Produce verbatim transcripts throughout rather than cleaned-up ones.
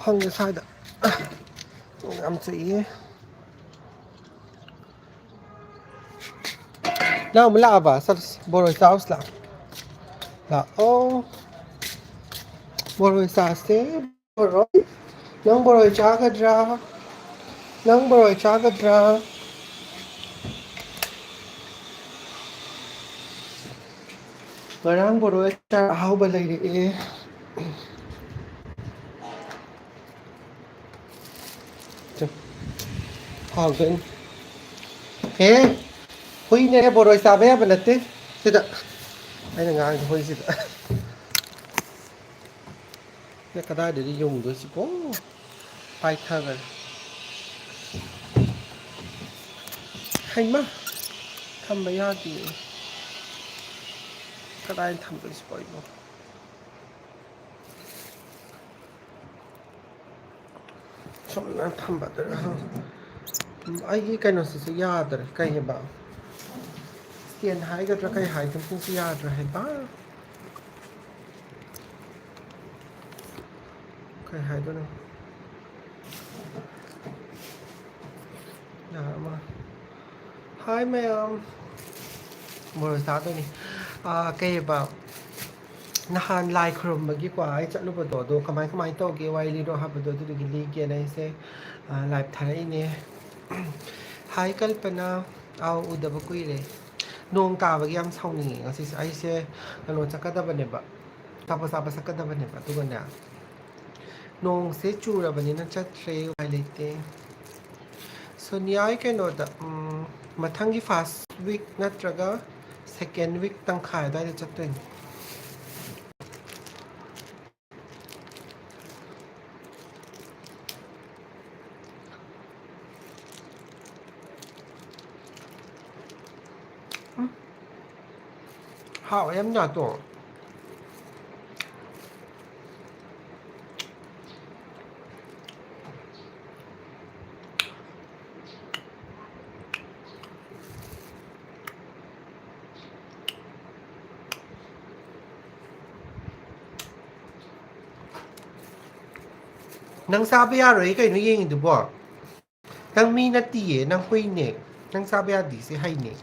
ꯐꯪꯉꯦ ꯁ꯭ꯋꯥꯏꯗ꯫ ꯌꯥꯝ ꯆꯤꯛꯏ꯫ ꯅꯪ ꯑꯃꯨꯛ ꯂꯥꯛꯑꯕ? ꯆꯠꯂꯁꯤ꯫ ꯕꯣꯔꯣꯏ ꯆꯥꯎꯁꯤ ꯂꯥꯛꯑꯣ꯫ ꯂꯥꯛꯑꯣ꯫ ꯕꯣꯔꯣꯏ ꯆꯥꯁꯦ꯫ ꯕꯣꯔꯣꯏ꯫ ꯅꯪ ꯕꯣꯔꯣꯏ ꯆꯥꯒꯗ꯭ꯔꯥ? ꯅꯪ ꯕꯣꯔꯣꯏ ꯆꯥꯒꯗ꯭ꯔꯥ? ꯉꯔꯥꯡ ꯕꯣꯔꯣꯏ ꯑꯆꯥꯔ ꯑꯍꯥꯎꯕ ꯂꯩꯔꯛꯑꯦ꯫ ꯆꯣ꯫ ꯍꯥꯎꯗꯣꯏꯅꯤ꯫ ꯍꯦ, ꯍꯨꯏꯅꯦ, ꯕꯣꯔꯣꯏ ꯆꯥꯕ ꯌꯥꯕ ꯅꯠꯇꯦ꯫ ꯁꯤꯗ ꯑꯩꯅ ꯉꯥꯡꯉꯤ ꯍꯨꯏꯁꯤꯗ꯫ ꯅꯪ ꯀꯗꯥꯏꯗꯒꯤ ꯌꯨꯡꯗꯣꯏꯁꯤꯕꯣ? ꯄꯥꯏꯊꯈ꯭ꯔꯦ꯫ ꯍꯩꯃꯥ! ꯊꯝꯕ ꯌꯥꯗꯦ꯫ ꯀꯗꯥꯏꯗ ꯊꯝꯗꯣꯏꯁꯤꯕꯣ ꯑꯩꯕꯣ? ꯁꯨꯝꯅ ꯊꯝꯕꯗꯨꯗ ꯑꯩꯒꯤ ꯀꯩꯅꯣꯁꯤꯁꯨ ꯌꯥꯗ꯭ꯔꯦ꯫ ꯀꯩ ꯍꯥꯏꯕ? ꯁ꯭ꯇꯦꯟ ꯍꯥꯏꯒꯗ꯭ꯔꯥ ꯀꯩ ꯍꯥꯏꯒꯗ꯭ꯔꯥ ꯁꯤꯁꯨ ꯌꯥꯗ꯭ꯔꯦ ꯍꯥꯏꯕ꯫ ꯀꯩ ꯍꯥꯏꯗꯣꯏꯅꯣ? ꯌꯥꯔ ꯃꯥꯜꯂꯦ꯫ ꯍꯥꯏ ꯃꯌꯥꯝ꯫ ꯃꯣꯔꯣꯛ ꯆꯥꯗꯣꯏꯅꯤ꯫ ꯑꯥ, ꯀꯩꯕ? ꯅꯍꯥꯟ ꯂꯥꯏ ꯈꯨꯔꯨꯝꯕꯒꯤꯀꯣ ꯑꯩ ꯆꯠꯂꯨꯕꯗꯣ, ꯑꯗꯣ ꯀꯃꯥꯏ ꯀꯃꯥꯏ ꯇꯧꯒꯦ ꯋꯥꯔꯤ ꯂꯤꯔꯣ ꯍꯥꯏꯕꯗꯣ, ꯑꯗꯨꯗꯨꯒꯤ ꯂꯤꯒꯦꯅ ꯑꯩꯁꯦ, ꯑꯥ, ꯂꯥꯏꯚ ꯊꯥꯔꯛꯏꯅꯦ꯫ ꯍꯥꯏ ꯀꯜꯄꯅꯥ꯫ ꯑꯥꯎ, ꯎꯗꯕ ꯀꯨꯏꯔꯦ꯫ ꯅꯣꯡ ꯇꯥꯕꯒꯤ ꯌꯥꯝ ꯁꯥꯎꯅꯤꯡꯉꯦ ꯉꯁꯤꯁꯦ꯫ ꯑꯩꯁꯦ ꯀꯩꯅꯣ ꯆꯠꯀꯗꯕꯅꯦꯕ, ꯑꯆꯥꯄꯣꯠ ꯆꯥꯕ ꯆꯠꯀꯗꯕꯅꯦꯕ, ꯑꯗꯨꯒꯅꯦ ꯅꯣꯡꯁꯦ ꯆꯨꯔꯕꯅꯤꯅ ꯆꯠꯇ꯭ꯔꯦ, ꯎꯄꯥꯏ ꯂꯩꯇꯦ꯫ ꯁꯣꯅꯤꯌꯥ, ꯑꯩ ꯀꯩꯅꯣꯗ, ꯎꯝ, ꯃꯊꯪꯒꯤ first week ꯅꯠꯇ꯭ꯔꯒ second week ꯇꯪꯈꯥꯏ ꯑꯗꯨꯋꯥꯏꯗ ꯆꯠꯇꯣꯏꯅꯦ꯫ ꯎꯝ꯫ ꯍꯥꯎꯋꯦ ꯌꯥꯝ ꯅꯥꯇꯣ꯫ ꯅꯪ ꯆꯥꯕ ꯌꯥꯔꯣꯏ ꯀꯩꯅꯣ ꯌꯦꯡꯉꯤꯗꯨꯕꯣ? ꯅꯪ ꯃꯤ ꯅꯠꯇꯤꯌꯦ, ꯅꯪ ꯍꯨꯏꯅꯦ꯫ ꯅꯪ ꯆꯥꯕ ꯌꯥꯗꯦ, ꯁꯤ ꯍꯩꯅꯦ꯫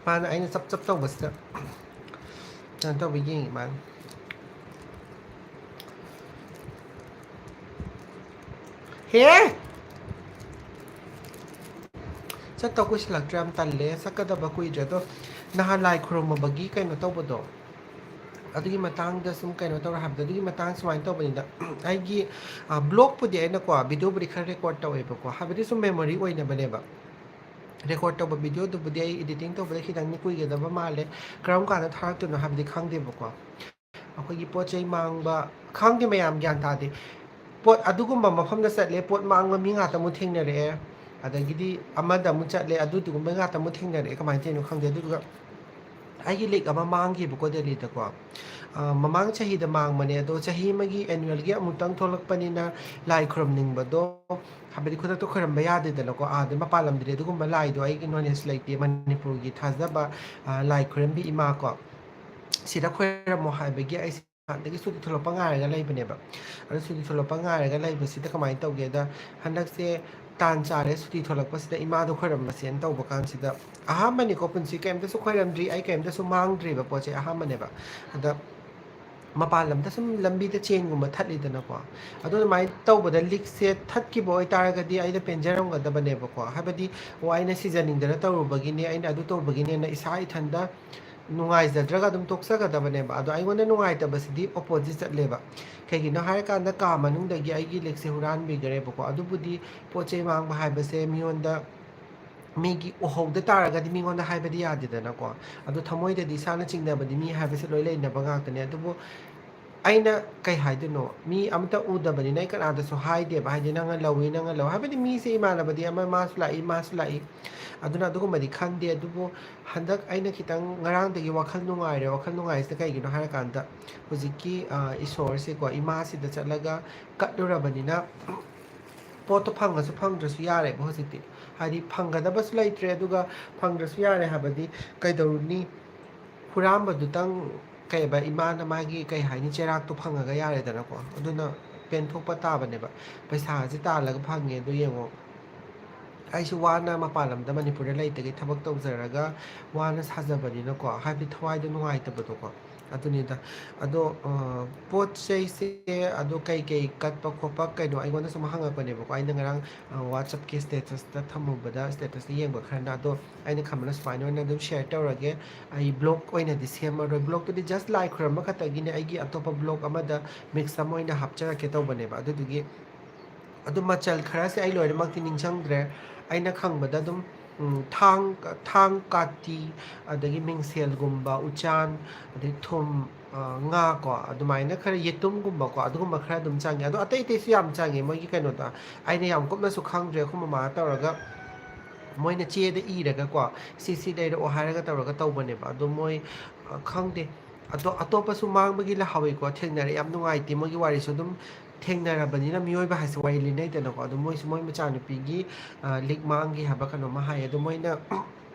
ꯃꯥꯅ ꯑꯩꯅ ꯆꯞ ꯆꯞ ꯇꯧꯕꯁꯤꯗ ꯀꯩꯅꯣ ꯇꯧꯕ ꯌꯦꯡꯉꯤ ꯃꯥꯅ꯫ ꯍꯦ! ꯆꯠꯇꯧ ꯀꯨꯏꯁꯤꯜꯂꯛꯇ꯭ꯔꯦ, ꯌꯥꯝ ꯇꯜꯂꯦ꯫ ꯆꯠꯀꯗꯕ ꯀꯨꯏꯗ꯭ꯔꯦ꯫ ꯑꯗꯣ ꯅꯍꯥꯟ ꯂꯥꯏ ꯈꯨꯔꯨꯝꯃꯕꯒꯤ ꯀꯩꯅꯣ ꯇꯧꯕꯗꯣ, ꯑꯗꯨꯒꯤ ꯃꯇꯥꯡꯗ ꯁꯨꯝ ꯀꯩꯅꯣ ꯇꯧꯔꯦ ꯍꯥꯏꯕꯗꯣ, ꯑꯗꯨꯒꯤ ꯃꯇꯥꯡ ꯁꯨꯃꯥꯏꯅ ꯇꯧꯕꯅꯤꯗ꯫ ꯑꯩꯒꯤ, ꯑ, ꯕ꯭ꯂꯣꯒꯄꯨꯗꯤ ꯑꯩꯅꯀꯣ, ꯚꯤꯗꯤꯑꯣꯕꯨꯗꯤ ꯈꯔ ꯔꯦꯀꯣꯔꯗ ꯇꯧꯋꯦꯕꯀꯣ, ꯍꯥꯏꯕꯗꯤ ꯁꯨꯝ ꯃꯦꯃꯣꯔꯤ ꯑꯣꯏꯅꯕꯅꯦꯕ꯫ ꯔꯦꯀꯣꯔꯗ ꯇꯧꯕ ꯚꯤꯗꯤꯑꯣꯗꯨꯕꯨꯗꯤ ꯑꯩ ꯏꯗꯤꯇꯤꯡ ꯇꯧꯕꯗ ꯈꯤꯇꯪꯗꯤ ꯀꯨꯏꯒꯗꯕ ꯃꯥꯜꯂꯦ꯫ ꯀꯔꯝ ꯀꯥꯟꯗ ꯊꯥꯔꯛꯇꯣꯏꯅꯣ ꯍꯥꯏꯕꯗꯤ ꯈꯪꯗꯦꯕꯀꯣ꯫ ꯑꯩꯈꯣꯏꯒꯤ ꯄꯣꯠ ꯆꯩ ꯃꯥꯡꯕ, ꯈꯪꯗꯦ, ꯃꯌꯥꯝ ꯒ꯭ꯌꯥꯟ ꯇꯥꯗꯦ꯫ ꯄꯣꯠ ꯑꯗꯨꯒꯨꯝꯕ ꯃꯐꯝꯗ ꯆꯠꯂꯦ, ꯄꯣꯠ ꯃꯥꯡꯕ ꯃꯤ ꯉꯥꯛꯇ ꯑꯃꯨꯛ ꯊꯦꯡꯅꯔꯛꯑꯦ꯫ ꯑꯗꯒꯤꯗꯤ ꯑꯃꯗ ꯑꯃꯨꯛ ꯆꯠꯂꯦ, ꯑꯗꯨꯗꯨꯒꯨꯝꯕ ꯉꯥꯛꯇ ꯑꯃꯨꯛ ꯊꯦꯡꯅꯔꯛꯑꯦ꯫ ꯀꯃꯥꯏꯅ ꯇꯧꯔꯤꯅꯣ ꯈꯪꯗꯦ꯫ ꯑꯗꯨꯗꯨꯒ ꯑꯩꯒꯤ ꯂꯤꯛ ꯑꯃ ꯃꯥꯡꯈꯤꯕꯀꯣ ꯗꯦꯜꯂꯤꯗꯀꯣ꯫ ꯑ, ꯃꯃꯥꯡ ꯆꯍꯤꯗ ꯃꯥꯡꯕꯅꯦ, ꯑꯗꯣ ꯆꯍꯤ ꯑꯃꯒꯤ ꯑꯦꯅꯨꯋꯦꯜꯒꯤ ꯑꯃꯨꯛꯇꯪ ꯊꯣꯛꯂꯛꯄꯅꯤꯅ ꯂꯥꯏ ꯈꯨꯔꯨꯝꯅꯤꯡꯕꯗꯣ, ꯍꯥꯏꯕꯗꯤ ꯈꯨꯗꯛꯇ ꯈꯣꯏꯔꯝꯕ ꯌꯥꯗꯦꯗꯅꯀꯣ꯫ ꯑꯥꯗ ꯃꯄꯥꯟ ꯂꯝꯗꯗꯤ ꯑꯗꯨꯒꯨꯝꯕ ꯂꯥꯏꯗꯣ ꯑꯩꯒꯤ ꯅꯣꯂꯦꯖ ꯂꯩꯇꯦ꯫ ꯃꯅꯤꯄꯨꯔꯒꯤ ꯊꯥꯖꯕ, ꯑ, ꯂꯥꯏ ꯈꯨꯔꯝꯕꯤ ꯏꯃꯥ ꯀꯣ, ꯁꯤꯗ ꯈꯣꯏꯔꯝꯃꯣ ꯍꯥꯏꯕꯒꯤ ꯑꯩꯁꯦ ꯍꯥꯟꯅꯗꯒꯤ ꯁꯨꯇꯤ ꯊꯣꯛꯂꯛꯄ ꯉꯥꯏꯔꯒ ꯂꯩꯕꯅꯦꯕ꯫ ꯑꯗꯣ ꯁꯨꯇꯤ ꯊꯣꯛꯂꯛꯄ ꯉꯥꯏꯔꯒ ꯂꯩꯕꯁꯤꯗ ꯀꯃꯥꯏꯅ ꯇꯧꯒꯦꯗ, ꯍꯟꯗꯛꯁꯦ ꯇꯥꯟ ꯆꯥꯔꯦ, ꯁꯨꯇꯤ ꯊꯣꯛꯂꯛꯄꯁꯤꯗ ꯏꯃꯥꯗꯣ ꯈꯣꯏꯔꯝꯕꯁꯦꯅ ꯇꯧꯕ ꯀꯥꯟꯁꯤꯗ, ꯑꯍꯥꯟꯕꯅꯤꯀꯣ, ꯄꯨꯟꯁꯤ ꯀꯩꯝꯇꯁꯨ ꯈꯣꯏꯔꯝꯗ꯭ꯔꯤ, ꯑꯩ ꯀꯩꯝꯇꯁꯨ ꯃꯥꯡꯗ꯭ꯔꯤꯕ ꯄꯣꯠꯁꯦ ꯑꯍꯥꯟꯕꯅꯦꯕ꯫ ꯑꯗ ꯃꯄꯥꯟ ꯂꯝꯗ ꯁꯨꯝ ꯂꯝꯕꯤꯗ ꯆꯦꯟꯒꯨꯝꯕ ꯊꯠꯂꯤꯗꯅꯀꯣ, ꯑꯗꯣ ꯑꯗꯨꯃꯥꯏꯅ ꯇꯧꯕꯗ ꯂꯤꯛꯁꯦ ꯊꯠꯈꯤꯕ ꯑꯣꯏꯇꯥꯔꯒꯗꯤ ꯑꯩꯅ ꯄꯦꯟꯖꯔꯝꯒꯗꯕꯅꯦꯕꯀꯣ꯫ ꯍꯥꯏꯕꯗꯤ, ꯑꯣ, ꯑꯩꯅ ꯁꯤꯖꯅꯤꯡꯗꯅ ꯇꯧꯔꯨꯕꯒꯤꯅꯦ, ꯑꯩꯅ ꯑꯗꯨ ꯇꯧꯕꯒꯤꯅꯦꯅ ꯏꯁꯥ ꯏꯊꯟꯗ ꯅꯨꯡꯉꯥꯏꯖꯗ꯭ꯔꯒ ꯑꯗꯨꯝ ꯇꯣꯛꯆꯒꯗꯕꯅꯦꯕ꯫ ꯑꯗꯣ ꯑꯩꯉꯣꯟꯗ ꯅꯨꯡꯉꯥꯏꯇꯕꯁꯤꯗꯤ ꯑꯣꯄꯣꯖꯤꯠ ꯆꯠꯂꯦꯕ꯫ ꯀꯩꯒꯤꯅꯣ ꯍꯥꯏꯔꯀꯥꯟꯗ, ꯀꯥ ꯃꯅꯨꯡꯗꯒꯤ ꯑꯩꯒꯤ ꯂꯤꯛꯁꯦ ꯍꯨꯔꯥꯟꯕꯤꯈ꯭ꯔꯦꯕꯀꯣ꯫ ꯑꯗꯨꯕꯨꯗꯤ ꯄꯣꯠ ꯆꯩ ꯃꯥꯡꯕ ꯍꯥꯏꯕꯁꯦ ꯃꯤꯉꯣꯟꯗ, ꯃꯤꯒꯤ ꯎꯍꯧꯗ ꯇꯥꯔꯒꯗꯤ ꯃꯤꯉꯣꯟꯗ ꯍꯥꯏꯕꯗꯤ ꯌꯥꯗꯦꯗꯅꯀꯣ꯫ ꯑꯗꯣ ꯊꯃꯣꯏꯗꯗꯤ ꯏꯁꯥꯅ ꯆꯤꯡꯅꯕꯗꯤ ꯃꯤ ꯍꯥꯏꯕꯁꯦ ꯂꯣꯏ ꯂꯩꯅꯕ ꯉꯥꯛꯇꯅꯦ꯫ ꯑꯗꯨꯕꯨ ꯑꯩꯅ, ꯀꯩ ꯍꯥꯏꯗꯣꯏꯅꯣ, ꯃꯤ ꯑꯃꯇ ꯎꯗꯕꯅꯤꯅ ꯑꯩ ꯀꯅꯥꯗꯁꯨ ꯍꯥꯏꯗꯦꯕ꯫ ꯍꯥꯏꯗꯤ, "ꯅꯪꯅ ꯂꯧꯏ, ꯅꯪꯅ ꯂꯧ", ꯍꯥꯏꯕꯗꯤ ꯃꯤꯁꯦ ꯏꯃꯥꯟꯅꯕꯗꯤ ꯑꯃ ꯃꯥꯁꯨ ꯂꯥꯛꯏ, ꯃꯥꯁꯨ ꯂꯥꯛꯏ꯫ ꯑꯗꯨꯅ ꯑꯗꯨꯒꯨꯝꯕꯗꯤ ꯈꯟꯗꯦ꯫ ꯑꯗꯨꯕꯨ ꯍꯟꯗꯛ ꯑꯩꯅ ꯈꯤꯇꯪ ꯉꯔꯥꯡꯗꯒꯤ ꯋꯥꯈꯜ ꯅꯨꯡꯉꯥꯏꯔꯦ꯫ ꯋꯥꯈꯜ ꯅꯨꯡꯉꯥꯏꯔꯤꯁꯤꯅ ꯀꯩꯒꯤꯅꯣ ꯍꯥꯏꯔꯀꯥꯟꯗ, ꯍꯧꯖꯤꯛꯀꯤ, ꯑ, ꯏꯁꯣꯔꯁꯦꯀꯣ, ꯏꯃꯥꯁꯤꯗ ꯆꯠꯂꯒ ꯀꯠꯂꯨꯔꯕꯅꯤꯅ, ꯄꯣꯠꯇꯣ ꯐꯪꯉꯁꯨ ꯐꯪꯗ꯭ꯔꯁꯨ ꯌꯥꯔꯦꯕ ꯍꯧꯖꯤꯛꯇꯤ꯫ ꯍꯥꯏꯗꯤ, ꯐꯪꯒꯗꯕꯁꯨ ꯂꯩꯇ꯭ꯔꯦ, ꯑꯗꯨꯒ ꯐꯪꯗ꯭ꯔꯁꯨ ꯌꯥꯔꯦ ꯍꯥꯏꯕꯗꯤ ꯀꯩꯗꯧꯔꯨꯅꯤ? ꯍꯨꯔꯥꯟꯕꯗꯨꯇꯪ, ꯀꯩꯕ, ꯏꯃꯥꯅ ꯃꯥꯒꯤ, ꯀꯩ ꯍꯥꯏꯅꯤ, ꯆꯦꯔꯥꯛꯇꯣ ꯐꯪꯉꯒ ꯌꯥꯔꯦꯗꯅꯀꯣ꯫ ꯑꯗꯨꯅ ꯄꯦꯟꯊꯣꯛꯄ ꯇꯥꯕꯅꯦꯕ꯫ ꯄꯩꯁꯥꯁꯦ ꯇꯥꯜꯂꯒ ꯐꯪꯉꯦ ꯑꯗꯣ ꯌꯦꯡꯉꯣ, ꯑꯩꯁꯨ ꯋꯥꯅ ꯃꯄꯥꯟ ꯂꯝꯗ, ꯃꯅꯤꯄꯨꯔꯗ ꯂꯩꯇꯒꯤ ꯊꯕꯛ ꯇꯧꯖꯔꯒ ꯋꯥꯅ ꯁꯥꯖꯕꯅꯤꯅꯀꯣ, ꯍꯥꯏꯕꯗꯤ ꯊꯋꯥꯏꯗꯣ ꯅꯨꯡꯉꯥꯏꯇꯕꯗꯣꯀꯣ꯫ ꯑꯗꯨꯅꯤꯗ꯫ ꯑꯗꯣ ꯄꯣꯠ ꯆꯩꯁꯦ, ꯑꯗꯣ ꯀꯩꯀꯩ ꯀꯠꯄ ꯈꯣꯠꯄ ꯀꯩꯅꯣ ꯑꯩꯉꯣꯟꯗ ꯁꯨꯝ ꯍꯪꯉꯛꯄꯅꯦꯕꯀꯣ꯫ ꯑꯩꯅ ꯉꯔꯥꯡ ꯋꯥꯆꯞꯀꯤ ꯁ꯭ꯇꯦꯇꯁꯇ ꯊꯝꯃꯨꯕꯗ, ꯁ꯭ꯇꯦꯇꯁꯇ ꯌꯦꯡꯕ ꯈꯔꯅ꯫ ꯑꯗꯣ ꯑꯩꯅ ꯈꯟꯕꯅ ꯁꯨꯃꯥꯏꯅ ꯑꯣꯏꯅ ꯑꯗꯨꯝ ꯁꯤꯌꯔ ꯇꯧꯔꯒꯦ꯫ ꯑꯩ ꯕ꯭ꯂꯣꯛ ꯑꯣꯏꯅꯗꯤ ꯁꯦꯝꯃꯔꯣꯏ꯫ ꯕ꯭ꯂꯣꯛꯇꯨꯗꯤ ꯖꯁ ꯂꯥꯏ ꯈꯨꯔꯨꯝꯕ ꯈꯛꯇꯒꯤꯅꯦ꯫ ꯑꯩꯒꯤ ꯑꯇꯣꯞꯄ ꯕ꯭ꯂꯣꯛ ꯑꯃꯗ ꯃꯤꯛꯁ ꯑꯃ ꯑꯣꯏꯅ ꯍꯥꯞꯆꯔꯛꯀꯦ ꯇꯧꯕꯅꯦꯕ꯫ ꯑꯗꯨꯗꯨꯒꯤ ꯑꯗꯨ ꯃꯆꯜ ꯈꯔꯁꯦ ꯑꯩ ꯂꯣꯏꯅꯃꯛꯇꯤ ꯅꯤꯡꯁꯤꯡꯗ꯭ꯔꯦ꯫ ꯑꯩꯅ ꯈꯪꯕꯗ ꯑꯗꯨꯝ, ꯎꯝ, ꯊꯥꯡ, ꯊꯥꯡ, ꯀꯥꯇꯤ, ꯑꯗꯒꯤ ꯃꯤꯡꯁꯦꯜꯒꯨꯝꯕ, ꯎꯆꯥꯟ, ꯑꯗꯩ ꯊꯨꯝ, ꯑ, ꯉꯥ ꯀꯣ, ꯑꯗꯨꯃꯥꯏꯅ ꯈꯔ, ꯌꯦꯇꯨꯝꯒꯨꯝꯕꯀꯣ, ꯑꯗꯨꯒꯨꯝꯕ ꯈꯔ ꯑꯗꯨꯝ ꯆꯪꯉꯦ꯫ ꯑꯗꯣ ꯑꯇꯩ ꯑꯇꯩꯁꯨ ꯌꯥꯝ ꯆꯪꯉꯦ ꯃꯣꯏꯒꯤ ꯀꯩꯅꯣꯗ꯫ ꯑꯩꯅ ꯌꯥꯝ ꯀꯨꯞꯅꯁꯨ ꯈꯪꯗ꯭ꯔꯦ꯫ ꯑꯩꯈꯣꯏ ꯃꯃꯥ ꯇꯧꯔꯒ ꯃꯣꯏꯅ ꯆꯦꯗ ꯏꯔꯒꯀꯣ, "ꯁꯤ, ꯁꯤ ꯂꯩꯔꯛꯑꯣ" ꯍꯥꯏꯔꯒ ꯇꯧꯔꯒ ꯇꯧꯕꯅꯦꯕ꯫ ꯑꯗꯣ ꯃꯣꯏ, ꯑ, ꯈꯪꯗꯦ꯫ ꯑꯗꯣ ꯑꯇꯣꯞꯄꯁꯨ ꯃꯥꯡꯕꯒꯤ ꯂꯥꯛꯍꯧꯋꯤꯀꯣ, ꯊꯦꯡꯅꯔꯦ꯫ ꯌꯥꯝ ꯅꯨꯡꯉꯥꯏꯇꯦ꯫ ꯃꯣꯏꯒꯤ ꯋꯥꯔꯤꯁꯨ ꯑꯗꯨꯝ ꯊꯦꯡꯅꯔꯕꯅꯤꯅ, ꯃꯤꯑꯣꯏꯕ ꯍꯥꯏꯁꯦ ꯋꯥꯔꯤ ꯂꯤꯅꯩꯗꯅꯀꯣ꯫ ꯑꯗꯣ ꯃꯣꯏꯁꯨ ꯃꯣꯏ ꯃꯆꯥꯅꯨꯄꯤꯒꯤ, ꯑ, ꯂꯤꯛ ꯃꯥꯡꯈꯤ ꯍꯥꯏꯕ ꯀꯩꯅꯣꯝꯃ ꯍꯥꯏꯌꯦ꯫ ꯑꯗꯣ ꯃꯣꯏꯅ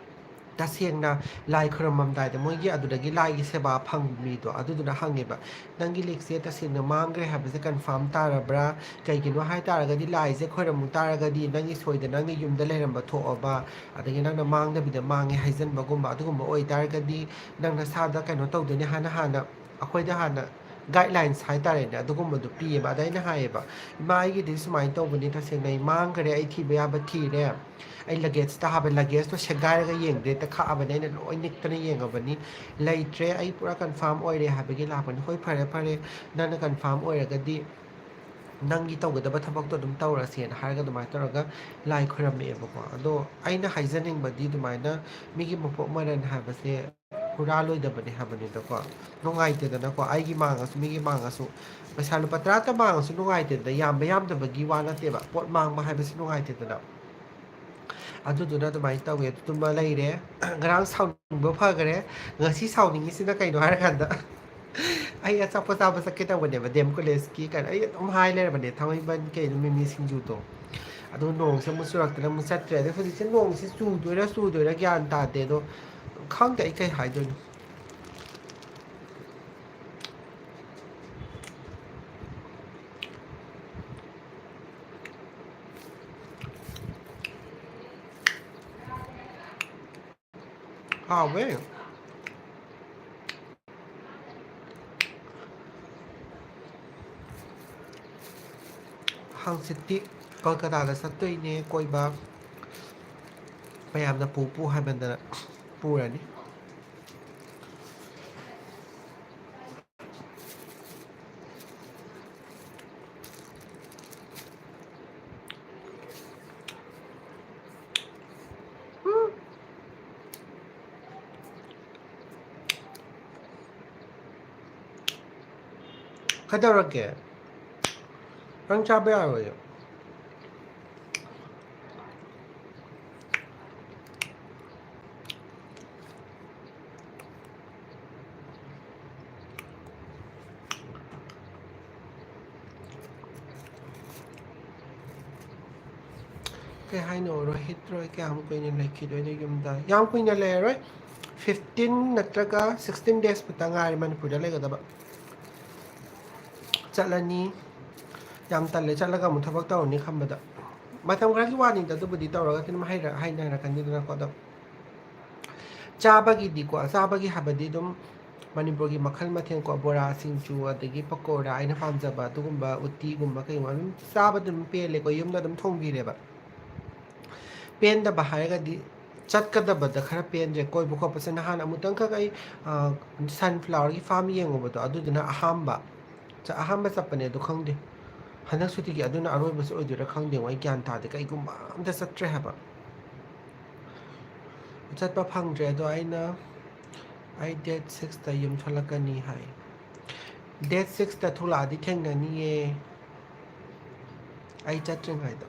ꯇꯁꯦꯡꯅ ꯂꯥꯏ ꯈꯨꯔꯨꯝꯃꯝꯗꯥꯏꯗ ꯃꯣꯏꯒꯤ ꯑꯗꯨꯗꯒꯤ ꯂꯥꯏꯒꯤ ꯁꯦꯕꯥ ꯐꯪꯕ ꯃꯤꯗꯣ, ꯑꯗꯨꯗꯨꯅ ꯍꯪꯉꯦꯕ, "ꯅꯪꯒꯤ ꯂꯤꯛꯁꯦ ꯇꯁꯦꯡꯅ ꯃꯥꯡꯈ꯭ꯔꯦ ꯍꯥꯏꯕꯁꯦ ꯀꯟꯐꯥꯔꯝ ꯇꯥꯔꯕ꯭ꯔꯥ? ꯀꯩꯒꯤꯅꯣ ꯍꯥꯏ ꯇꯥꯔꯒꯗꯤ ꯂꯥꯏꯁꯦ ꯈꯣꯏꯔꯝꯃꯨ ꯇꯥꯔꯒꯗꯤ ꯅꯪꯒꯤ ꯁꯣꯏꯗꯅ ꯅꯪꯒꯤ ꯌꯨꯝꯗ ꯂꯩꯔꯝꯕ ꯊꯣꯛꯑꯕ, ꯑꯗꯒꯤ ꯅꯪꯅ ꯃꯥꯡꯗꯕꯤꯗ ꯃꯥꯡꯉꯦ ꯍꯥꯏꯖꯟꯕꯒꯨꯝꯕ ꯑꯗꯨꯒꯨꯝꯕ ꯑꯣꯏꯇꯥꯔꯒꯗꯤ ꯅꯪ ꯅꯁꯥꯗ ꯀꯩꯅꯣ ꯇꯧꯗꯣꯏꯅꯦ" ꯍꯥꯏꯅ ꯍꯥꯟꯅ ꯑꯩꯈꯣꯏꯗ ꯍꯥꯟꯅ ꯒꯥꯏꯗꯂꯥꯏꯟꯁ ꯍꯥꯏꯇꯥꯔꯦꯅꯦ, ꯑꯗꯨꯒꯨꯝꯕꯗꯣ ꯄꯤꯌꯦꯕ꯫ ꯑꯗ ꯑꯩꯅ ꯍꯥꯏꯌꯦꯕ, "ꯏꯃꯥ, ꯑꯩꯒꯤꯗꯤ ꯁꯨꯃꯥꯏꯅ ꯇꯧꯕꯅꯤ, ꯇꯁꯦꯡꯅ ꯑꯩ ꯃꯥꯡꯈ꯭ꯔꯦ, ꯑꯩ ꯊꯤꯕ ꯌꯥꯕ ꯊꯤꯔꯦ, ꯑꯩ ꯂꯒꯦꯖꯇ ꯍꯥꯞꯄꯦ, ꯂꯒꯦꯖꯇꯣ ꯁꯦꯒꯥꯏꯔꯒ ꯌꯦꯡꯗ꯭ꯔꯦ, ꯍꯦꯛꯇ ꯈꯥꯛꯑꯕꯅꯦ, ꯑꯩꯅ ꯂꯣꯏ ꯅꯤꯛꯇꯅ ꯌꯦꯡꯉꯕꯅꯤ, ꯂꯩꯇ꯭ꯔꯦ, ꯑꯩ ꯄꯨꯔꯥ ꯀꯟꯐꯥꯔꯝ ꯑꯣꯏꯔꯦ" ꯍꯥꯏꯕꯒꯤ ꯂꯥꯛꯄꯅꯤ꯫ "ꯍꯣꯏ, ꯐꯔꯦ ꯐꯔꯦ, ꯅꯪꯅ ꯀꯟꯐꯥꯔꯝ ꯑꯣꯏꯔꯒꯗꯤ ꯅꯪꯒꯤ ꯇꯧꯒꯗꯕ ꯊꯕꯛꯇꯣ ꯑꯗꯨꯝ ꯇꯧꯔꯁꯦꯅ" ꯍꯥꯏꯔꯒ ꯑꯗꯨꯃꯥꯏꯅ ꯇꯧꯔꯒ ꯂꯥꯏ ꯈꯣꯏꯔꯝꯃꯛꯑꯦꯕꯀꯣ꯫ ꯑꯗꯣ ꯑꯩꯅ ꯍꯥꯏꯖꯅꯤꯡꯕꯗꯤ, ꯑꯗꯨꯃꯥꯏꯅ ꯃꯤꯒꯤ ꯃꯄꯣꯛ ꯃꯔꯟ ꯍꯥꯏꯕꯁꯦ ꯍꯨꯔꯥꯜꯂꯣꯏꯗꯕꯅꯦ ꯍꯥꯏꯕꯅꯤꯗꯀꯣ꯫ ꯅꯨꯡꯉꯥꯏꯇꯦꯗꯅꯀꯣ, ꯑꯩꯒꯤ ꯃꯥꯡꯉꯁꯨ ꯃꯤꯒꯤ ꯃꯥꯡꯉꯁꯨ꯫ ꯄꯩꯁꯥ ꯂꯨꯄꯥ ꯇꯔꯥꯇ ꯃꯥꯡꯉꯁꯨ ꯅꯨꯡꯉꯥꯏꯇꯦꯗꯅ, ꯌꯥꯝꯕ ꯌꯥꯝꯗꯕꯒꯤ ꯋꯥ ꯅꯠꯇꯦꯕ, ꯄꯣꯠ ꯃꯥꯡꯕ ꯍꯥꯏꯕꯁꯤ ꯅꯨꯡꯉꯥꯏꯇꯦꯗꯅ꯫ ꯑꯗꯨꯗꯨꯅ ꯑꯗꯨꯃꯥꯏꯅ ꯇꯧꯋꯦ꯫ ꯑꯗꯨꯃ ꯂꯩꯔꯦ꯫ ꯉꯔꯥꯡ ꯁꯥꯎꯅꯤꯡꯕ ꯐꯈꯔꯦ, ꯉꯁꯤ ꯁꯥꯎꯅꯤꯡꯉꯤꯁꯤꯅ ꯀꯩꯅꯣ ꯍꯥꯏꯔꯀꯥꯟꯗ, ꯑꯩ ꯑꯆꯥꯄꯣꯠ ꯆꯥꯕ ꯆꯠꯀꯦ ꯇꯧꯕꯅꯦꯕ, ꯗꯤ ꯑꯦꯝ ꯀꯣꯂꯦꯖꯀꯤ ꯀꯩꯅꯣ, ꯑꯩ ꯑꯗꯨꯝ ꯍꯥꯏ ꯂꯩꯔꯕꯅꯦ, ꯊꯥꯡꯃꯩꯕꯟ ꯀꯩꯅꯣ, ꯃꯤꯃꯤ ꯁꯤꯡꯖꯨꯗꯣ꯫ ꯑꯗꯨ ꯅꯣꯡꯁꯦ ꯑꯃꯨꯛ ꯆꯨꯔꯛꯇꯅ ꯑꯃꯨꯛ ꯆꯠꯇ꯭ꯔꯦ꯫ ꯑꯗꯩ ꯍꯧꯖꯤꯛꯁꯦ ꯅꯣꯡꯁꯦ ꯆꯨꯗꯣꯏꯔꯥ ꯆꯨꯗꯣꯏꯔꯥ ꯒ꯭ꯌꯥꯟ ꯇꯥꯗꯦ꯫ ꯑꯗꯣ ꯈꯪꯗꯦ ꯑꯩ ꯀꯩ ꯍꯥꯏꯗꯣꯏꯅꯣ꯫ ꯍꯥꯎꯋꯦ꯫ ꯍꯪꯆꯤꯠꯇꯤ ꯀꯜꯀꯇꯥꯗ ꯆꯠꯇꯣꯏꯅꯦ ꯀꯣꯏꯕ꯫ ꯃꯌꯥꯝꯅ ꯄꯨ ꯄꯨ ꯍꯥꯏꯃꯟꯗꯅ ꯄꯨꯔꯅꯤ꯫ ꯀꯩꯗꯧꯔꯒꯦ? ꯅꯪ ꯆꯥꯕ ꯌꯥꯔꯣꯏꯌꯦ꯫ ꯀꯩ ꯍꯥꯏꯅꯣ? ꯔꯣꯍꯤꯠ ꯔꯣꯏ ꯀꯌꯥꯝ ꯀꯨꯏꯅ ꯂꯩꯈꯤꯗꯣꯏꯅꯣ ꯌꯨꯝꯗ? ꯌꯥꯝ ꯀꯨꯏꯅ ꯂꯩꯔꯔꯣꯏ꯫ Fifteen ꯅꯠꯇ꯭ꯔꯒ sixteen days ꯈꯛꯇ ꯉꯥꯏꯔꯦ ꯃꯅꯤꯄꯨꯔꯗ ꯂꯩꯒꯗꯕ꯫ ꯆꯠꯂꯅꯤ꯫ ꯌꯥꯝ ꯇꯜꯂꯦ, ꯆꯠꯂꯒ ꯑꯃꯨꯛ ꯊꯕꯛ ꯇꯧꯔꯅꯤ ꯈꯟꯕꯗ꯫ ꯃꯇꯝ ꯈꯔꯒꯤ ꯋꯥꯅꯤꯗ, ꯑꯗꯨꯕꯨꯗꯤ ꯇꯧꯔꯒ ꯑꯗꯨꯝ ꯍꯩꯔ-, ꯍꯩꯅꯔꯛꯀꯅꯤꯗꯅꯀꯣ꯫ ꯑꯗꯣ ꯆꯥꯕꯒꯤꯗꯤꯀꯣ, ꯆꯥꯕꯒꯤ ꯍꯥꯏꯕꯗꯤ ꯑꯗꯨꯝ ꯃꯅꯤꯄꯨꯔꯒꯤ ꯃꯈꯜ ꯃꯊꯦꯜꯀꯣ, ꯕꯣꯔꯥ, ꯁꯤꯡꯖꯨ, ꯑꯗꯒꯤ ꯄꯀꯣꯔꯥ, ꯑꯩꯅ ꯄꯥꯝꯖꯕ ꯑꯗꯨꯒꯨꯝꯕ, ꯎꯇꯤꯒꯨꯝꯕ ꯀꯩꯒꯨꯝꯕ ꯑꯗꯨꯝ ꯆꯥꯕꯗ ꯑꯗꯨꯝ ꯄꯦꯜꯂꯦꯀꯣ, ꯌꯨꯝꯗ ꯑꯗꯨꯝ ꯊꯣꯡꯕꯤꯔꯦꯕ꯫ ꯄꯦꯟꯗꯕ ꯍꯥꯏꯔꯒꯗꯤ ꯆꯠꯀꯗꯕꯗ ꯈꯔ ꯄꯦꯟꯗ꯭ꯔꯦ꯫ ꯀꯣꯏꯕ ꯈꯣꯠꯄꯁꯦ ꯅꯍꯥꯟ ꯑꯃꯨꯛꯇꯪꯈꯛ ꯑꯩ, ꯑ, sunflowerꯒꯤ farm ꯌꯦꯡꯉꯨꯕꯗꯣ, ꯑꯗꯨꯗꯨꯅ ꯑꯍꯥꯟꯕ, ꯆ-, ꯑꯍꯥꯟꯕ ꯆꯠꯄꯅꯦ ꯑꯗꯣ, ꯈꯪꯗꯦ꯫ ꯍꯟꯗꯛ ꯁꯨꯇꯤꯒꯤ ꯑꯗꯨꯅ ꯑꯔꯣꯏꯕꯁꯨ ꯑꯣꯏꯗꯣꯏꯔꯥ ꯈꯪꯗꯦꯉꯣ, ꯑꯩ ꯒ꯭ꯌꯥꯟ ꯇꯥꯗꯦ꯫ ꯀꯩꯒꯨꯝꯕ ꯑꯝꯇ ꯆꯠꯇ꯭ꯔꯦ ꯍꯥꯏꯕ꯫ ꯆꯠꯄ ꯐꯪꯗ꯭ꯔꯦ꯫ ꯑꯗꯣ ꯑꯩꯅ, ꯑꯩ date sixꯇ ꯌꯨꯝ ꯊꯣꯛꯂꯛꯀꯅꯤ ꯍꯥꯏ꯫ Date sixꯇ ꯊꯣꯛꯂꯛꯑꯗꯤ ꯊꯦꯡꯅꯅꯤꯌꯦ꯫ ꯑꯩ ꯆꯠꯇ꯭ꯔꯤꯉꯩꯗ꯫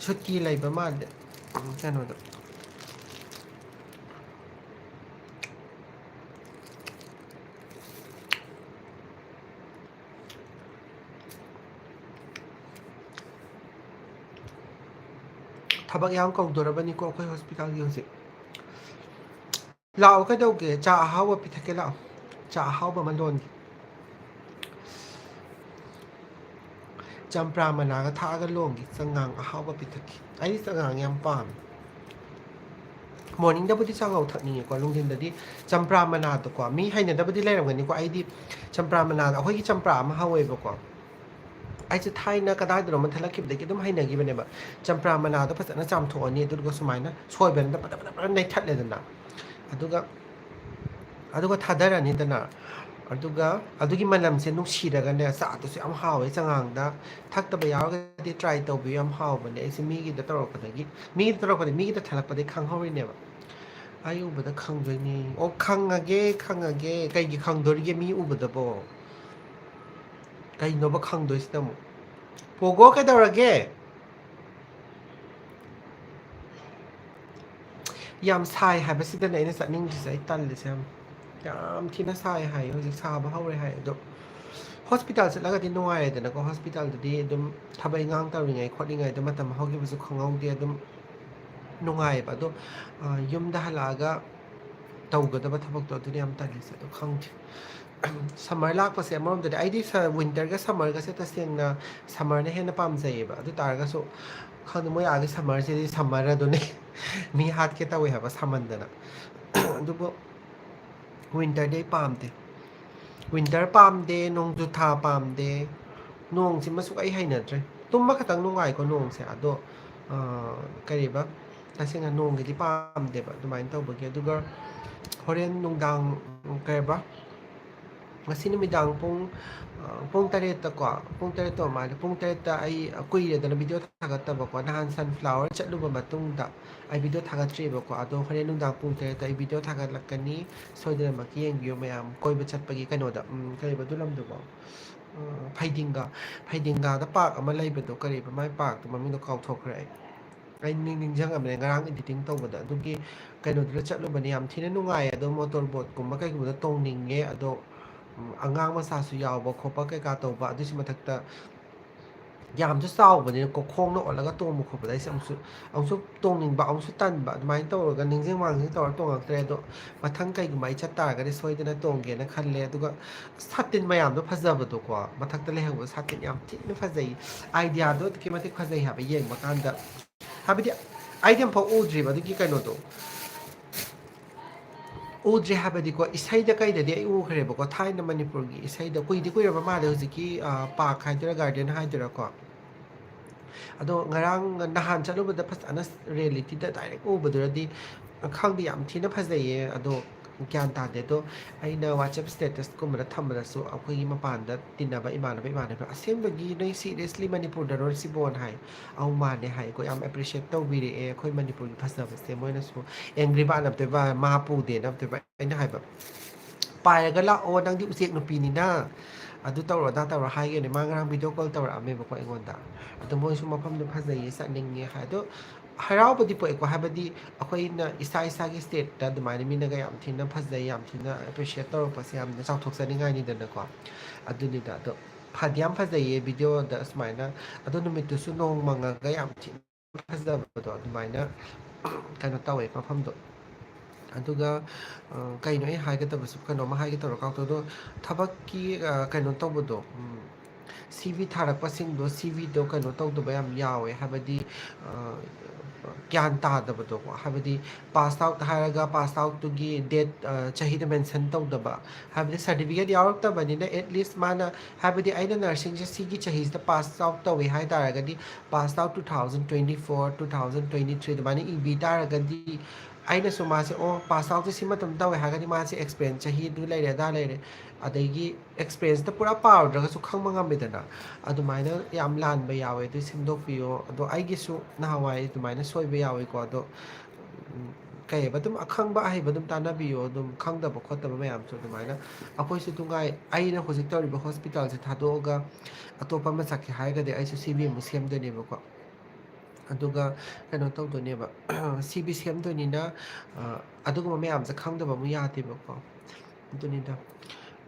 ꯁꯨꯇꯤ ꯂꯩꯕ ꯃꯥꯜꯂꯦ, ꯎꯝ, ꯀꯩꯅꯣꯗ꯫ ꯊꯕꯛ ꯌꯥꯝ ꯀꯧꯗꯣꯔꯕꯅꯤꯀꯣ ꯑꯩꯈꯣꯏ hospitalꯒꯤ ꯍꯧꯖꯤꯛ꯫ ꯂꯥꯛꯑꯣ, ꯀꯩꯗꯧꯒꯦ? ꯆꯥ ꯑꯍꯥꯎꯕ ꯄꯤꯊꯛꯀꯦ ꯂꯥꯛꯑꯣ꯫ ꯆꯥ ꯑꯍꯥꯎꯕ ꯑꯃ ꯂꯣꯟꯒꯦ꯫ ꯆꯝꯄ꯭ꯔꯥ ꯃꯅꯥꯒ ꯊꯥꯛꯑꯒ ꯂꯣꯟꯒꯦ꯫ ꯆꯉꯥꯡ ꯑꯍꯥꯎꯕ ꯄꯤꯊꯛꯀꯦ꯫ ꯑꯩ ꯆꯉꯥꯡ ꯌꯥꯝ ꯄꯥꯝꯃꯦ꯫ ꯃꯣꯔꯅꯤꯡꯗꯕꯨꯗꯤ ꯆꯥꯉꯧ ꯊꯛꯅꯤꯡꯉꯦꯀꯣ, ꯅꯨꯡꯊꯤꯟꯗꯗꯤ ꯆꯝꯄ꯭ꯔꯥ ꯃꯅꯥꯗꯣꯀꯣ, ꯃꯤ ꯍꯩꯅꯗꯕꯗꯤ ꯂꯩꯔꯝꯒꯅꯤꯀꯣ꯫ ꯑꯩꯗꯤ ꯆꯝꯄ꯭ꯔꯥ ꯃꯅꯥꯗꯣ, ꯑꯩꯈꯣꯏꯒꯤ ꯆꯝꯄ꯭ꯔꯥ ꯑꯃ ꯍꯧꯋꯦꯕꯀꯣ, ꯑꯩꯁꯦ ꯊꯥꯏꯅ ꯀꯗꯥꯏꯗꯅꯣ ꯑꯃ ꯊꯠꯂꯛꯈꯤꯕꯗꯒꯤ ꯑꯗꯨꯝ ꯍꯩꯅꯈꯤꯕꯅꯦꯕ꯫ ꯆꯝꯄ꯭ꯔꯥ ꯃꯅꯥꯗꯣ ꯐꯖꯅ ꯆꯥꯝꯊꯣꯛꯑꯅꯤ, ꯑꯗꯨꯒ ꯁꯨꯃꯥꯏꯅ ꯁꯣꯏꯕꯅꯤꯅ ꯄꯗ ꯄꯗ ꯄꯗ ꯅꯩꯊꯠꯂꯦꯗꯅ, ꯑꯗꯨꯒ ꯑꯗꯨꯒ ꯊꯥꯗꯔꯅꯤꯗꯅ, ꯑꯗꯨꯒ ꯑꯗꯨꯒꯤ ꯃꯅꯝꯁꯦ ꯅꯨꯡꯁꯤꯔꯒꯅꯦ, ꯆꯥꯗꯨꯁꯨ ꯌꯥꯝ ꯍꯥꯎꯋꯦ꯫ ꯆꯉꯥꯡꯗ ꯊꯛꯇꯕ ꯌꯥꯎꯔꯒꯗꯤ ꯇ꯭ꯔꯥꯏ ꯇꯧꯕꯤꯌꯨ, ꯌꯥꯝ ꯍꯥꯎꯕꯅꯦ꯫ ꯑꯩꯁꯦ ꯃꯤꯒꯤꯗ ꯇꯧꯔꯛꯄꯗꯒꯤ, ꯃꯤꯒꯤꯗ ꯇꯧꯔꯛꯄꯗꯒꯤ, ꯃꯤꯒꯤꯗ ꯊꯠꯂꯛꯄꯗꯒꯤ ꯈꯪꯍꯧꯔꯤꯅꯦꯕ꯫ ꯑꯩ ꯎꯕꯗ ꯈꯪꯗꯣꯏꯅꯦ꯫ ꯑꯣ, ꯈꯪꯉꯒꯦ, ꯈꯪꯉꯒꯦ꯫ ꯀꯩꯒꯤ ꯈꯪꯗꯣꯔꯤꯒꯦ ꯃꯤ ꯎꯕꯗꯕꯣ? ꯀꯩꯅꯣꯕ ꯈꯪꯗꯣꯏꯁꯤꯅ ꯑꯃꯨꯛ? ꯄꯣꯒꯣ, ꯀꯩꯗꯧꯔꯒꯦ? ꯌꯥꯝ ꯁꯥꯏ ꯍꯥꯏꯕꯁꯤꯗꯅꯦ ꯑꯩꯅ ꯆꯠꯅꯤꯡꯗ꯭ꯔꯤꯁꯦ꯫ ꯑꯩ ꯇꯜꯂꯤꯁꯦ ꯌꯥꯝ, ꯌꯥꯝ ꯊꯤꯅ ꯁꯥꯏ ꯍꯥꯏꯌꯦ꯫ ꯍꯧꯖꯤꯛ ꯁꯥꯕ ꯍꯧꯔꯦ ꯍꯥꯏ꯫ ꯑꯗꯣ ꯍꯣꯁꯄꯤꯇꯥꯜ ꯆꯠꯂꯒꯗꯤ ꯅꯨꯡꯉꯥꯏꯔꯦꯗꯅꯀꯣ꯫ ꯍꯣꯁꯄꯤꯇꯥꯜꯗꯗꯤ ꯑꯗꯨꯝ ꯊꯕꯛ ꯏꯪꯈꯥꯡ ꯇꯧꯔꯤꯉꯩ ꯈꯣꯠꯂꯤꯉꯩꯗ ꯃꯇꯝ ꯍꯧꯈꯤꯕꯁꯨ ꯈꯪꯍꯧꯗꯦ꯫ ꯑꯗꯨꯝ ꯅꯨꯡꯉꯥꯏꯌꯦꯕ꯫ ꯑꯗꯣ, ꯑ, ꯌꯨꯝꯗ ꯍꯜꯂꯛꯑꯒ ꯇꯧꯒꯗꯕ ꯊꯕꯛꯇꯣ, ꯑꯗꯨꯅ ꯌꯥꯝ ꯇꯜꯂꯤꯁꯦ꯫ ꯑꯗꯣ ꯈꯪꯗꯦ꯫ ꯁꯝꯃꯔ ꯂꯥꯛꯄꯁꯦ ꯑꯃꯔꯣꯝꯗꯗꯤ ꯑꯩꯗꯤ ꯁ-, ꯋꯤꯟꯇꯔꯒ ꯁꯝꯃꯔꯒꯁꯦ ꯇꯁꯦꯡꯅ ꯁꯝꯃꯔꯅ ꯍꯦꯟꯅ ꯄꯥꯝꯖꯩꯌꯦꯕ꯫ ꯑꯗꯨ ꯇꯥꯔꯒꯁꯨ ꯈꯪꯗꯦ, ꯃꯣꯏ ꯑꯥꯒꯤ ꯁꯝꯃꯔꯁꯤꯗꯤ ꯁꯝꯃꯔ ꯑꯗꯨꯅꯤ꯫ ꯃꯤ ꯍꯥꯠꯀꯦ ꯇꯧꯋꯦ ꯍꯥꯏꯕ ꯁꯥꯃꯟꯗꯅ꯫ ꯑꯗꯨꯕꯨ ꯋꯤꯟꯇꯔꯗꯤ ꯑꯩ ꯄꯥꯝꯗꯦ꯫ ꯋꯤꯟꯇꯔ ꯄꯥꯝꯗꯦ, ꯅꯣꯡꯖꯨ ꯊꯥ ꯄꯥꯝꯗꯦ꯫ ꯅꯣꯡꯁꯤꯃꯁꯨ ꯑꯩ ꯍꯩꯅꯗ꯭ꯔꯦ꯫ ꯇꯨꯝꯕ ꯈꯛꯇꯪ ꯅꯨꯡꯉꯥꯏꯀꯣ ꯅꯣꯡꯁꯦ, ꯑꯗꯣ, ꯑ, ꯀꯔꯤꯕ? ꯇꯁꯦꯡꯅ ꯅꯣꯡꯒꯤꯗꯤ ꯄꯥꯝꯗꯦꯕ ꯑꯗꯨꯃꯥꯏꯅ ꯇꯧꯕꯒꯤ꯫ ꯑꯗꯨꯒ ꯍꯣꯔꯦꯟ ꯅꯨꯡꯗꯥꯡ, ꯀꯩꯕ? ꯉꯁꯤ ꯅꯨꯃꯤꯗꯥꯡ ꯄꯨꯡ, ꯑ, ꯄꯨꯡ ꯇꯔꯦꯠꯇꯀꯣ, ꯄꯨꯡ ꯇꯔꯦꯠꯇ ꯑꯣꯏꯔ ꯃꯥꯜꯂꯦ꯫ ꯄꯨꯡ ꯇꯔꯦꯠꯇ ꯑꯩ, ꯑ, ꯀꯨꯏꯔꯦꯗꯅ ꯚꯤꯗꯤꯑꯣ ꯊꯥꯒꯠꯇꯕꯀꯣ꯫ ꯅꯍꯥꯟ ꯁꯟꯐ꯭ꯂꯥꯋꯔ ꯆꯠꯂꯨꯕ ꯃꯇꯨꯡꯗ ꯑꯩ ꯚꯤꯗꯤꯑꯣ ꯊꯥꯒꯠꯇ꯭ꯔꯤꯕꯀꯣ꯫ ꯑꯗꯣ ꯍꯣꯔꯦꯟ ꯅꯨꯡꯗꯥꯡ ꯄꯨꯡ ꯇꯔꯦꯠꯇ ꯑꯩ ꯚꯤꯗꯤꯑꯣ ꯊꯥꯒꯠꯂꯛꯀꯅꯤ꯫ ꯁꯣꯏꯗꯅꯃꯛꯀꯤ ꯌꯦꯡꯕꯤꯌꯨ ꯃꯌꯥꯝ꯫ ꯀꯣꯏꯕ ꯆꯠꯄꯒꯤ ꯀꯩꯅꯣꯗ, ꯎꯝ, ꯀꯔꯤꯕ ꯑꯗꯨ ꯂꯝꯗꯨꯕꯣ? ꯑ, ꯐꯩꯗꯤꯡꯒꯥ꯫ ꯐꯩꯗꯤꯡꯒꯥꯗ ꯄꯥꯔꯛ ꯑꯃ ꯂꯩꯕꯗꯣ, ꯀꯔꯤꯕ ꯃꯥꯏ ꯄꯥꯔꯛꯇꯣ ꯃꯃꯤꯡꯗꯣ ꯀꯥꯎꯊꯣꯛꯈ꯭ꯔꯦ ꯑꯩ꯫ ꯑꯩ ꯅꯤꯡ-, ꯅꯤꯡꯁꯤꯡꯉꯕꯅꯦ ꯉꯔꯥꯡ ꯏꯗꯤꯇꯤꯡ ꯇꯧꯕꯗ꯫ ꯑꯗꯨꯒꯤ ꯀꯩꯅꯣꯗꯨꯗ ꯆꯠꯂꯨꯕꯅꯦ꯫ ꯌꯥꯝ ꯊꯤꯅ ꯅꯨꯡꯉꯥꯏꯌꯦ꯫ ꯑꯗꯣ ꯃꯣꯇꯣꯔ ꯕꯣꯠꯀꯨꯝꯕ ꯀꯩꯒꯨꯝꯕꯗ ꯇꯣꯡꯅꯤꯡꯉꯦ꯫ ꯑꯗꯣ, ꯎꯝ, ꯑꯉꯥꯡ ꯃꯆꯥꯁꯨ ꯌꯥꯎꯕ ꯈꯣꯠꯄ ꯀꯩꯀꯥ ꯇꯧꯕ꯫ ꯑꯗꯨꯏꯁꯨ ꯃꯊꯛꯇ ꯌꯥꯝꯁꯨ ꯆꯥꯎꯕꯅꯤꯅꯀꯣ, ꯈꯣꯡꯅ ꯑꯣꯠꯂꯒ ꯇꯣꯡꯕ ꯈꯣꯠꯄꯗ ꯑꯩꯁꯦ ꯑꯃꯨꯛꯁꯨ, ꯑꯃꯨꯛꯁꯨ ꯇꯣꯡꯅꯤꯡꯕ, ꯑꯃꯨꯛꯁꯨ ꯇꯟꯕ, ꯑꯗꯨꯃꯥꯏꯅ ꯇꯧꯔꯒ ꯅꯤꯡꯁꯤꯡ ꯃꯥꯡꯖꯤꯡ ꯇꯧꯔ ꯇꯣꯡꯉꯛꯇ꯭ꯔꯦ꯫ ꯑꯗꯣ ꯃꯊꯪ ꯀꯩꯒꯨꯝꯕ ꯑꯩ ꯆꯠ ꯇꯥꯔꯒꯗꯤ ꯁꯣꯏꯗꯅ ꯇꯣꯡꯒꯦꯅ ꯈꯜꯂꯦ꯫ ꯑꯗꯨꯒ ꯁꯥꯇꯤꯟ ꯃꯌꯥꯝꯗꯣ ꯐꯖꯕꯗꯣꯀꯣ, ꯃꯊꯛꯇ ꯂꯩꯍꯧꯕ ꯁꯥꯇꯤꯟ ꯌꯥꯝ ꯊꯤꯅ ꯐꯖꯩ꯫ ꯑꯥꯏꯗꯤꯌꯥꯗꯣ ꯑꯗꯨꯛꯀꯤ ꯃꯇꯤꯛ ꯐꯖꯩ ꯍꯥꯏꯕ ꯌꯦꯡꯕ ꯀꯥꯟꯗ꯫ ꯍꯥꯏꯕꯗꯤ ꯑꯩꯗꯤ ꯑꯃꯨꯛꯐꯥꯎ ꯎꯗ꯭ꯔꯤꯕ ꯑꯗꯨꯒꯤ ꯀꯩꯅꯣꯗꯣ꯫ ꯎꯗ꯭ꯔꯦ ꯍꯥꯏꯕꯗꯤꯀꯣ, ꯏꯁꯩꯗ ꯀꯩꯗꯗꯤ ꯑꯩ ꯎꯈ꯭ꯔꯦꯕꯀꯣ, ꯊꯥꯏꯅ ꯃꯅꯤꯄꯨꯔꯒꯤ ꯏꯁꯩꯗ, ꯀꯨꯏꯗꯤ ꯀꯨꯏꯔꯕ ꯃꯥꯜꯂꯦ ꯍꯧꯖꯤꯛꯀꯤ, ꯑ, ꯄꯥꯔꯛ ꯍꯥꯏꯗꯣꯏꯔꯥ, ꯒꯥꯔꯗꯦꯟ ꯍꯥꯏꯗꯣꯏꯔꯥꯀꯣ꯫ ꯑꯗꯣ ꯉꯔꯥꯡ, ꯅꯍꯥꯟ ꯆꯠꯂꯨꯕꯗ ꯐꯖꯅ ꯔꯤꯌꯦꯂꯤꯇꯤꯗ ꯗꯥꯏꯔꯦꯛ ꯎꯕꯗꯨꯅꯗꯤ, ꯈꯪꯗꯦ, ꯌꯥꯝ ꯊꯤꯅ ꯐꯖꯩꯌꯦ꯫ ꯑꯗꯣ ꯒ꯭ꯌꯥꯟ ꯇꯥꯗꯦ꯫ ꯑꯗꯣ ꯑꯩꯅ WhatsApp status ꯀꯨꯝꯕꯗ ꯊꯝꯕꯗꯁꯨ ꯑꯩꯈꯣꯏꯒꯤ ꯃꯄꯥꯟꯗ ꯇꯤꯟꯅꯕ ꯏꯃꯥꯟꯅꯕ, ꯏꯃꯥꯟꯅꯕ, "ꯑꯁꯦꯡꯕꯒꯤ ꯅꯣꯏ seriously ꯃꯅꯤꯄꯨꯔꯗꯔꯣ ꯁꯤꯕꯣꯅ?" ꯍꯥꯏ꯫ "ꯑꯧ, ꯃꯥꯅꯦ" ꯍꯥꯏꯀꯣ꯫ ꯌꯥꯝ appreciate ꯇꯧꯕꯤꯔꯛꯑꯦ ꯑꯩꯈꯣꯏ ꯃꯅꯤꯄꯨꯔꯒꯤ ꯐꯖꯕꯁꯦ꯫ ꯃꯣꯏꯅꯁꯨ angry bird ꯅꯝꯇꯣꯏꯕ, ꯃꯥ ꯄꯨꯗꯦ ꯅꯝꯇꯣꯏꯕ꯫ ꯑꯩꯅ ꯍꯥꯏꯕ, "ꯄꯥꯏꯔꯒ ꯂꯥꯛꯑꯣ, ꯅꯪꯗꯤ ꯎꯆꯦꯛ ꯅꯨꯄꯤꯅꯤꯅ, ꯑꯗꯨ ꯇꯧꯔꯣ, ꯑꯗꯥ ꯇꯧꯔꯣ" ꯍꯥꯏꯒꯅꯤ꯫ ꯃꯥ ꯉꯔꯥꯡ video call ꯇꯧꯔꯛꯑꯝꯃꯦꯕꯀꯣ ꯑꯩꯉꯣꯟꯗ꯫ ꯑꯗꯣ ꯃꯣꯏꯁꯨ ꯃꯐꯝꯗꯣ ꯐꯖꯩꯌꯦ, ꯆꯠꯅꯤꯡꯉꯦ ꯍꯥꯏ꯫ ꯑꯗꯣ ꯍꯔꯥꯎꯕꯗꯤ ꯄꯣꯛꯑꯦꯀꯣ, ꯍꯥꯏꯕꯗꯤ ꯑꯩꯈꯣꯏꯅ ꯏꯁꯥ ꯏꯁꯥꯒꯤ stateꯇ ꯑꯗꯨꯃꯥꯏꯅ ꯃꯤꯅꯒ ꯌꯥꯝ ꯊꯤꯅ ꯐꯖꯩ, ꯌꯥꯝ ꯊꯤꯅ appreciate ꯇꯧꯔꯛꯄꯁꯦ ꯌꯥꯝꯅ ꯆꯥꯎꯊꯣꯛꯆꯅꯤꯡꯉꯥꯏꯅꯤꯗꯅꯀꯣ꯫ ꯑꯗꯨꯅꯤꯗ꯫ ꯑꯗꯣ ꯐꯗꯤ ꯌꯥꯝ ꯐꯖꯩꯌꯦ videoꯗ ꯁꯨꯃꯥꯏꯅ꯫ ꯑꯗꯣ ꯅꯨꯃꯤꯠꯇꯨꯁꯨ ꯅꯣꯡ ꯃꯪꯉꯒ ꯌꯥꯝ ꯊꯤꯅ ꯐꯖꯕꯗꯣ ꯑꯗꯨꯃꯥꯏꯅ ꯀꯩꯅꯣ ꯇꯧꯋꯦ ꯃꯐꯝꯗꯣ꯫ ꯑꯗꯨꯒ, ꯑ, ꯀꯩꯅꯣ ꯑꯩ ꯍꯥꯏꯒꯗꯕꯁꯨ, ꯀꯩꯅꯣꯝꯃ ꯍꯥꯏꯒꯦ ꯇꯧꯔ ꯀꯥꯎꯊꯣꯛꯑꯦ꯫ ꯑꯗꯣ ꯊꯕꯛꯀꯤ, ꯑ, ꯀꯩꯅꯣ ꯇꯧꯕꯗꯣ, ꯎꯝ, CV ꯊꯥꯔꯛꯄꯁꯤꯡꯗꯣ, CVꯗꯣ ꯀꯩꯅꯣ ꯇꯧꯗꯕ ꯌꯥꯝ ꯌꯥꯎꯋꯦ꯫ ꯍꯥꯏꯕꯗꯤ, ꯑ, ꯒ꯭ꯌꯥꯟ ꯇꯥꯗꯕꯗꯣꯀꯣ꯫ ꯍꯥꯏꯕꯗꯤ pass out ꯍꯥꯏꯔꯒ pass outꯇꯨꯒꯤ date, ꯑ, ꯆꯍꯤꯗꯣ mention ꯇꯧꯗꯕ꯫ ꯍꯥꯏꯕꯗꯤ certificate ꯌꯥꯎꯔꯛꯇꯕꯅꯤꯅ, at least ꯃꯥꯅ, ꯍꯥꯏꯕꯗꯤ ꯑꯩꯅ nursingꯁꯦ ꯁꯤꯒꯤ ꯆꯍꯤꯁꯤꯗ pass out ꯇꯧꯋꯦ ꯍꯥꯏ ꯇꯥꯔꯒꯗꯤ, pass out two thousand twenty four, two thousand twenty three ꯑꯗꯨꯃꯥꯏꯅ ꯏꯕꯤ ꯇꯥꯔꯒꯗꯤ, ꯑꯩꯅꯁꯨ ꯃꯥꯁꯦ, "ꯑꯣ, pass outꯁꯦ ꯁꯤ ꯃꯇꯝ ꯇꯧꯋꯦ" ꯍꯥꯏꯔꯒꯗꯤ, ꯃꯥꯁꯦ experience ꯆꯍꯤ ꯑꯗꯨ ꯂꯩꯔꯦ, ꯑꯗꯥ ꯂꯩꯔꯦ, ꯑꯗꯒꯤ experienceꯇ ꯄꯨꯔꯥ ꯄꯥꯔꯨꯗ꯭ꯔꯒꯁꯨ ꯈꯪꯕ ꯉꯝꯃꯤꯗꯅ꯫ ꯑꯗꯨꯃꯥꯏꯅ ꯌꯥꯝ ꯂꯥꯟꯕ ꯌꯥꯎꯋꯦ, ꯑꯗꯨ ꯁꯦꯝꯗꯣꯛꯄꯤꯌꯣ꯫ ꯑꯗꯣ ꯑꯩꯒꯤꯁꯨ ꯅꯍꯥꯟꯋꯥꯏ ꯑꯗꯨꯃꯥꯏꯅ ꯁꯣꯏꯕ ꯌꯥꯎꯋꯦꯀꯣ꯫ ꯑꯗꯣ, ꯎꯝ, ꯀꯩ ꯍꯥꯏꯕ, ꯑꯗꯨꯝ ꯑꯈꯪꯕ ꯑꯍꯩꯕ ꯑꯗꯨꯝ ꯇꯥꯟꯅꯕꯤꯌꯣ꯫ ꯑꯗꯨꯝ ꯈꯪꯗꯕ ꯈꯣꯠꯇꯕ ꯃꯌꯥꯝꯁꯨ ꯑꯗꯨꯃꯥꯏꯅ꯫ ꯑꯩꯈꯣꯏꯁꯨ ꯅꯨꯡꯉꯥꯏ, ꯑꯩꯅ ꯍꯧꯖꯤꯛ ꯇꯧꯔꯤꯕ hospitalꯁꯦ ꯊꯥꯗꯣꯛꯑꯒ ꯑꯇꯣꯞꯄ ꯑꯃ ꯆꯠꯀꯦ ꯍꯥꯏꯔꯒꯗꯤ, ꯑꯩꯁꯨ CV ꯑꯃꯨꯛ ꯁꯦꯝꯗꯣꯏꯅꯦꯕꯀꯣ꯫ ꯑꯗꯨꯒ ꯀꯩꯅꯣ ꯇꯧꯗꯣꯏꯅꯦꯕ, CV ꯁꯦꯝꯗꯣꯏꯅꯤꯅ, ꯑ, ꯑꯗꯨꯒꯨꯝꯕ ꯃꯌꯥꯝꯁꯦ ꯈꯪꯗꯕ ꯑꯃꯨꯛ ꯌꯥꯗꯦꯕꯀꯣ꯫ ꯑꯗꯨꯅꯤꯗ꯫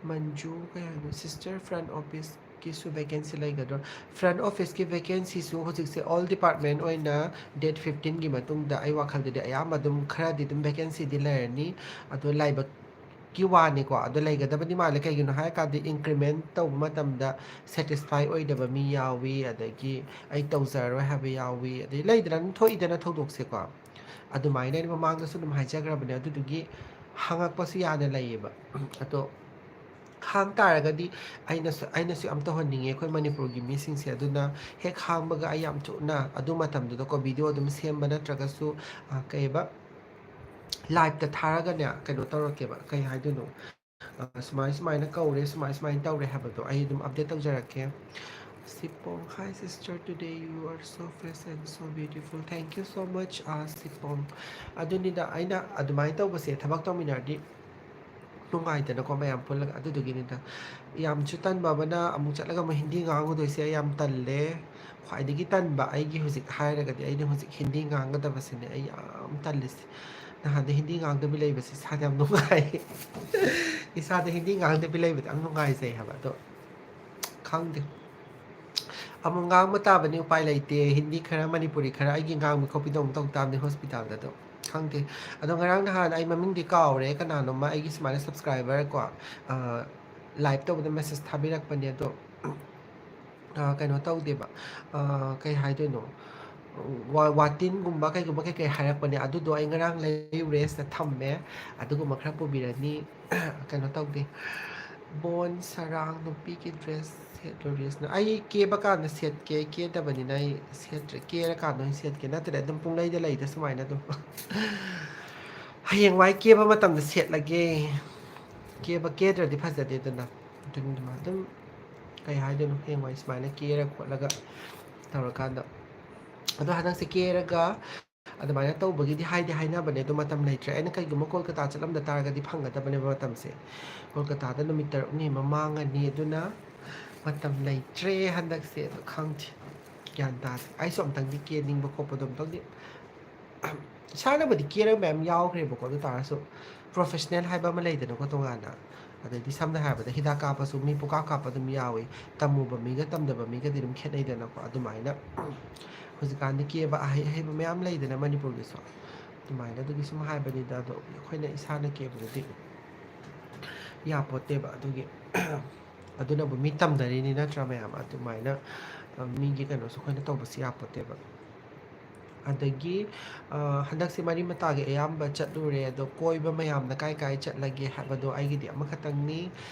ꯃꯟꯖꯨ ꯀꯩ ꯍꯥꯏꯅꯣ? Sister, front officeꯀꯤꯁꯨ vacancy ꯂꯩꯒꯗ꯭ꯔꯣ? Front officeꯀꯤ vacancyꯁꯨ ꯍꯧꯖꯤꯛꯁꯦ all department ꯑꯣꯏꯅ date fifteenꯒꯤ ꯃꯇꯨꯡꯗ, ꯑꯩ ꯋꯥꯈꯜꯗꯗꯤ, ꯑꯌꯥꯝꯕ ꯑꯗꯨꯝ ꯈꯔꯗꯤ ꯑꯗꯨꯝ vacancyꯗꯤ ꯂꯩꯔꯅꯤ꯫ ꯑꯗꯣ ꯂꯥꯏꯕꯛꯀꯤ ꯋꯥꯅꯤꯀꯣ꯫ ꯑꯗꯣ ꯂꯩꯒꯗꯕꯗꯤ ꯃꯥꯜꯂꯦ꯫ ꯀꯩꯒꯤꯅꯣ ꯍꯥꯏꯔꯀꯥꯟꯗ, increment ꯇꯧꯕ ꯃꯇꯝꯗ satisfy ꯑꯣꯏꯗꯕ ꯃꯤ ꯌꯥꯎꯏ, ꯑꯗꯒꯤ "ꯑꯩ ꯇꯧꯖꯔꯔꯣꯏ" ꯍꯥꯏꯕ ꯌꯥꯎꯏ, ꯑꯗꯩ ꯂꯩꯗꯅ, ꯑꯗꯨꯝ ꯊꯣꯛꯏꯗꯅ ꯊꯧꯗꯣꯛꯁꯦꯀꯣ꯫ ꯑꯗꯨꯃꯥꯏꯅ ꯑꯩꯅ ꯃꯃꯥꯡꯗꯁꯨ ꯑꯗꯨꯝ ꯍꯥꯏꯖꯈ꯭ꯔꯕꯅꯦ꯫ ꯑꯗꯨꯗꯨꯒꯤ ꯍꯥꯡꯉꯛꯄꯁꯨ ꯌꯥꯅ ꯂꯩꯌꯦꯕ꯫ ꯑꯗꯣ ꯍꯥꯡ ꯇꯥꯔꯒꯗꯤ ꯑꯩꯅꯁꯨ ꯑꯩꯅꯁꯨ ꯌꯥꯝ ꯇꯧꯍꯟꯅꯤꯡꯉꯦ ꯑꯩꯈꯣꯏ ꯃꯅꯤꯄꯨꯔꯒꯤ ꯃꯤꯁꯤꯡꯁꯦ꯫ ꯑꯗꯨꯅ ꯍꯦꯛ ꯍꯥꯡꯕꯒ ꯑꯩ ꯌꯥꯝ ꯊꯨꯅ ꯑꯗꯨ ꯃꯇꯝꯗꯨꯗꯀꯣ ꯚꯤꯗꯤꯑꯣ ꯑꯗꯨꯝ ꯁꯦꯝꯕ ꯅꯠꯇ꯭ꯔꯒꯁꯨ, ꯑ, ꯀꯩꯕ, ꯂꯥꯏꯞꯇ ꯊꯥꯔꯒꯅꯦ, ꯀꯩꯅꯣ ꯇꯧꯔꯛꯀꯦꯕ, ꯀꯩ ꯍꯥꯏꯗꯣꯏꯅꯣ, ꯑ, ꯁꯨꯃꯥꯏ ꯁꯨꯃꯥꯏꯅ ꯀꯧꯔꯦ, ꯁꯨꯃꯥꯏ ꯁꯨꯃꯥꯏꯅ ꯇꯧꯔꯦ ꯍꯥꯏꯕꯗꯣ ꯑꯩ ꯑꯗꯨꯝ ꯑꯞꯗꯦꯠ ꯇꯧꯖꯔꯛꯀꯦ꯫ ꯁꯤꯄꯣꯡ, hi sister, today you are so fresh and so beautiful, thank you so much, ꯑ, ꯁꯤꯄꯣꯡ꯫ ꯑꯗꯨꯅꯤꯗ, ꯑꯩꯅ ꯑꯗꯨꯃꯥꯏꯅ ꯇꯧꯕꯁꯦ, ꯊꯕꯛ ꯇꯧꯃꯤꯟꯅꯔꯗꯤ ꯅꯨꯡꯉꯥꯏꯗꯅꯀꯣ, ꯃꯌꯥꯝ ꯄꯨꯜꯂꯒ꯫ ꯑꯗꯨꯗꯨꯒꯤꯅꯤꯗ꯫ ꯌꯥꯝꯁꯨ ꯇꯟꯕ ꯑꯃꯅ ꯑꯃꯨꯛ ꯆꯠꯂꯒ ꯑꯃꯨꯛ ꯍꯤꯟꯗꯤ ꯉꯥꯡꯉꯨꯗꯣꯏꯁꯦ ꯑꯩ ꯌꯥꯝ ꯇꯜꯂꯦ꯫ ꯈ꯭ꯋꯥꯏꯗꯒꯤ ꯇꯟꯕ ꯑꯩꯒꯤ ꯍꯧꯖꯤꯛ ꯍꯥꯏꯔꯒꯗꯤ, ꯑꯩꯅ ꯍꯧꯖꯤꯛ ꯍꯤꯟꯗꯤ ꯉꯥꯡꯒꯗꯕꯁꯤꯅꯦ ꯑꯩ ꯌꯥꯝ ꯇꯜꯂꯤꯁꯦ꯫ ꯅꯍꯥꯟꯗꯩ ꯍꯤꯟꯗꯤ ꯉꯥꯡꯗꯕꯤ ꯂꯩꯕꯁꯦ ꯏꯁꯥꯗ ꯌꯥꯝ ꯅꯨꯡꯉꯥꯏ꯫ ꯏꯁꯥꯗ ꯍꯤꯟꯗꯤ ꯉꯥꯡꯗꯕꯤ ꯂꯩꯕꯗ ꯌꯥꯝ ꯅꯨꯡꯉꯥꯏꯖꯩ ꯍꯥꯏꯕ꯫ ꯑꯗꯣ ꯈꯪꯗꯦ꯫ ꯑꯃꯨꯛ ꯉꯥꯡꯕ ꯇꯥꯕꯅꯤ, ꯎꯄꯥꯏ ꯂꯩꯇꯦ꯫ ꯍꯤꯟꯗꯤ ꯈꯔ, ꯃꯅꯤꯄꯨꯔꯤ ꯈꯔ, ꯑꯩꯒꯤ ꯉꯥꯡꯕꯤ ꯈꯣꯠꯄꯤꯗꯣ ꯑꯃꯨꯛ ꯇꯧ ꯇꯥꯕꯅꯤ ꯍꯣꯁꯄꯤꯇꯥꯜꯗ꯫ ꯑꯗꯣ ꯈꯪꯗꯦ꯫ ꯑꯗꯣ ꯉꯔꯥꯡ ꯅꯍꯥꯟ ꯑꯩ ꯃꯃꯤꯡꯗꯤ ꯀꯥꯎꯔꯦ, ꯀꯅꯥꯅꯣꯝꯃ ꯑꯩꯒꯤ ꯁꯨꯃꯥꯏꯅ ꯁꯕꯁꯀ꯭ꯔꯥꯏꯕꯔ ꯀꯣ, ꯑ, ꯂꯥꯏꯚ ꯇꯧꯕꯗ ꯃꯦꯁꯦꯖ ꯊꯥꯕꯤꯔꯛꯄꯅꯦ꯫ ꯑꯗꯣ, ꯑ, ꯀꯩꯅꯣ ꯇꯧꯗꯦꯕ, ꯑ, ꯀꯩ ꯍꯥꯏꯗꯣꯏꯅꯣ, ꯋꯥ-, ꯋꯥꯇꯤꯟꯒꯨꯝꯕ ꯀꯩꯒꯨꯝꯕ ꯀꯩꯀꯩ ꯍꯥꯏꯔꯛꯄꯅꯦ꯫ ꯑꯗꯨꯗꯣ ꯑꯩ ꯉꯔꯥꯡ ꯂꯩꯔꯨꯔꯦ, ꯁꯤꯗ ꯊꯝꯃꯦ꯫ ꯑꯗꯨꯒꯨꯝꯕ ꯈꯔ ꯄꯨꯕꯤꯔꯅꯤ꯫ ꯀꯩꯅꯣ ꯇꯧꯗꯦ꯫ ꯕꯣꯟ ꯁꯔꯥꯡ ꯅꯨꯄꯤꯒꯤ ꯗ꯭ꯔꯦꯁ ꯁꯦꯠꯂꯨꯔꯤꯁꯤꯅ, ꯑꯩ ꯀꯦꯕ ꯀꯥꯟꯗ ꯁꯦꯠꯀꯦ, ꯀꯦꯗꯕꯅꯤꯅ ꯑꯩ ꯁꯦꯠꯇ꯭ꯔꯦ꯫ ꯀꯦꯔꯀꯥꯟꯗ ꯑꯣꯏꯅ ꯁꯦꯠꯀꯦ, ꯅꯠꯇ꯭ꯔꯗꯤ ꯑꯗꯨꯝ ꯄꯨꯡꯂꯩꯗ ꯂꯩꯗ ꯁꯨꯃꯥꯏꯅ ꯑꯗꯨꯝ꯫ ꯍꯌꯦꯡꯋꯥꯏ ꯀꯦꯕ ꯃꯇꯝꯗ ꯁꯦꯠꯂꯒꯦ꯫ ꯀꯦꯕ, ꯀꯦꯗ꯭ꯔꯗꯤ ꯐꯖꯗꯦꯗꯅ꯫ ꯑꯗꯨꯅ ꯑꯗꯨꯝ, ꯀꯩ ꯍꯥꯏꯗꯣꯏꯅꯣ, ꯍꯌꯦꯡꯋꯥꯏ ꯁꯨꯃꯥꯏꯅ ꯀꯦꯔ ꯈꯣꯠꯂꯒ ꯇꯧꯔꯀꯥꯟꯗ꯫ ꯑꯗꯣ ꯍꯟꯗꯛꯁꯦ ꯀꯦꯔꯒ ꯑꯗꯨꯃꯥꯏꯅ ꯇꯧꯕꯒꯤꯗꯤ ꯍꯥꯏꯗꯤ ꯍꯥꯏꯅꯕꯅꯦ, ꯑꯗꯣ ꯃꯇꯝ ꯂꯩꯇ꯭ꯔꯦ꯫ ꯑꯩꯅ ꯀꯩꯒꯨꯝꯕ ꯀꯣꯜꯀꯇꯥ ꯆꯠꯂꯝꯗ ꯇꯥꯔꯒꯗꯤ ꯐꯪꯒꯗꯕꯅꯦꯕ ꯃꯇꯝꯁꯦ꯫ ꯀꯣꯜꯀꯇꯥꯗ ꯅꯨꯃꯤꯠ ꯇꯔꯨꯛꯅꯤ ꯑꯃ ꯃꯥꯡꯉꯅꯤ, ꯑꯗꯨꯅ ꯃꯇꯝ ꯂꯩꯇ꯭ꯔꯦ ꯍꯟꯗꯛꯁꯦ꯫ ꯑꯗꯣ ꯈꯪꯗꯦ, ꯒ꯭ꯌꯥꯟ ꯇꯥꯗꯦ꯫ ꯑꯩꯁꯨ ꯑꯝꯇꯪꯗꯤ ꯀꯦꯅꯤꯡꯕ ꯈꯣꯠꯄꯗꯣ ꯑꯝꯇꯪꯗꯤ, ꯏꯁꯥꯅꯕꯨꯗꯤ ꯀꯦꯔꯒ ꯃꯌꯥꯝ ꯌꯥꯎꯈ꯭ꯔꯦꯕꯀꯣ, ꯑꯗꯨ ꯇꯥꯔꯁꯨ ꯄ꯭ꯔꯣꯐꯦꯁꯅꯦꯜ ꯍꯥꯏꯕ ꯑꯃ ꯂꯩꯗꯅꯀꯣ ꯇꯣꯉꯥꯟꯅ꯫ ꯑꯗꯩꯗꯤ ꯁꯝꯅ ꯍꯥꯏꯔꯕꯗ ꯍꯤꯗꯥꯛ ꯀꯥꯞꯄꯁꯨ ꯃꯤ ꯄꯨꯡꯀꯥꯞ ꯀꯥꯞꯄ ꯑꯗꯨꯝ ꯌꯥꯎꯏ, ꯇꯝꯃꯨꯕ ꯃꯤꯒ ꯇꯝꯗꯕ ꯃꯤꯒꯗꯤ ꯑꯗꯨꯝ ꯈꯦꯠꯅꯩꯗꯅꯀꯣ꯫ ꯑꯗꯨꯃꯥꯏꯅ ꯍꯧꯖꯤꯛꯀꯥꯟꯗꯤ ꯀꯦꯕ ꯑꯍꯩ ꯑꯍꯩꯕ ꯃꯌꯥꯝ ꯂꯩꯗꯅ ꯃꯅꯤꯄꯨꯔꯒꯤꯁꯨ꯫ ꯑꯗꯨꯃꯥꯏꯅ ꯑꯗꯨꯒꯤ ꯁꯨꯝ ꯍꯥꯏꯕꯅꯤꯗ꯫ ꯑꯗꯣ ꯑꯩꯈꯣꯏꯅ ꯏꯁꯥꯅ ꯀꯦꯕꯗꯨꯗꯤ ꯌꯥꯄꯣꯠꯇꯦꯕ꯫ ꯑꯗꯨꯒꯤ ꯑꯗꯨꯅꯕꯨ ꯃꯤ ꯇꯝꯅꯔꯤꯅꯤ ꯅꯠꯇ꯭ꯔꯥ ꯃꯌꯥꯝ? ꯑꯗꯨꯃꯥꯏꯅ, ꯑ, ꯃꯤꯒꯤ ꯀꯩꯅꯣꯁꯨ ꯑꯩꯈꯣꯏꯅ ꯇꯧꯕꯁꯨ ꯌꯥꯄꯣꯠꯇꯦꯕ꯫ ꯑꯗꯒꯤ ꯍꯟꯗꯛꯁꯦ ꯃꯔꯤ ꯃꯇꯥꯒꯤ ꯑꯌꯥꯝꯕ ꯆꯠꯂꯨꯔꯦ꯫ ꯑꯗꯣ ꯀꯣꯏꯕ ꯃꯌꯥꯝꯅ ꯀꯥꯏ ꯀꯥꯏ ꯆꯠꯂꯒꯦ ꯍꯥꯏꯕꯗꯣ ꯑꯩꯒꯤꯗꯤ ꯑꯃꯈꯛꯇꯪꯅꯤ,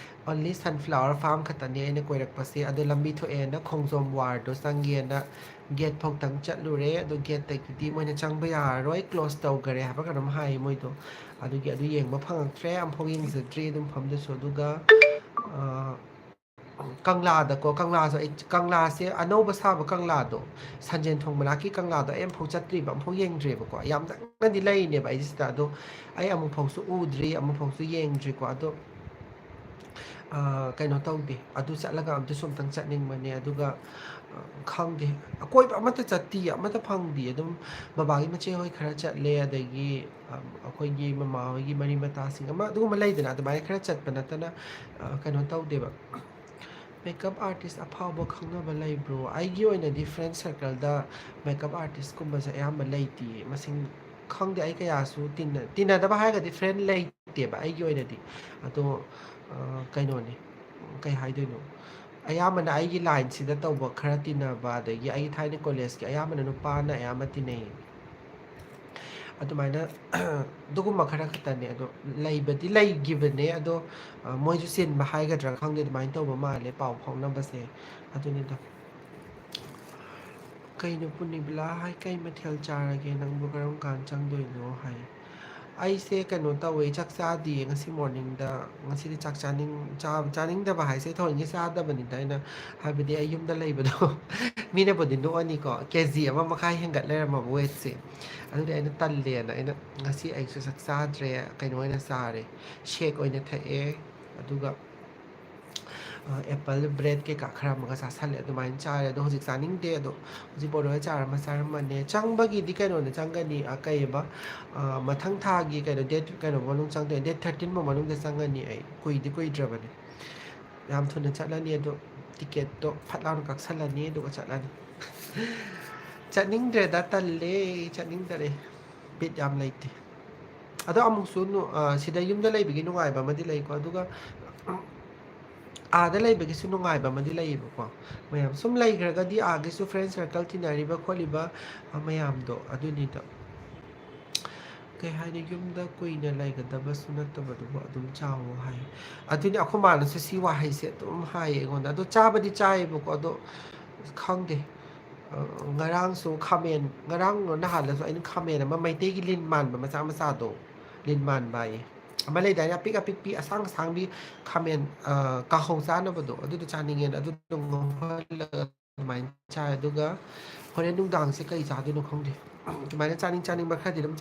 only sunflower farm ꯈꯛꯇꯅꯤ ꯑꯩꯅ ꯀꯣꯏꯔꯛꯄꯁꯦ꯫ ꯑꯗꯣ ꯂꯝꯕꯤ ꯊꯣꯛꯑꯦꯅ ꯈꯣꯡꯖꯣꯝ ꯋꯥꯔꯗꯣ ꯆꯪꯒꯦꯅ ꯒꯦꯠ ꯐꯥꯎꯇꯪ ꯆꯠꯂꯨꯔꯦ꯫ ꯑꯗꯣ ꯒꯦꯠꯇꯒꯤꯗꯤ ꯃꯣꯏꯅ ꯆꯪꯕ ꯌꯥꯔꯔꯣꯏ, ꯀ꯭ꯂꯣꯁ ꯇꯧꯈꯔꯦ ꯍꯥꯏꯕ ꯀꯩꯅꯣꯝ ꯍꯥꯏ ꯃꯣꯏꯗꯣ꯫ ꯑꯗꯨꯒꯤ ꯑꯗꯨ ꯌꯦꯡꯕ ꯐꯪꯉꯛꯇ꯭ꯔꯦ, ꯑꯃꯐꯥꯎ ꯌꯦꯡꯖꯗ꯭ꯔꯤ ꯑꯗꯨ ꯃꯐꯝꯗꯨꯁꯨ꯫ ꯑꯗꯨꯒ ꯀꯪꯂꯥꯗꯀꯣ, ꯀꯪꯂꯥꯁꯨ ꯑꯩ, ꯀꯪꯂꯥꯁꯦ ꯑꯅꯧꯕ ꯁꯥꯕ ꯀꯪꯂꯥꯗꯣ, ꯁꯟꯖꯦꯟ ꯊꯣꯡ ꯃꯅꯥꯛꯀꯤ ꯀꯪꯂꯥꯗꯣ ꯑꯩ ꯑꯃꯨꯛꯐꯥꯎ ꯆꯠꯇ꯭ꯔꯤꯕ, ꯑꯃꯨꯛꯐꯥꯎ ꯌꯦꯡꯗ꯭ꯔꯤꯕꯀꯣ꯫ ꯌꯥꯝ ꯅꯛꯅꯗꯤ ꯂꯩꯔꯤꯅꯦꯕ ꯑꯩꯁꯤꯗ, ꯑꯗꯣ ꯑꯩ ꯑꯃꯨꯛꯐꯥꯎꯁꯨ ꯎꯗ꯭ꯔꯤ, ꯑꯃꯨꯛꯐꯥꯎꯁꯨ ꯌꯦꯡꯗ꯭ꯔꯤꯀꯣ꯫ ꯑꯗꯣ ꯀꯩꯅꯣ ꯇꯧꯗꯦ, ꯑꯗꯨ ꯆꯠꯂꯒ ꯑꯗꯨꯁꯨ ꯑꯝꯇꯪ ꯆꯠꯅꯤꯡꯕꯅꯦ꯫ ꯑꯗꯨꯒ ꯈꯪꯗꯦ, ꯑꯀꯣꯏꯕ ꯑꯃꯠꯇ ꯆꯠꯇꯤꯌꯦ, ꯑꯃꯠꯇ ꯐꯪꯗꯤꯌꯦ꯫ ꯑꯗꯨꯝ ꯕꯕꯥꯒꯤ ꯃꯆꯦ ꯍꯣꯏ ꯈꯔ ꯆꯠꯂꯦ, ꯑꯗꯒꯤ ꯑꯩꯈꯣꯏꯒꯤ ꯃꯃꯥ ꯍꯣꯏꯒꯤ ꯃꯔꯤ ꯃꯇꯥꯁꯤꯡ ꯑꯃ ꯑꯗꯨꯒꯨꯝꯕ ꯂꯩꯗꯅ, ꯑꯗꯨꯃꯥꯏꯅ ꯈꯔ ꯆꯠꯄ ꯅꯠꯇꯅ ꯀꯩꯅꯣ ꯇꯧꯗꯦꯕ꯫ ꯃꯦꯀꯞ ꯑꯥꯔꯇꯤꯁ ꯑꯐꯥꯎꯕ ꯈꯪꯅꯕ ꯂꯩꯕ꯭ꯔꯣ? ꯑꯩꯒꯤ ꯑꯣꯏꯅꯗꯤ ꯐ꯭ꯔꯦꯟ ꯁꯔꯀꯜꯗ ꯃꯦꯀꯞ ꯑꯥꯔꯇꯤꯁꯀꯨꯝꯕꯁꯦ ꯑꯌꯥꯝꯕ ꯂꯩꯇꯤꯌꯦ꯫ ꯃꯁꯤꯡ ꯈꯪꯗꯦ, ꯑꯩ ꯀꯌꯥꯁꯨ ꯇꯤꯟꯅ-, ꯇꯤꯟꯅꯗꯕ ꯍꯥꯏꯔꯒꯗꯤ ꯐ꯭ꯔꯦꯟ ꯂꯩꯇꯦꯕ ꯑꯩꯒꯤ ꯑꯣꯏꯅꯗꯤ꯫ ꯑꯗꯣ ꯀꯩꯅꯣꯅꯤ, ꯀꯩ ꯍꯥꯏꯗꯣꯏꯅꯣ, ꯑꯌꯥꯝꯕꯅ ꯑꯩꯒꯤ ꯂꯥꯏꯟꯁꯤꯗ ꯇꯧꯕ ꯈꯔ ꯇꯤꯟꯅꯕ, ꯑꯗꯒꯤ ꯑꯩꯒꯤ ꯊꯥꯏꯅ ꯀꯣꯂꯦꯖꯀꯤ ꯑꯌꯥꯝꯕꯅ ꯅꯨꯄꯥꯅ ꯑꯌꯥꯝꯕ ꯇꯤꯟꯅꯩꯌꯦ꯫ ꯑꯗꯨꯃꯥꯏꯅ ꯑꯗꯨꯒꯨꯝꯕ ꯈꯔ ꯈꯛꯇꯅꯦ꯫ ꯑꯗꯣ ꯂꯩꯕꯗꯤ ꯂꯩꯈꯤꯕꯅꯦ, ꯑꯗꯣ ꯃꯣꯏꯁꯨ ꯆꯤꯟꯕ ꯍꯥꯏꯒꯗ꯭ꯔꯥ ꯈꯪꯗꯦ, ꯑꯗꯨꯃꯥꯏꯅ ꯇꯧꯕ ꯃꯥꯜꯂꯦ ꯄꯥꯎ ꯐꯥꯎꯅꯕꯁꯦ꯫ ꯑꯗꯨꯅꯤꯗ꯫ ꯀꯩꯅꯣ ꯄꯨꯅꯤꯕꯂꯥ ꯍꯥꯏ, ꯀꯩ ꯃꯊꯦꯜ ꯆꯥꯔꯒꯦ? ꯅꯪꯕꯨ ꯀꯔꯝ ꯀꯥꯟ ꯆꯪꯗꯣꯏꯅꯣ ꯍꯥꯏ꯫ ꯑꯩꯁꯦ ꯀꯩꯅꯣ ꯇꯧꯋꯦ, ꯆꯥꯛ ꯆꯥꯗꯤꯌꯦ ꯉꯁꯤ ꯃꯣꯔꯅꯤꯡꯗ꯫ ꯉꯁꯤꯗꯤ ꯆꯥꯛ ꯆꯥꯅꯤꯡ-, ꯆꯥ-, ꯆꯥꯅꯤꯡꯗꯕ ꯍꯥꯏꯁꯦ ꯊꯑꯣꯏꯅ ꯆꯥꯗꯕꯅꯤꯗ ꯑꯩꯅ꯫ ꯍꯥꯏꯕꯗꯤ ꯑꯩ ꯌꯨꯝꯗ ꯂꯩꯕꯗꯣ ꯃꯤꯅꯕꯨꯗꯤ ꯅꯣꯛꯑꯅꯤꯀꯣ, ꯀꯦ ꯖꯤ ꯑꯃ ꯃꯈꯥꯏ ꯍꯦꯟꯒꯠ ꯂꯩꯔꯝꯃꯕ ꯋꯦꯠꯁꯦ꯫ ꯑꯗꯨꯗꯤ ꯑꯩꯅ ꯇꯜꯂꯦꯅ ꯑꯩꯅ ꯉꯁꯤ ꯑꯌꯨꯛꯁꯨ ꯆꯥꯛ ꯆꯥꯗ꯭ꯔꯦ, ꯀꯩꯅꯣ ꯑꯣꯏꯅ ꯆꯥꯔꯦ, ꯁꯦꯛ ꯑꯣꯏꯅ ꯊꯛꯑꯦ꯫ ꯑꯗꯨꯒ ꯑꯦꯄꯜ, ꯕ꯭ꯔꯦꯗ ꯀꯩꯀꯥ ꯈꯔ ꯑꯃꯒ ꯆꯥꯁꯜꯂꯦ, ꯑꯗꯨꯃꯥꯏꯅ ꯆꯥꯔꯦ꯫ ꯑꯗꯣ ꯍꯧꯖꯤꯛ ꯆꯥꯅꯤꯡꯗꯦ꯫ ꯑꯗꯣ ꯍꯧꯖꯤꯛ ꯕꯣꯔꯣꯏ ꯑꯆꯥꯔ ꯑꯃ ꯆꯥꯔꯝꯕꯅꯦ꯫ ꯆꯪꯕꯒꯤꯗꯤ ꯀꯩꯅꯣꯗ ꯆꯪꯒꯅꯤ, ꯑ, ꯀꯩꯕ, ꯑ, ꯃꯊꯪ ꯊꯥꯒꯤ ꯀꯩꯅꯣ, ꯗꯦꯠ ꯀꯩꯅꯣ ꯃꯅꯨꯡ ꯆꯪꯗꯣꯏꯅꯦ, ꯗꯦꯠ ꯊꯥꯔꯇꯤꯟ ꯐꯥꯎ ꯃꯅꯨꯡꯗ ꯆꯪꯒꯅꯤ꯫ ꯑꯩ ꯀꯨꯏꯗꯤ ꯀꯨꯏꯗ꯭ꯔꯕꯅꯦ, ꯌꯥꯝ ꯊꯨꯅ ꯆꯠꯂꯅꯤ꯫ ꯑꯗꯣ ꯇꯤꯀꯦꯠꯇꯣ ꯐꯠ ꯂꯥꯎꯅ ꯀꯛꯁꯜꯂꯅꯤ ꯑꯗꯨꯒ ꯆꯠꯂꯅꯤ꯫ ꯆꯠꯅꯤꯡꯗ꯭ꯔꯦꯗ, ꯇꯜꯂꯦ, ꯆꯠꯅꯤꯡꯗꯔꯦ, ꯕꯤꯠ ꯌꯥꯝ ꯂꯩꯇꯦ꯫ ꯑꯗꯣ ꯑꯃꯨꯛꯁꯨ ꯅꯨ-, ꯑ, ꯁꯤꯗ ꯌꯨꯝꯗ ꯂꯩꯕꯒꯤ ꯅꯨꯡꯉꯥꯏꯕ ꯑꯃꯗꯤ ꯂꯩꯀꯣ, ꯑꯗꯨꯒ ꯑꯥꯗ ꯂꯩꯕꯒꯤꯁꯨ ꯅꯨꯡꯉꯥꯏꯕ ꯑꯃꯗꯤ ꯂꯩꯌꯦꯕꯀꯣ꯫ ꯃꯌꯥꯝ ꯁꯨꯝ ꯂꯩꯈ꯭ꯔꯒꯗꯤ ꯑꯥꯒꯤꯁꯨ friend circle ꯇꯤꯟꯅꯔꯤꯕ ꯈꯣꯠꯂꯤꯕ, ꯑ, ꯃꯌꯥꯝꯗꯣ ꯑꯗꯨꯅꯤꯗ꯫ ꯀꯩ ꯍꯥꯏꯅꯤ, ꯌꯨꯝꯗ ꯀꯨꯏꯅ ꯂꯩꯒꯗꯕꯁꯨ ꯅꯠꯇꯕꯗꯨꯕꯨ ꯑꯗꯨꯝ ꯆꯥꯎꯋꯣ ꯍꯥꯏ꯫ ꯑꯗꯨꯅꯤ, ꯑꯩꯈꯣꯏ ꯃꯥꯅꯁꯨ ꯁꯤ ꯋꯥꯍꯩꯁꯦ ꯑꯗꯨꯝ ꯍꯥꯏꯌꯦ ꯑꯩꯉꯣꯟꯗ꯫ ꯑꯗꯣ ꯆꯥꯕꯗꯤ ꯆꯥꯏꯌꯦꯕꯀꯣ, ꯑꯗꯣ ꯈꯪꯗꯦ꯫ ꯑ, ꯉꯔꯥꯡꯁꯨ ꯈꯥꯃꯦꯟ, ꯉꯔꯥꯡ ꯅꯍꯥꯟꯗꯁꯨ ꯑꯩꯅ ꯈꯥꯃꯦꯟ ꯑꯃ ꯃꯩꯇꯩꯒꯤ ꯂꯤꯟ ꯃꯥꯟꯕ ꯃꯆꯥ ꯃꯆꯥꯗꯣ, ꯂꯤꯟ ꯃꯥꯟꯕ ꯍꯥꯏꯌꯦ꯫ ꯑꯃ ꯂꯩꯗꯥꯏꯅꯦ, ꯑꯄꯤꯛ ꯑꯄꯤꯛꯄꯤ, ꯑꯁꯥꯡ ꯑꯁꯥꯡꯕꯤ ꯈꯥꯃꯦꯟ, ꯑ, ꯀꯥꯡꯍꯧ ꯆꯥꯅꯕꯗꯣ, ꯑꯗꯨꯗꯣ ꯆꯥꯅꯤꯡꯉꯦꯅ ꯑꯗꯨꯗꯣ ꯉꯧꯍꯜꯂꯒ ꯑꯗꯨꯃꯥꯏꯅ ꯆꯥꯏ꯫ ꯑꯗꯨꯒ ꯍꯣꯔꯦꯟ ꯅꯨꯡꯗꯥꯡꯁꯦ ꯀꯩ ꯆꯥꯗꯣꯏꯅꯣ ꯈꯪꯗꯦ꯫ ꯑꯗꯨꯃꯥꯏꯅ ꯆꯥꯅꯤꯡ ꯆꯥꯅꯤꯡꯕ ꯈꯔꯗꯤ ꯑꯗꯨꯝ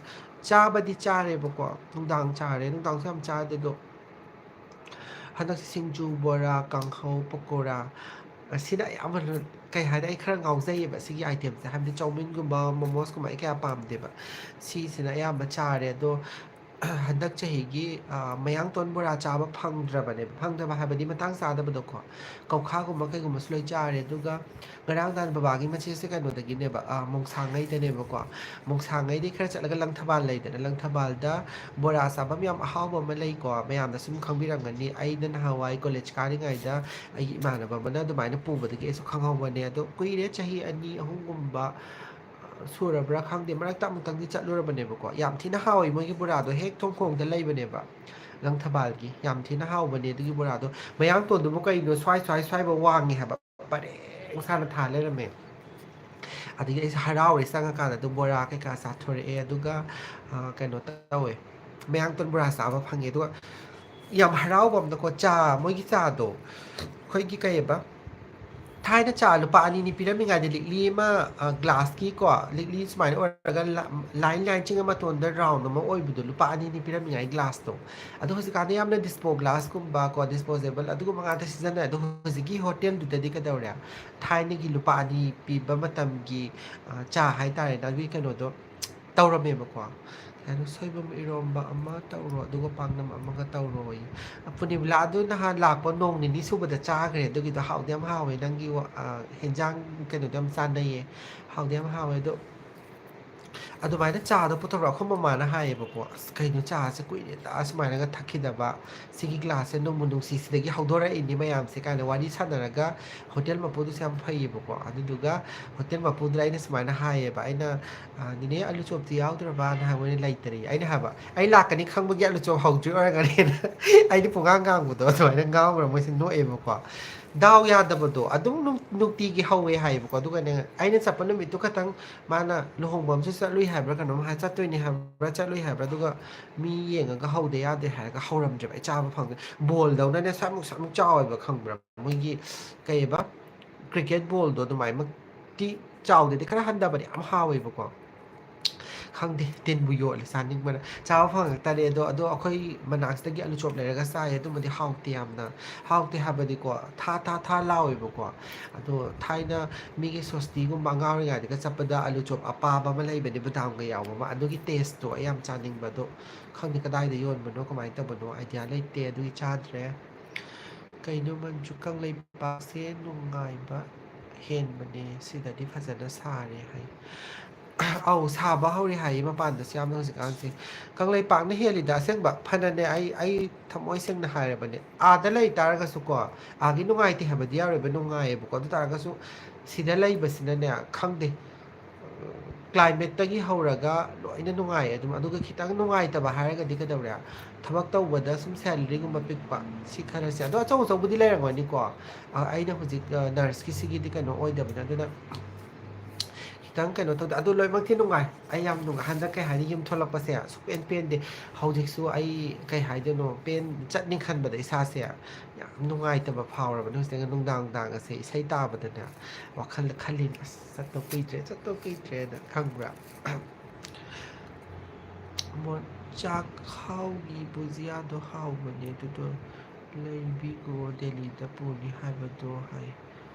ꯆꯥꯕꯗꯤ ꯆꯥꯔꯦꯕꯀꯣ꯫ ꯅꯨꯡꯗꯥꯡ ꯆꯥꯔꯦ꯫ ꯅꯨꯡꯗꯥꯡꯁꯨ ꯌꯥꯝ ꯆꯥꯗꯦ ꯑꯗꯣ꯫ ꯍꯟꯗꯛꯁꯦ ꯁꯤꯡꯖꯨ, ꯕꯣꯔꯥ, ꯀꯥꯡꯍꯧ, ꯄꯀꯣꯔꯥ, ꯑꯁꯤꯅ ꯑꯌꯥꯝꯕꯅ, ꯀꯩ ꯍꯥꯏꯅꯤ, ꯑꯩ ꯈꯔ ꯉꯥꯎꯖꯩꯌꯦꯕ ꯁꯤꯒꯤ item ꯁꯦ꯫ ꯍꯥꯏꯕꯗꯤ ꯆꯧꯃꯤꯟꯒꯨꯝꯕ, momos ꯀꯨꯝꯕ ꯑꯩ ꯀꯌꯥ ꯄꯥꯝꯗꯦꯕ꯫ ꯁꯤꯁꯤꯅ ꯑꯌꯥꯝꯕ ꯆꯥꯔꯦ꯫ ꯑꯗꯣ ꯍꯟꯗꯛ ꯆꯍꯤꯒꯤ, ꯑ, ꯃꯌꯥꯡꯇꯣꯟ ꯕꯣꯔꯥ ꯆꯥꯕ ꯐꯪꯗ꯭ꯔꯕꯅꯦꯕ꯫ ꯐꯪꯗꯕ ꯍꯥꯏꯕꯗꯤ ꯃꯇꯥꯡ ꯆꯥꯗꯕꯗꯣꯀꯣ꯫ ꯀꯧꯈꯥꯒꯨꯝꯕ ꯀꯩꯒꯨꯝꯕꯁꯨ ꯂꯣꯏ ꯆꯥꯔꯦ꯫ ꯑꯗꯨꯒ ꯉꯔꯥꯡ ꯅꯍꯥꯟ ꯕꯕꯥꯒꯤ ꯃꯆꯦꯁꯦ ꯀꯩꯅꯣꯗꯒꯤꯅꯦꯕ, ꯑ, ꯃꯣꯡꯁꯥꯡꯉꯩꯗꯅꯦꯕꯀꯣ꯫ ꯃꯣꯡꯁꯥꯡꯉꯩꯗꯩ ꯈꯔ ꯆꯠꯂꯒ ꯂꯪꯊꯕꯥꯜ ꯂꯩꯗꯅ, ꯂꯪꯊꯕꯥꯜꯗ ꯕꯣꯔꯥ ꯆꯥꯐꯝ ꯌꯥꯝ ꯑꯍꯥꯎꯕ ꯑꯃ ꯂꯩꯀꯣ꯫ ꯃꯌꯥꯝꯅ ꯁꯨꯝ ꯈꯪꯕꯤꯔꯝꯒꯅꯤ꯫ ꯑꯩꯅ ꯅꯍꯥꯟꯋꯥꯏ college ꯀꯥꯔꯤꯉꯩꯗ ꯑꯩꯒꯤ ꯏꯃꯥꯟꯅꯕ ꯑꯃꯅ ꯑꯗꯨꯃꯥꯏꯅ ꯄꯨꯕꯗꯒꯤ ꯑꯩꯁꯨ ꯈꯪꯍꯧꯕꯅꯦ꯫ ꯑꯗꯣ ꯀꯨꯏꯔꯦ, ꯆꯍꯤ ꯑꯅꯤ ꯑꯍꯨꯝꯒꯨꯝꯕ ꯁꯨꯔꯕ꯭ꯔꯥ ꯈꯪꯗꯦ, ꯃꯔꯛꯇ ꯑꯃꯨꯛꯇꯪꯗꯤ ꯆꯠꯂꯨꯔꯕꯅꯦꯕꯀꯣ꯫ ꯌꯥꯝ ꯊꯤꯅ ꯍꯥꯎꯋꯦ ꯃꯣꯏꯒꯤ ꯕꯣꯔꯥꯗꯣ, ꯍꯦꯛ ꯊꯣꯡꯈꯣꯡꯗ ꯂꯩꯕꯅꯦꯕ, ꯂꯪꯊꯕꯥꯜꯒꯤ꯫ ꯌꯥꯝ ꯊꯤꯅ ꯍꯥꯎꯕꯅꯦ ꯑꯗꯨꯒꯤ ꯕꯣꯔꯥꯗꯣ꯫ ꯃꯌꯥꯡꯇꯣꯟꯗꯨꯕꯨ ꯀꯩꯅꯣ ꯁ꯭ꯋꯥꯏ ꯁ꯭ꯋꯥꯏ ꯁ꯭ꯋꯥꯏꯐꯥꯎ ꯋꯥꯡꯉꯦ ꯍꯥꯏꯕ, ꯄꯔꯦꯡ ꯁꯥꯅ ꯊꯥ ꯂꯩꯔꯝꯃꯦ꯫ ꯑꯗꯒꯤ ꯑꯩꯁꯦ ꯍꯔꯥꯎꯔꯦ, ꯆꯪꯉꯀꯥꯟꯗ ꯑꯗꯨꯝ ꯕꯣꯔꯥ ꯀꯩꯀꯥ ꯆꯥꯊꯣꯔꯛꯑꯦ꯫ ꯑꯗꯨꯒ, ꯑ, ꯀꯩꯅꯣ ꯇꯧꯋꯦ, ꯃꯌꯥꯡꯇꯣꯟ ꯕꯣꯔꯥ ꯆꯥꯕ ꯐꯪꯉꯦ꯫ ꯑꯗꯨꯒ ꯌꯥꯝ ꯍꯔꯥꯎꯕ ꯑꯃꯅꯀꯣ, ꯆꯥ, ꯃꯣꯏꯒꯤ ꯆꯥꯗꯣ, ꯑꯩꯈꯣꯏꯒꯤ ꯀꯩꯑꯕ, ꯊꯥꯏꯅ ꯆꯥ ꯂꯨꯄꯥ ꯑꯅꯤ ꯑꯅꯤ ꯄꯤꯔꯝꯃꯤꯉꯩꯗ, ꯂꯤꯛꯂꯤ ꯑꯃ, ꯑ, glass ꯀꯤꯀꯣ, ꯂꯤꯛꯂꯤ ꯁꯨꯃꯥꯏꯅ ꯑꯣꯏꯔꯒ ꯂ-, line line ꯆꯤꯡꯉ ꯃꯇꯣꯟꯗ round ꯑꯃ ꯑꯣꯏꯕꯗꯣ, ꯂꯨꯄꯥ ꯑꯅꯤ ꯑꯅꯤ ꯄꯤꯔꯝꯃꯤꯉꯥꯏ glass ꯇꯣ꯫ ꯑꯗꯣ ꯍꯧꯖꯤꯛꯀꯥꯟꯗꯤ ꯌꯥꯝꯅ dispo glass ꯀꯨꯝꯕ ꯀꯣ, disposable ꯑꯗꯨꯒꯨꯝꯕ ꯉꯥꯛꯇ ꯁꯤꯖꯤꯟꯅꯩ꯫ ꯑꯗꯣ ꯍꯧꯖꯤꯛꯀꯤ ꯍꯣꯇꯦꯜꯗꯨꯗꯗꯤ ꯀꯩꯗꯧꯔꯦ? ꯊꯥꯏꯅꯒꯤ ꯂꯨꯄꯥ ꯑꯅꯤ ꯄꯤꯕ ꯃꯇꯝꯒꯤ, ꯑ, ꯆꯥ ꯍꯥꯏꯇꯥꯔꯦꯅꯦ, ꯑꯗꯨꯒꯤ ꯀꯩꯅꯣꯗꯣ ꯇꯧꯔꯝꯃꯦꯕꯀꯣ꯫ ꯑꯗꯣ ꯁꯣꯏꯕꯨꯝ ꯏꯔꯣꯝꯕ ꯑꯃ ꯇꯧꯔꯣ, ꯑꯗꯨꯒ ꯄꯥꯛꯅꯝ ꯑꯃꯒ ꯇꯧꯔꯣꯌꯦ꯫ ꯄꯨꯅꯤꯕꯂꯥ, ꯑꯗꯨ ꯅꯍꯥꯟ ꯂꯥꯛꯄ ꯅꯣꯡ ꯅꯤꯅꯤ ꯁꯨꯕꯗ ꯆꯥꯈ꯭ꯔꯦ꯫ ꯑꯗꯨꯒꯤꯗꯣ ꯍꯥꯎꯗꯤ ꯌꯥꯝ ꯍꯥꯎꯋꯦ꯫ ꯅꯪꯒꯤ ꯋꯥ-, ꯑ, ꯍꯦꯟꯖꯥꯡ ꯀꯩꯅꯣꯗꯣ ꯌꯥꯝ ꯆꯥꯟꯅꯩꯌꯦ꯫ ꯍꯥꯎꯗꯤ ꯌꯥꯝ ꯍꯥꯎꯋꯦ꯫ ꯑꯗꯣ ꯑꯗꯨꯃꯥꯏꯅ ꯆꯥꯗꯣ ꯄꯨꯊꯣꯔꯛꯑꯣ꯫ ꯑꯩꯈꯣꯏ ꯃꯃꯥꯅ ꯍꯥꯏꯌꯦꯕꯀꯣ, "ꯑꯁ, ꯀꯩꯅꯣ, ꯆꯥꯁꯦ ꯀꯨꯏꯔꯦꯗ ꯁꯨꯃꯥꯏꯅꯒ ꯊꯛꯈꯤꯗꯕ, ꯁꯤꯒꯤ ꯒ꯭ꯂꯥꯁꯁꯦ ꯅꯣꯡꯃ ꯅꯨꯡꯁꯤ, ꯁꯤꯗꯒꯤ ꯍꯧꯗꯣꯔꯛꯏꯅꯤ ꯃꯌꯥꯝꯁꯦ" ꯀꯥꯏꯅ ꯋꯥꯔꯤ ꯁꯥꯟꯅꯔꯒ ꯍꯣꯇꯦꯜ ꯃꯄꯨꯗꯨꯁꯨ ꯌꯥꯝ ꯐꯩꯌꯦꯕꯀꯣ꯫ ꯑꯗꯨꯗꯨꯒ ꯍꯣꯇꯦꯜ ꯃꯄꯨꯗꯨꯗ ꯑꯩꯅ ꯁꯨꯃꯥꯏꯅ ꯍꯥꯏꯌꯦꯕ, ꯑꯩꯅ, "ꯑ, ꯅꯦꯅꯦ, ꯑꯂꯨ ꯆꯣꯞꯇꯤ ꯌꯥꯎꯗ꯭ꯔꯕꯅ?" ꯍꯥꯏꯕ, ꯃꯣꯏꯅ ꯂꯩꯇ꯭ꯔꯤ꯫ ꯑꯩꯅ ꯍꯥꯏꯕ, "ꯑꯩ ꯂꯥꯛꯀꯅꯤ ꯈꯪꯕꯒꯤ ꯑꯂꯨ ꯆꯣꯞ ꯍꯧꯗ꯭ꯔꯤ ꯑꯣꯏꯔꯝꯒꯅꯤꯅ" ꯑꯩꯗꯤ ꯄꯨꯡꯉꯥꯡ ꯉꯥꯡꯕꯗꯣ ꯑꯗꯨꯃꯥꯏꯅ ꯉꯥꯡꯉꯨꯔ ꯃꯣꯏꯁꯦ ꯅꯣꯛꯑꯦꯕꯀꯣ꯫ ꯗꯥꯎ ꯌꯥꯗꯕꯗꯣ ꯑꯗꯨꯝ ꯅꯨꯡ-, ꯅꯨꯡꯇꯤꯒꯤ ꯍꯧꯋꯦ ꯍꯥꯏꯌꯦꯕꯀꯣ꯫ ꯑꯗꯨꯒꯅꯦ, ꯑꯩꯅ ꯆꯠꯄ ꯅꯨꯃꯤꯠꯇꯨ ꯈꯛꯇꯪ ꯃꯥꯅ ꯂꯨꯍꯣꯡꯕ ꯑꯃꯁꯨ ꯆꯠꯂꯨꯏ ꯍꯥꯏꯕ꯭ꯔꯥ ꯀꯩꯅꯣꯝ ꯍꯥꯏ, ꯆꯠꯇꯣꯏꯅꯦ ꯍꯥꯏꯕ꯭ꯔꯥ, ꯆꯠꯂꯨꯏ ꯍꯥꯏꯕ꯭ꯔꯥ, ꯑꯗꯨꯒ ꯃꯤ ꯌꯦꯡꯉꯒ ꯍꯧꯗ ꯌꯥꯗꯦ ꯍꯥꯏꯔꯒ ꯍꯧꯔꯝꯗ꯭ꯔꯦꯕ꯫ ꯑꯩ ꯆꯥꯕ ꯐꯪꯗ꯭ꯔꯦ꯫ ꯕꯣꯜꯗꯧꯅꯅꯦ ꯁ꯭ꯋꯥꯏꯃꯨꯛ, ꯁ꯭ꯋꯥꯏꯃꯨꯛ ꯆꯥꯎꯋꯦꯕ, ꯈꯪꯕ꯭ꯔꯥ? ꯃꯣꯏꯒꯤ ꯀꯩꯕ, ꯀ꯭ꯔꯤꯀꯦꯠ ꯕꯣꯜꯗꯣ ꯑꯗꯨꯃꯥꯏꯃꯛꯇꯤ ꯆꯥꯎꯗꯦꯗꯤ, ꯈꯔ ꯍꯟꯊꯕꯅꯦ, ꯌꯥꯝ ꯍꯥꯎꯋꯦꯕꯀꯣ꯫ ꯈꯪꯗꯦ, ꯇꯤꯟꯕꯨ ꯌꯣꯠꯂꯦ ꯆꯥꯅꯤꯡꯕꯅ꯫ ꯆꯥꯕ ꯐꯪꯉꯛꯇꯔꯦ ꯑꯗꯣ꯫ ꯑꯗꯣ ꯑꯩꯈꯣꯏ ꯃꯅꯥꯛꯁꯤꯗꯒꯤ ꯑꯂꯨ ꯆꯣꯞ ꯂꯩꯔꯒ ꯆꯥꯏ, ꯑꯗꯨꯃꯗꯤ ꯍꯥꯎꯇꯦ ꯌꯥꯝꯅ꯫ ꯍꯥꯎꯇꯦ ꯍꯥꯏꯕꯗꯤꯀꯣ, ꯊꯥ ꯊꯥ ꯊꯥ ꯂꯥꯎꯋꯦꯕꯀꯣ꯫ ꯑꯗꯣ ꯊꯥꯏꯅ ꯃꯤꯒꯤ ꯁꯣꯁꯇꯤꯒꯨꯝꯕ ꯑꯉꯥꯡ ꯑꯣꯏꯔꯤꯉꯩꯗꯒ ꯆꯠꯄꯗ ꯑꯂꯨ ꯆꯣꯞ ꯑꯄꯥꯕ ꯑꯃ ꯂꯩꯕꯅꯦ, ꯕꯗꯥꯝꯒ ꯌꯥꯎꯕ ꯑꯃ, ꯑꯗꯨꯒꯤ ꯇꯦꯁꯇꯣ ꯑꯩ ꯌꯥꯝ ꯆꯥꯅꯤꯡꯕ꯫ ꯑꯗꯣ ꯈꯪꯗꯦ ꯀꯗꯥꯏꯗ ꯌꯣꯟꯕꯅꯣ, ꯀꯃꯥꯏꯅ ꯇꯧꯕꯅꯣ, ꯑꯥꯏꯗꯤꯌꯥ ꯂꯩꯇꯦ, ꯑꯗꯨꯒꯤ ꯆꯥꯗ꯭ꯔꯦ꯫ ꯀꯩꯅꯣ ꯃꯟꯖꯨ, ꯀꯪꯂꯩꯄꯥꯛꯁꯦ ꯅꯨꯡꯉꯥꯏꯕ ꯍꯦꯟꯕꯅꯦ, ꯁꯤꯗꯗꯤ ꯐꯖꯅ ꯁꯥꯔꯦ ꯍꯥꯏ꯫ ꯑꯧ, ꯁꯥꯕ ꯍꯧꯔꯦ ꯍꯥꯏꯌꯦ ꯃꯄꯥꯟꯗꯁꯨ ꯌꯥꯝꯅ ꯍꯧꯖꯤꯛꯀꯥꯟꯁꯦ꯫ ꯀꯪꯂꯩꯄꯥꯛꯅ ꯍꯦꯜꯂꯤꯗ ꯑꯁꯦꯡꯕ꯫ ꯐꯅꯅꯦ, ꯑꯩ, ꯑꯩ ꯊꯃꯣꯏ ꯁꯦꯡꯅ ꯍꯥꯏꯔꯕꯅꯦ, ꯑꯥꯗ ꯂꯩ ꯇꯥꯔꯒꯁꯨꯀꯣ, ꯑꯥꯒꯤ ꯅꯨꯡꯉꯥꯏꯇꯦ ꯍꯥꯏꯕꯗꯤ ꯌꯥꯔꯣꯏꯕ, ꯅꯨꯡꯉꯥꯏꯌꯦꯕꯀꯣ꯫ ꯑꯗꯨ ꯇꯥꯔꯒꯁꯨ ꯁꯤꯗ ꯂꯩꯕꯁꯤꯅꯅꯦ, ꯈꯪꯗꯦ, ꯀ꯭ꯂꯥꯏꯃꯦꯠꯇꯒꯤ ꯍꯧꯔꯒ ꯂꯣꯏꯅ ꯅꯨꯡꯉꯥꯏꯌꯦ ꯑꯗꯨꯝ꯫ ꯑꯗꯨꯒ ꯈꯤꯇꯪ ꯅꯨꯡꯉꯥꯏꯇꯕ ꯍꯥꯏꯔꯒꯗꯤ ꯀꯩꯗꯧꯔꯦ? ꯊꯕꯛ ꯇꯧꯕꯗ ꯁꯨꯝ ꯁꯦꯂꯔꯤꯒꯨꯝꯕ ꯄꯤꯛꯄ, ꯁꯤ ꯈꯔꯁꯦ꯫ ꯑꯗꯣ ꯑꯆꯧ ꯑꯆꯧꯕꯗꯤ ꯂꯩꯔꯝꯒꯅꯤꯀꯣ꯫ ꯑ, ꯑꯩꯅ ꯍꯧꯖꯤꯛ, ꯑ, ꯅꯔꯁꯀꯤꯁꯤꯒꯤꯗꯤ ꯀꯩꯅꯣ ꯑꯣꯏꯗꯕꯅꯤꯅ, ꯑꯗꯨꯅ ꯈꯤꯇꯪ ꯀꯩꯅꯣ ꯇꯧꯗꯦ꯫ ꯑꯗꯣ ꯂꯣꯏꯅꯃꯛꯇꯤ ꯅꯨꯡꯉꯥꯏ꯫ ꯑꯩ ꯌꯥꯝ ꯅꯨꯡꯉꯥꯏ꯫ ꯍꯟꯗꯛ ꯀꯩ ꯍꯥꯏꯅꯤ, ꯌꯨꯝ ꯊꯣꯛꯂꯛꯄꯁꯦ ꯁꯨꯛꯄꯦꯟ ꯄꯦꯟꯗꯦ꯫ ꯍꯧꯖꯤꯛꯁꯨ ꯑꯩ ꯀꯩ ꯍꯥꯏꯗꯣꯏꯅꯣ, ꯄꯦꯟ-, ꯆꯠꯅꯤ ꯈꯟꯕꯗ ꯏꯁꯥꯁꯦ ꯌꯥꯝ ꯅꯨꯡꯉꯥꯏꯇꯕ ꯐꯥꯎꯔꯕꯅꯦ꯫ ꯍꯧꯖꯤꯛ ꯅꯨꯡꯗꯥꯡ ꯅꯨꯡꯗꯥꯡꯒꯁꯦ ꯏꯁꯩ ꯇꯥꯕꯗꯅꯦ ꯋꯥꯈꯜꯗ ꯈꯜꯂꯤꯅꯦ, "ꯑꯁ, ꯆꯠꯇꯧ ꯀꯨꯏꯗ꯭ꯔꯦ, ꯆꯠꯇꯧ ꯀꯨꯏꯗ꯭ꯔꯦꯅ", ꯈꯪꯕ꯭ꯔꯥ? ꯃꯣ-, ꯆꯥꯛꯍꯥꯎꯒꯤ ꯕꯨꯖꯤꯌꯥꯗꯣ ꯍꯥꯎꯕꯅꯦ, ꯑꯗꯨꯗꯣ ꯂꯩꯕꯤꯒꯣ, ꯗꯦꯜꯂꯤꯗ ꯄꯨꯅꯤ ꯍꯥꯏꯕꯗꯣ ꯍꯥꯏ꯫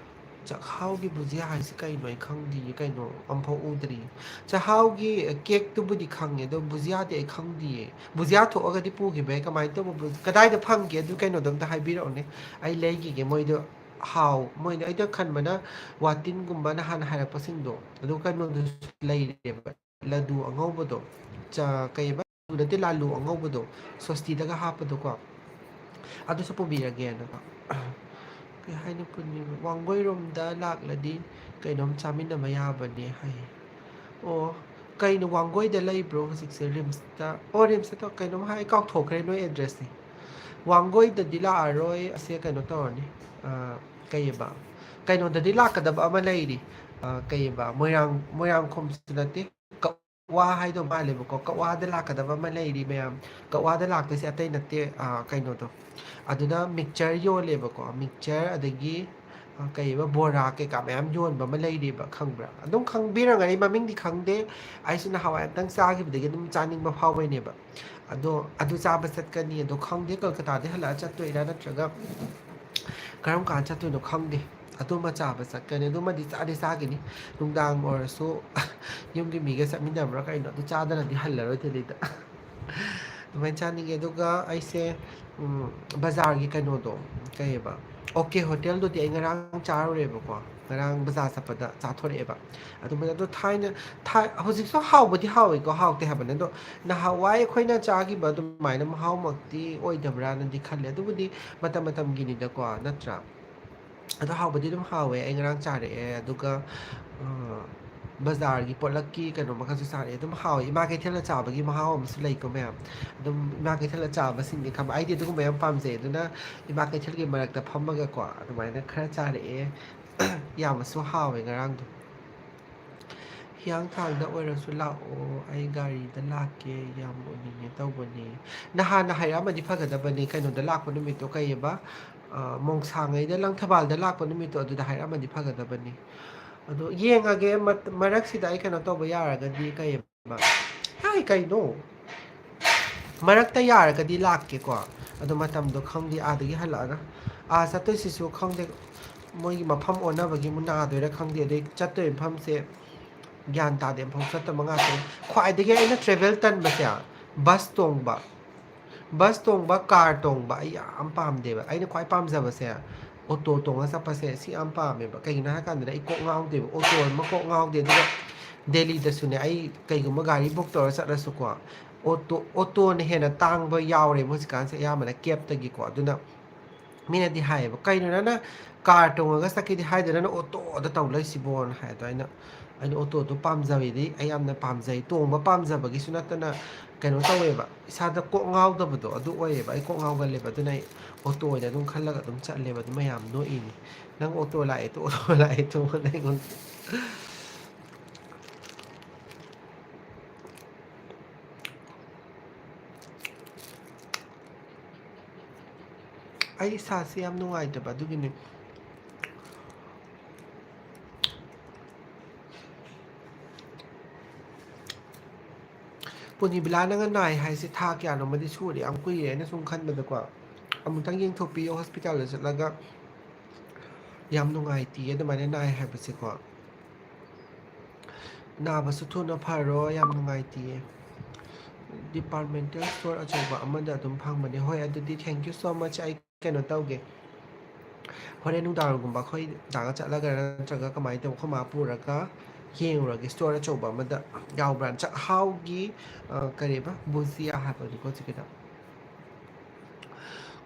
ꯆꯥꯛꯍꯥꯎꯒꯤ ꯕꯨꯖꯤꯌꯥ ꯍꯥꯏꯁꯦ ꯀꯩꯅꯣ? ꯑꯩ ꯈꯪꯗꯤꯌꯦ, ꯀꯩꯅꯣ? ꯑꯝꯐꯥꯎ ꯎꯗ꯭ꯔꯤ꯫ ꯆꯥꯛꯍꯥꯎꯒꯤ ꯀꯦꯛꯇꯨꯕꯨꯗꯤ ꯈꯪꯉꯦ, ꯑꯗꯣ ꯕꯨꯖꯤꯌꯥꯗꯤ ꯑꯩ ꯈꯪꯗꯤꯌꯦ꯫ ꯕꯨꯖꯤꯌꯥ ꯊꯣꯛꯑꯒꯗꯤ ꯄꯨꯈꯤꯕ ꯌꯥꯏ꯫ ꯀꯃꯥꯏꯅ ꯇꯧꯕ ꯕꯨ-, ꯀꯗꯥꯏꯗ ꯐꯪꯒꯦ? ꯑꯗꯨ ꯀꯩꯅꯣꯗꯣ ꯑꯝꯇ ꯍꯥꯏꯕꯤꯔꯛꯎꯅꯦ, ꯑꯩ ꯂꯩꯈꯤꯒꯦ꯫ ꯃꯣꯏꯗꯣ ꯍꯥꯎ-, ꯃꯣꯏꯗꯣ, ꯑꯩꯅ ꯈꯟꯕꯅ ꯋꯥꯇꯤꯟꯒꯨꯝꯕ ꯅꯍꯥꯟ ꯍꯥꯏꯔꯛꯄꯁꯤꯡꯗꯣ, ꯑꯗꯨ ꯀꯩꯅꯣꯗꯨꯁꯨ ꯂꯩꯔꯦꯕ꯫ ꯂꯗꯨ ꯑꯉꯧꯕꯗꯣ, ꯆ-, ꯀꯩꯕ? ꯂꯗꯨ ꯅꯠꯇꯦ, ꯂꯥꯂꯨ ꯑꯉꯧꯕꯗꯣ, ꯁꯣꯁꯇꯤꯗꯒ ꯍꯥꯞꯄꯗꯣꯀꯣ, ꯑꯗꯨꯁꯨ ꯄꯨꯕꯤꯔꯒꯦꯅ꯫ ꯀꯩ ꯍꯥꯏꯅꯣ, ꯄꯨꯔꯅꯤꯃꯥ? ꯋꯥꯡꯒꯣꯏꯔꯣꯝꯗ ꯂꯥꯛꯂꯗꯤ ꯀꯩꯅꯣꯝ ꯆꯥꯃꯤꯟꯅꯕ ꯌꯥꯕꯅꯦ ꯍꯥꯏ꯫ ꯑꯣ, ꯀꯩꯅꯣ, ꯋꯥꯡꯒꯣꯏꯗ ꯂꯩꯕ꯭ꯔꯣ ꯍꯧꯖꯤꯛꯁꯦ? ꯔꯤꯝꯁꯇ? ꯑꯣ, ꯔꯤꯝꯁꯇ ꯅꯠꯇꯦ, ꯀꯩꯅꯣꯝ ꯍꯥꯏ, ꯀꯥꯎꯊꯣꯛꯈ꯭ꯔꯦ ꯅꯣꯏ ꯑꯦꯗ꯭ꯔꯦꯁꯁꯦ꯫ ꯋꯥꯡꯒꯣꯏꯗꯗꯤ ꯂꯥꯛꯑꯔꯣꯏ, ꯑꯁꯦ ꯀꯩꯅꯣ ꯇꯧꯔꯅꯤ꯫ ꯑ, ꯀꯩꯑꯕ? ꯀꯩꯅꯣꯗꯗꯤ ꯂꯥꯛꯀꯗꯕ ꯑꯃ ꯂꯩꯔꯤ꯫ ꯑ, ꯀꯩꯑꯕ? ꯃꯣꯏꯔꯥꯡ, ꯃꯣꯏꯔꯥꯡꯈꯣꯝꯁꯨ ꯅꯠꯇꯦ꯫ ꯀꯛꯋꯥ ꯍꯥꯏꯗꯣ ꯃꯥꯜꯂꯦꯕꯀꯣ꯫ ꯀꯛꯋꯥꯗ ꯂꯥꯛꯀꯗꯕ ꯑꯃ ꯂꯩꯔꯤ ꯃꯌꯥꯝ꯫ ꯀꯛꯋꯥꯗ ꯂꯥꯛꯇꯣꯏꯁꯦ ꯑꯇꯩ ꯅꯠꯇꯦ, ꯑ, ꯀꯩꯅꯣꯗꯣ꯫ ꯑꯗꯨꯗ mixture ꯌꯣꯜꯂꯦꯕꯀꯣ꯫ Mixture ꯑꯗꯒꯤ, ꯑ, ꯀꯩꯕ, ꯕꯣꯔꯥ ꯀꯩꯀꯥ ꯃꯌꯥꯝ ꯌꯣꯟꯕ ꯑꯃ ꯂꯩꯔꯤꯕ, ꯈꯪꯕ꯭ꯔꯥ? ꯑꯗꯨꯝ ꯈꯪꯕꯤꯔꯝꯒꯅꯤ, ꯃꯃꯤꯡꯗꯤ ꯈꯪꯗꯦ꯫ ꯑꯩꯁꯨ ꯅꯍꯥꯟꯋꯥꯏ ꯑꯝꯇꯪ ꯆꯥꯈꯤꯕꯗꯒꯤ ꯑꯗꯨꯝ ꯆꯥꯅꯤꯡꯕ ꯐꯥꯎꯕꯩꯅꯦꯕ꯫ ꯑꯗꯣ ꯑꯗꯨ ꯆꯥꯕ ꯆꯠꯀꯅꯤ꯫ ꯑꯗꯣ ꯈꯪꯗꯦ ꯀꯜꯀꯇꯥꯗꯩ ꯍꯜꯂꯛꯑ ꯆꯠꯇꯣꯏꯔꯥ ꯅꯠꯇ꯭ꯔꯒ ꯀꯔꯝ ꯀꯥꯟꯗ ꯆꯠꯇꯣꯏꯅꯣ ꯈꯪꯗꯦ꯫ ꯑꯗꯨꯃ ꯆꯥꯕ ꯆꯠꯀꯅꯤ꯫ ꯑꯗꯨꯃꯗꯤ ꯆꯥꯗꯤ ꯆꯥꯈꯤꯅꯤ꯫ ꯅꯨꯡꯗꯥꯡ ꯑꯣꯏꯔꯁꯨ ꯌꯨꯝꯒꯤ ꯃꯤꯒ ꯆꯠꯃꯤꯟꯅꯕ꯭ꯔꯥ ꯀꯩꯅꯣ, ꯑꯗꯨ ꯆꯥꯗꯅꯗꯤ ꯍꯜꯂꯔꯣꯏ ꯗꯦꯜꯂꯤꯗ꯫ ꯑꯗꯨꯃꯥꯏꯅ ꯆꯥꯅꯤꯡꯉꯦ꯫ ꯑꯗꯨꯒ ꯑꯩꯁꯦ, ꯎꯝ, ꯕꯖꯥꯔꯒꯤ ꯀꯩꯅꯣꯗꯣ, ꯀꯩꯑꯕ? OK Hotel ꯗꯨꯗꯤ ꯑꯩ ꯉꯔꯥꯡ ꯆꯥꯔꯨꯔꯦꯕꯀꯣ꯫ ꯉꯔꯥꯡ ꯕꯖꯥꯔ ꯆꯠꯄꯗ ꯆꯥꯊꯣꯔꯛꯑꯦꯕ꯫ ꯑꯗꯨꯃꯥꯏꯅ, ꯑꯗꯣ ꯊꯥꯏꯅ, ꯊꯥꯏ-, ꯍꯧꯖꯤꯛꯁꯨ ꯍꯥꯎꯕꯗꯤ ꯍꯥꯎꯋꯤꯀꯣ, ꯍꯥꯎꯇꯦ ꯍꯥꯏꯕꯅꯦ꯫ ꯑꯗꯣ ꯅꯍꯥꯟꯋꯥꯏ ꯑꯩꯈꯣꯏꯅ ꯆꯥꯈꯤꯕ ꯑꯗꯨꯃꯥꯏꯅ ꯃꯍꯥꯎꯃꯛꯇꯤ ꯑꯣꯏꯗꯕ꯭ꯔꯥꯅꯗꯤ ꯈꯜꯂꯦ꯫ ꯑꯗꯨꯕꯨꯗꯤ ꯃꯇꯝ ꯃꯇꯝꯒꯤꯅꯤꯗꯀꯣ, ꯅꯠꯇ꯭ꯔꯥ? ꯑꯗꯣ ꯍꯥꯎꯕꯗꯤ ꯑꯗꯨꯝ ꯍꯥꯎꯋꯦ꯫ ꯑꯩ ꯉꯔꯥꯡ ꯆꯥꯔꯛꯑꯦ꯫ ꯑꯗꯨꯒ, ꯑ, ꯕꯖꯥꯔꯒꯤ ꯄꯣꯠꯂꯛꯀꯤ ꯀꯩꯅꯣ ꯃꯈꯜꯁꯨ ꯆꯥꯔꯛꯑꯦ꯫ ꯑꯗꯨꯝ ꯍꯥꯎꯋꯦ꯫ ꯏꯃꯥ ꯀꯩꯊꯦꯜꯗ ꯆꯥꯕꯒꯤ ꯃꯍꯥꯎ ꯑꯃꯁꯨ ꯂꯩꯀꯣ ꯃꯌꯥꯝ꯫ ꯑꯗꯨꯝ ꯏꯃꯥ ꯀꯩꯊꯦꯜꯗ ꯆꯥꯕꯁꯤꯡꯗꯤ ꯈꯪꯕ꯫ ꯑꯩꯗꯤ ꯑꯗꯨꯒꯨꯝꯕ ꯌꯥꯝ ꯄꯥꯝꯖꯩ꯫ ꯑꯗꯨꯅ ꯏꯃꯥ ꯀꯩꯊꯦꯜꯒꯤ ꯃꯔꯛꯇ ꯐꯝꯃꯒꯀꯣ ꯑꯗꯨꯃꯥꯏꯅ ꯈꯔ ꯆꯥꯔꯛꯑꯦ꯫ ꯌꯥꯝꯅꯁꯨ ꯍꯥꯎꯋꯦ ꯉꯔꯥꯡꯗꯣ꯫ ꯍꯤꯌꯥꯡꯊꯥꯡꯗ ꯑꯣꯏꯔꯁꯨ ꯂꯥꯛꯑꯣ, ꯑꯩ ꯒꯥꯔꯤꯗ ꯂꯥꯛꯀꯦ, ꯌꯥꯝ ꯎꯅꯤꯡꯉꯦ ꯇꯧꯕꯅꯦ꯫ ꯅꯍꯥꯟꯅ ꯍꯥꯏꯔꯛꯑꯝꯃꯗꯤ ꯐꯒꯗꯕꯅꯦ, ꯀꯩꯅꯣꯗ ꯂꯥꯛꯄ ꯅꯨꯃꯤꯠꯇꯣ, ꯀꯩꯑꯕ? ꯑ, ꯃꯣꯡꯁꯥꯡꯉꯩꯗ, ꯂꯪꯊꯕꯥꯜꯗ ꯂꯥꯛꯄ ꯅꯨꯃꯤꯠꯇꯣ ꯑꯗꯨꯗ ꯍꯥꯏꯔꯛꯑꯝꯃꯗꯤ ꯐꯒꯗꯕꯅꯦ꯫ ꯑꯗꯣ ꯌꯦꯡꯉꯒꯦ, ꯃꯠ-, ꯃꯔꯛꯁꯤꯗ ꯑꯩ ꯀꯩꯅꯣ ꯇꯧꯕ ꯌꯥꯔꯒꯗꯤ, ꯀꯩꯑꯕ? ꯍꯥꯏ, ꯀꯩꯅꯣ? ꯃꯔꯛꯇ ꯌꯥꯔꯒꯗꯤ ꯂꯥꯛꯀꯦꯀꯣ꯫ ꯑꯗꯣ ꯃꯇꯝꯗꯣ ꯈꯪꯗꯦ, ꯑꯥꯗꯒꯤ ꯍꯜꯂꯛꯑꯒ꯫ ꯑꯥ ꯆꯠꯇꯣꯏꯁꯤꯁꯨ ꯈꯪꯗꯦ, ꯃꯣꯏꯒꯤ ꯃꯐꯝ ꯑꯣꯟꯅꯕꯒꯤ ꯑꯃꯨꯛ ꯅꯥꯗꯣꯏꯔꯥ ꯈꯪꯗꯦ꯫ ꯑꯗꯩ ꯆꯠꯇꯣꯏ ꯃꯐꯝꯁꯦ ꯒ꯭ꯌꯥꯟ ꯇꯥꯗꯦ, ꯑꯃꯨꯛꯐꯥꯎ ꯆꯠꯇꯕ ꯉꯥꯛꯇꯅꯤ꯫ ꯈ꯭ꯋꯥꯏꯗꯒꯤ ꯑꯩꯅ travel ꯇꯟꯕꯁꯦ bus ꯇꯣꯡꯕ꯫ Bus ꯇꯣꯡꯕ, car ꯇꯣꯡꯕ ꯑꯩ ꯌꯥꯝ ꯄꯥꯝꯗꯦꯕ꯫ ꯑꯩꯅ ꯈ꯭ꯋꯥꯏ ꯄꯥꯝꯖꯕꯁꯦ auto ꯇꯣꯡꯉ ꯆꯠꯄꯁꯦ, ꯁꯤ ꯌꯥꯝ ꯄꯥꯝꯃꯦꯕ꯫ ꯀꯩꯒꯤꯅꯣ ꯍꯥꯏ ꯀꯥꯟꯗ ꯑꯩ ꯀꯣꯛ ꯉꯥꯎꯗꯦꯕ, auto ꯑꯃ ꯀꯣꯛ ꯉꯥꯎꯗꯦ꯫ ꯑꯗꯨꯒ ꯗꯦꯜꯂꯤꯗꯁꯨꯅꯦ, ꯑꯩ ꯀꯩꯒꯨꯝꯕ ꯒꯥꯔꯤ ꯕꯨꯛ ꯇꯧꯔ ꯆꯠꯂꯁꯨꯀꯣ, ꯑꯣꯇꯣ, ꯑꯣꯇꯣꯅ ꯍꯦꯟꯅ ꯇꯥꯡꯕ ꯌꯥꯎꯔꯦꯕ ꯍꯧꯖꯤꯛꯀꯥꯟꯁꯦ, ꯑꯌꯥꯝꯕꯅ ꯀꯦꯞꯇꯒꯤꯀꯣ꯫ ꯑꯗꯨꯅ ꯃꯤꯅꯗꯤ ꯍꯥꯏꯌꯦꯕ, "ꯀꯩꯅꯣ ꯅꯪꯅ ꯀꯥꯔ ꯇꯣꯡꯉꯒ ꯆꯠꯀꯦꯗꯤ ꯍꯥꯏꯗꯅ ꯅꯪ ꯑꯣꯇꯣꯗ ꯇꯧ ꯂꯩꯁꯤꯕꯣꯅ?" ꯍꯥꯏ꯫ ꯑꯗꯣ ꯑꯩꯅ, "ꯑꯩꯅ ꯑꯣꯇꯣꯗꯣ ꯄꯥꯝꯖꯕꯗꯤ ꯑꯩ ꯌꯥꯝꯅ ꯄꯥꯝꯖꯩ, ꯇꯣꯡꯕ ꯄꯥꯝꯖꯕꯒꯤꯁꯨ ꯅꯠꯇꯅ ꯀꯩꯅꯣ ꯇꯧꯋꯦꯕ, ꯏꯁꯥꯗ ꯀꯣꯛ ꯉꯥꯎꯗꯕꯗꯣ ꯑꯗꯨ ꯑꯣꯏꯌꯦꯕ, ꯑꯩ ꯀꯣꯛ ꯉꯥꯎꯒꯜꯂꯦꯕ, ꯑꯗꯨꯅ ꯑꯩ ꯑꯣꯇꯣ ꯑꯣꯏꯅ ꯑꯗꯨꯝ ꯈꯜꯂꯒ ꯑꯗꯨꯝ ꯆꯠꯂꯦꯕ꯫ ꯑꯗꯨ ꯃꯌꯥꯝ ꯅꯣꯛꯏꯅꯤ, 'ꯅꯪ ꯑꯣꯇꯣ ꯂꯥꯛꯑꯦ ꯇꯨ, ꯑꯣꯇꯣ ꯂꯥꯛꯑꯦ ꯇꯨ' ꯑꯩꯉꯣꯟꯗ꯫ ꯑꯩ ꯏꯁꯥꯁꯦ ꯌꯥꯝ ꯅꯨꯡꯉꯥꯏꯇꯕ ꯑꯗꯨꯒꯤꯅꯤ꯫ ꯄꯨꯅꯤꯕꯤꯂꯥ, ꯅꯪꯅ ꯅꯥꯏ ꯍꯥꯏꯁꯦ ꯊꯥ ꯀꯌꯥꯅꯣꯃꯗꯤ ꯁꯨꯔꯦ, ꯌꯥꯝ ꯀꯨꯏꯔꯦ꯫ ꯑꯩꯅ ꯁꯨꯝ ꯈꯟꯕꯗꯀꯣ, ꯑꯃꯨꯛꯇꯪ ꯌꯦꯡꯊꯣꯛꯄꯤꯌꯣ ꯍꯣꯁꯄꯤꯇꯥꯜꯗ ꯆꯠꯂꯒ꯫ ꯌꯥꯝ ꯅꯨꯡꯉꯥꯏꯇꯦ ꯑꯗꯨꯃꯥꯏꯅ ꯅꯥꯏ ꯍꯥꯏꯕꯁꯦꯀꯣ꯫ ꯅꯥꯕꯁꯨ ꯊꯨꯅ ꯐꯔꯣ, ꯌꯥꯝ ꯅꯨꯡꯉꯥꯏꯇꯦ꯫ Departmental store ꯑꯆꯧꯕ ꯑꯃꯗ ꯑꯗꯨꯝ ꯐꯪꯕꯅꯦ꯫ ꯍꯣꯏ, ꯑꯗꯨꯗꯤ thank you so much꯫ ꯑꯩ ꯀꯩꯅꯣ ꯇꯧꯒꯦ, ꯍꯣꯔꯦꯟ ꯅꯨꯡꯗꯥꯡꯒꯨꯝꯕ ꯑꯩꯈꯣꯏ ꯗꯥꯒ ꯆꯠꯂꯒ ꯅꯠꯇ꯭ꯔꯒ ꯀꯃꯥꯏꯅ ꯇꯧꯕ, ꯑꯩꯈꯣꯏ ꯃꯥ ꯄꯨꯔꯒ ꯌꯦꯡꯉꯨꯔꯒꯦ, store ꯑꯆꯧꯕ ꯑꯃꯗ ꯌꯥꯎꯕ꯭ꯔꯥ꯫ ꯆꯥꯛꯍꯥꯎꯒꯤ, ꯑ, ꯀꯔꯤꯕ, ꯕꯨꯖꯤꯌꯥ ꯍꯥꯏꯕꯅꯤꯀꯣ ꯍꯧꯖꯤꯛꯀꯤꯗ꯫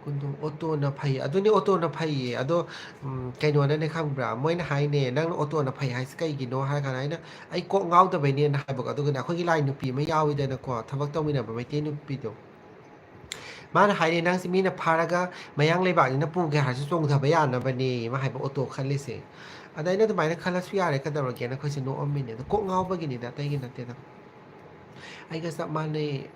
ꯀꯨꯟꯗꯣ ꯑꯣꯇꯣꯅ ꯐꯩ꯫ ꯑꯗꯨꯅꯤ, ꯑꯣꯇꯣꯅ ꯐꯩꯌꯦ꯫ ꯑꯗꯣ, ꯎꯝ, ꯀꯩꯅꯣꯅꯅꯦ ꯈꯪꯕ꯭ꯔꯥ? ꯃꯣꯏꯅ ꯍꯥꯏꯅꯦ, "ꯅꯪꯅ ꯑꯣꯇꯣꯅ ꯐꯩ ꯍꯥꯏꯁꯦ ꯀꯩꯒꯤꯅꯣ?" ꯍꯥꯏꯔ ꯀꯥꯟꯗ ꯑꯩꯅ, "ꯑꯩ ꯀꯣꯛ ꯉꯥꯎꯗꯕꯩꯅꯦꯅ" ꯍꯥꯏꯕꯀꯣ꯫ ꯑꯗꯨꯒꯅꯦ, ꯑꯩꯈꯣꯏꯒꯤ ꯂꯥꯏ ꯅꯨꯄꯤ ꯑꯃ ꯌꯥꯎꯋꯤꯗꯅꯀꯣ, ꯊꯕꯛ ꯇꯧꯃꯤꯟꯅꯕ ꯃꯩꯇꯩ ꯅꯨꯄꯤꯗꯣ꯫ ꯃꯥꯅ ꯍꯥꯏꯅꯦ, "ꯅꯪꯁꯦ ꯃꯤꯅ ꯐꯥꯔꯒ ꯃꯌꯥꯡ ꯂꯩꯕꯥꯛꯅꯤꯅ ꯄꯨꯒꯦ ꯍꯥꯏꯔꯁꯨ ꯆꯣꯡꯊꯕ ꯌꯥꯅꯕꯅꯦ" ꯃꯥ ꯍꯥꯏꯕ ꯑꯣꯇꯣ ꯈꯜꯂꯤꯁꯦ꯫ ꯑꯗ ꯑꯩꯅ, "ꯑꯗꯨꯃꯥꯏꯅ ꯈꯜꯂꯁꯨ ꯌꯥꯔꯦ, ꯀꯩꯗꯧꯔꯒꯦꯅ" ꯑꯩꯈꯣꯏꯁꯦ ꯅꯣꯛꯑꯝꯃꯤꯅꯦ꯫ ꯑꯗꯣ ꯀꯣꯛ ꯉꯥꯎꯕꯒꯤꯅꯤꯗ, ꯑꯇꯩꯒꯤ ꯅꯠꯇꯦꯗ꯫ ꯑꯩꯒ ꯆꯞ ꯃꯥꯟꯅꯩ꯫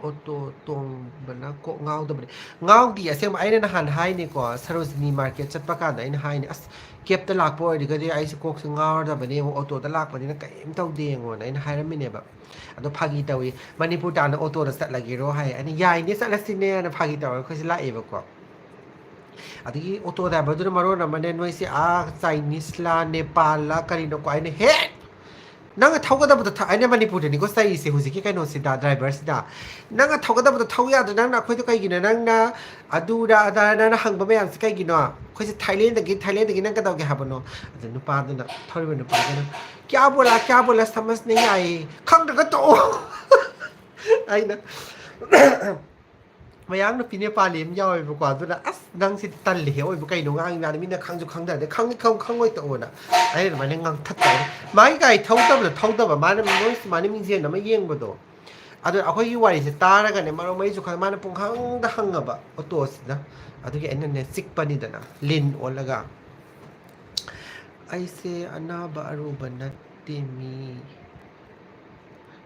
ꯑꯣꯇꯣ ꯇꯣꯡꯕꯅ ꯀꯣꯛ ꯉꯥꯎꯗꯕꯅꯦ꯫ ꯉꯥꯎꯗꯤ ꯑꯁꯦꯡꯕ꯫ ꯑꯩꯅ ꯅꯍꯥꯟ ꯍꯥꯏꯅꯤꯀꯣ, ꯁꯔꯣꯖꯤꯅꯤ ꯃꯥꯔꯀꯦꯠ ꯆꯠꯄ ꯀꯥꯟꯗ ꯑꯩꯅ ꯍꯥꯏꯅꯤ, "ꯑꯁ, ꯀꯦꯞꯇ ꯂꯥꯛꯄ ꯑꯣꯏꯔꯒꯗꯤ ꯑꯩꯁꯦ ꯀꯣꯛꯁꯦ ꯉꯥꯎꯔꯗꯕꯅꯦ, ꯑꯃꯨꯛ ꯑꯣꯇꯣꯗ ꯂꯥꯛꯄꯅꯤꯅ ꯀꯔꯤꯝ ꯇꯧꯗꯦ ꯌꯦꯡꯉꯣꯅ" ꯑꯩꯅ ꯍꯥꯏꯔꯝꯃꯤꯅꯦꯕ꯫ ꯑꯗꯣ ꯐꯥꯒꯤ ꯇꯧꯏ, "ꯃꯅꯤꯄꯨꯔ ꯇꯥꯟꯅ ꯑꯣꯇꯣꯗ ꯆꯠꯂꯒꯦꯔꯣ?" ꯍꯥꯏ꯫ ꯑꯩꯅ, "ꯌꯥꯏꯅꯦ, ꯆꯠꯂꯁꯤꯅꯦꯅ" ꯐꯥꯒꯤ ꯇꯧꯔꯒ ꯑꯩꯈꯣꯏꯁꯦ ꯂꯥꯛꯑꯦꯕꯀꯣ꯫ ꯑꯗꯒꯤ ꯑꯣꯇꯣ ꯗ꯭ꯔꯥꯏꯚꯔꯗꯨꯅ ꯃꯔꯣꯟ ꯑꯃꯅꯦ, ꯅꯣꯏꯁꯦ ꯑꯥ ꯆꯥꯏꯅꯤꯁꯂꯥ, ꯅꯦꯄꯥꯜꯂꯥ, ꯀꯔꯤꯅꯣꯀꯣ, ꯑꯩꯅ ꯍꯦꯛ ꯅꯪꯅ ꯊꯧꯒꯗꯕꯗꯣ ꯊ- ꯑꯩꯅ ꯃꯅꯤꯄꯨꯔꯗꯅꯤꯀꯣ ꯆꯩꯔꯤꯁꯦ ꯍꯧꯖꯤꯛꯀꯤ ꯀꯩꯅꯣꯁꯤꯗ, ꯗ꯭ꯔꯥꯏꯚꯔꯁꯤꯗ꯫ ꯅꯪꯅ ꯊꯧꯒꯗꯕꯗꯣ ꯊꯧ ꯌꯥꯗ꯭ꯔꯣ? ꯅꯪꯅ ꯑꯩꯈꯣꯏꯗꯣ ꯀꯩꯒꯤꯅꯣ ꯅꯪꯅ ꯑꯗꯨꯗ ꯑꯗꯥ ꯅꯪꯅ ꯍꯪꯕ ꯃꯌꯥꯝꯁꯦ ꯀꯩꯒꯤꯅꯣ? ꯑꯩꯈꯣꯏꯁꯦ ꯊꯥꯏꯂꯦꯟꯗꯒꯤ, ꯊꯥꯏꯂꯦꯟꯗꯒꯤ ꯅꯪ ꯀꯩꯗꯧꯒꯦ ꯍꯥꯏꯕꯅꯣ? ꯑꯗ ꯅꯨꯄꯥꯗꯨꯅ, ꯊꯧꯔꯤꯕ ꯅꯨꯄꯥꯗꯨꯅ, "ꯀꯌꯥ ꯕꯣꯂꯥ, ꯀꯌꯥ ꯕꯣꯂꯥ, ꯁꯃꯖ ꯅꯍꯤ ꯑꯥꯏ, ꯈꯪꯗ꯭ꯔꯒ ꯇꯣꯛꯑꯣ"꯫ ꯑꯩꯅ ꯃꯌꯥꯡ ꯅꯨꯄꯤ ꯅꯦꯄꯥꯂꯤ ꯑꯃ ꯌꯥꯎꯋꯦꯕꯀꯣ, ꯑꯗꯨꯅ, "ꯑꯁ, ꯅꯪꯁꯤꯗꯤ ꯇꯜꯂꯤꯍꯦ ꯑꯣꯏꯕ, ꯀꯩꯅꯣ ꯉꯥꯡꯉꯤ ꯃꯌꯥꯝꯗꯣ, ꯃꯤꯅ ꯈꯪꯁꯨ ꯈꯪꯗ꯭ꯔꯗꯤ, ꯈꯪꯉꯤ ꯈꯪ-, ꯈꯪꯉꯣꯏ ꯇꯣꯛꯑꯣꯅ" ꯑꯩꯅ ꯑꯗꯨꯃꯥꯏꯅ ꯉꯥꯡꯊꯠꯄ꯫ ꯃꯥꯒꯤ ꯒꯥꯔꯤ ꯊꯧꯗꯕꯗꯣ ꯊꯧꯗꯕ, ꯃꯥꯅ ꯃꯣꯏ ꯁꯨꯃꯥꯏꯅ ꯃꯤꯡꯖꯦꯜ ꯑꯃ ꯌꯦꯡꯕꯗꯣ꯫ ꯑꯗꯣ ꯑꯩꯈꯣꯏꯒꯤ ꯋꯥꯔꯤꯁꯦ ꯇꯥꯔꯒꯅꯦ, ꯃꯔꯣꯟ ꯃꯔꯤꯁꯨ ꯈꯪꯗꯦ, ꯃꯥꯅ ꯄꯨꯡꯍꯪꯗ ꯍꯪꯉꯕ ꯑꯣꯇꯣꯁꯤꯗ꯫ ꯑꯗꯨꯒꯤ ꯑꯩꯅꯅꯦ ꯆꯤꯛꯄꯅꯤꯗꯅ, ꯂꯤꯟ ꯑꯣꯜꯂꯒ꯫ ꯑꯩꯁꯦ ꯑꯅꯥꯕ ꯑꯔꯨꯕ ꯅꯠꯇꯦ, ꯃꯤ,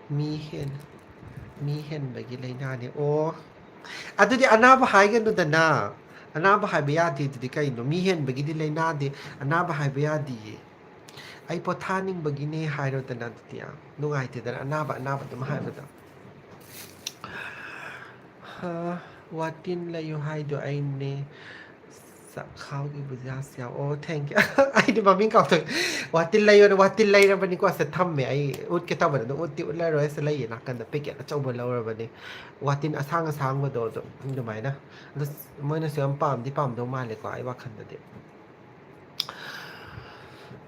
ꯃꯤ ꯍꯦꯟ-, ꯃꯤ ꯍꯦꯟꯕꯒꯤ ꯂꯥꯏꯅꯥꯅꯦ꯫ ꯑꯣ, ꯑꯗꯨꯗꯤ ꯑꯅꯥꯕ ꯍꯥꯏꯒꯅꯨꯗꯅ꯫ ꯑꯅꯥꯕ ꯍꯥꯏꯕ ꯌꯥꯗꯦ꯫ ꯑꯗꯨꯗꯤ ꯀꯩꯅꯣ? ꯃꯤ ꯍꯦꯟꯕꯒꯤꯗꯤ ꯂꯥꯏꯅꯥꯗꯤ, ꯑꯅꯥꯕ ꯍꯥꯏꯕ ꯌꯥꯗꯤꯌꯦ꯫ "ꯑꯩ ꯄꯣꯊꯥꯅꯤꯡꯕꯒꯤꯅꯦ" ꯍꯥꯏꯔꯣꯗꯅ꯫ ꯑꯗꯨꯗꯤ ꯌꯥꯝ ꯅꯨꯡꯉꯥꯏꯇꯦꯗꯅ, ꯑꯅꯥꯕ ꯑꯅꯥꯕ ꯑꯗꯨꯝ ꯍꯥꯏꯕꯗꯣ꯫ ꯍꯥ, ꯋꯥꯇꯤꯟ ꯂꯩꯌꯨ ꯍꯥꯏꯗꯣ ꯑꯩꯅꯦ꯫ ꯆꯥꯛꯈꯥꯎꯒꯤ ꯕꯨꯖꯤꯌꯥꯁꯤ ꯌꯥꯎ-, ꯑꯣ, thank you꯫ ꯑꯩꯗꯤ ꯃꯃꯤꯡ ꯀꯥꯎꯊꯣꯛꯑꯦ꯫ ꯋꯥꯇꯤꯟ ꯂꯩꯌꯣꯅ, ꯋꯥꯇꯤꯟ ꯂꯩꯔꯕꯅꯤꯀꯣ꯫ ꯑꯁ, ꯊꯝꯃꯦ꯫ ꯑꯩ ꯎꯠꯀꯦ ꯇꯧꯕꯅꯦ, ꯑꯗꯣ ꯎꯠꯇꯤ ꯎꯠꯂꯔꯣꯏ꯫ ꯑꯁ, ꯂꯩꯌꯦ ꯅꯥꯀꯟꯗ ꯄꯦꯀꯦꯠ ꯑꯆꯧꯕ ꯂꯧꯔꯕꯅꯦ꯫ ꯋꯥꯇꯤꯟ ꯑꯁꯥꯡ ꯑꯁꯥꯡꯕꯗꯣ, ꯑꯗꯣ ꯑꯗꯨꯃꯥꯏꯅ꯫ ꯑꯗꯣ ꯃꯣꯏꯅꯁꯨ ꯌꯥꯝ ꯄꯥꯝꯗꯤ ꯄꯥꯝꯗꯧ ꯃꯥꯜꯂꯦꯀꯣ, ꯑꯩ ꯋꯥꯈꯜꯗꯗꯤ꯫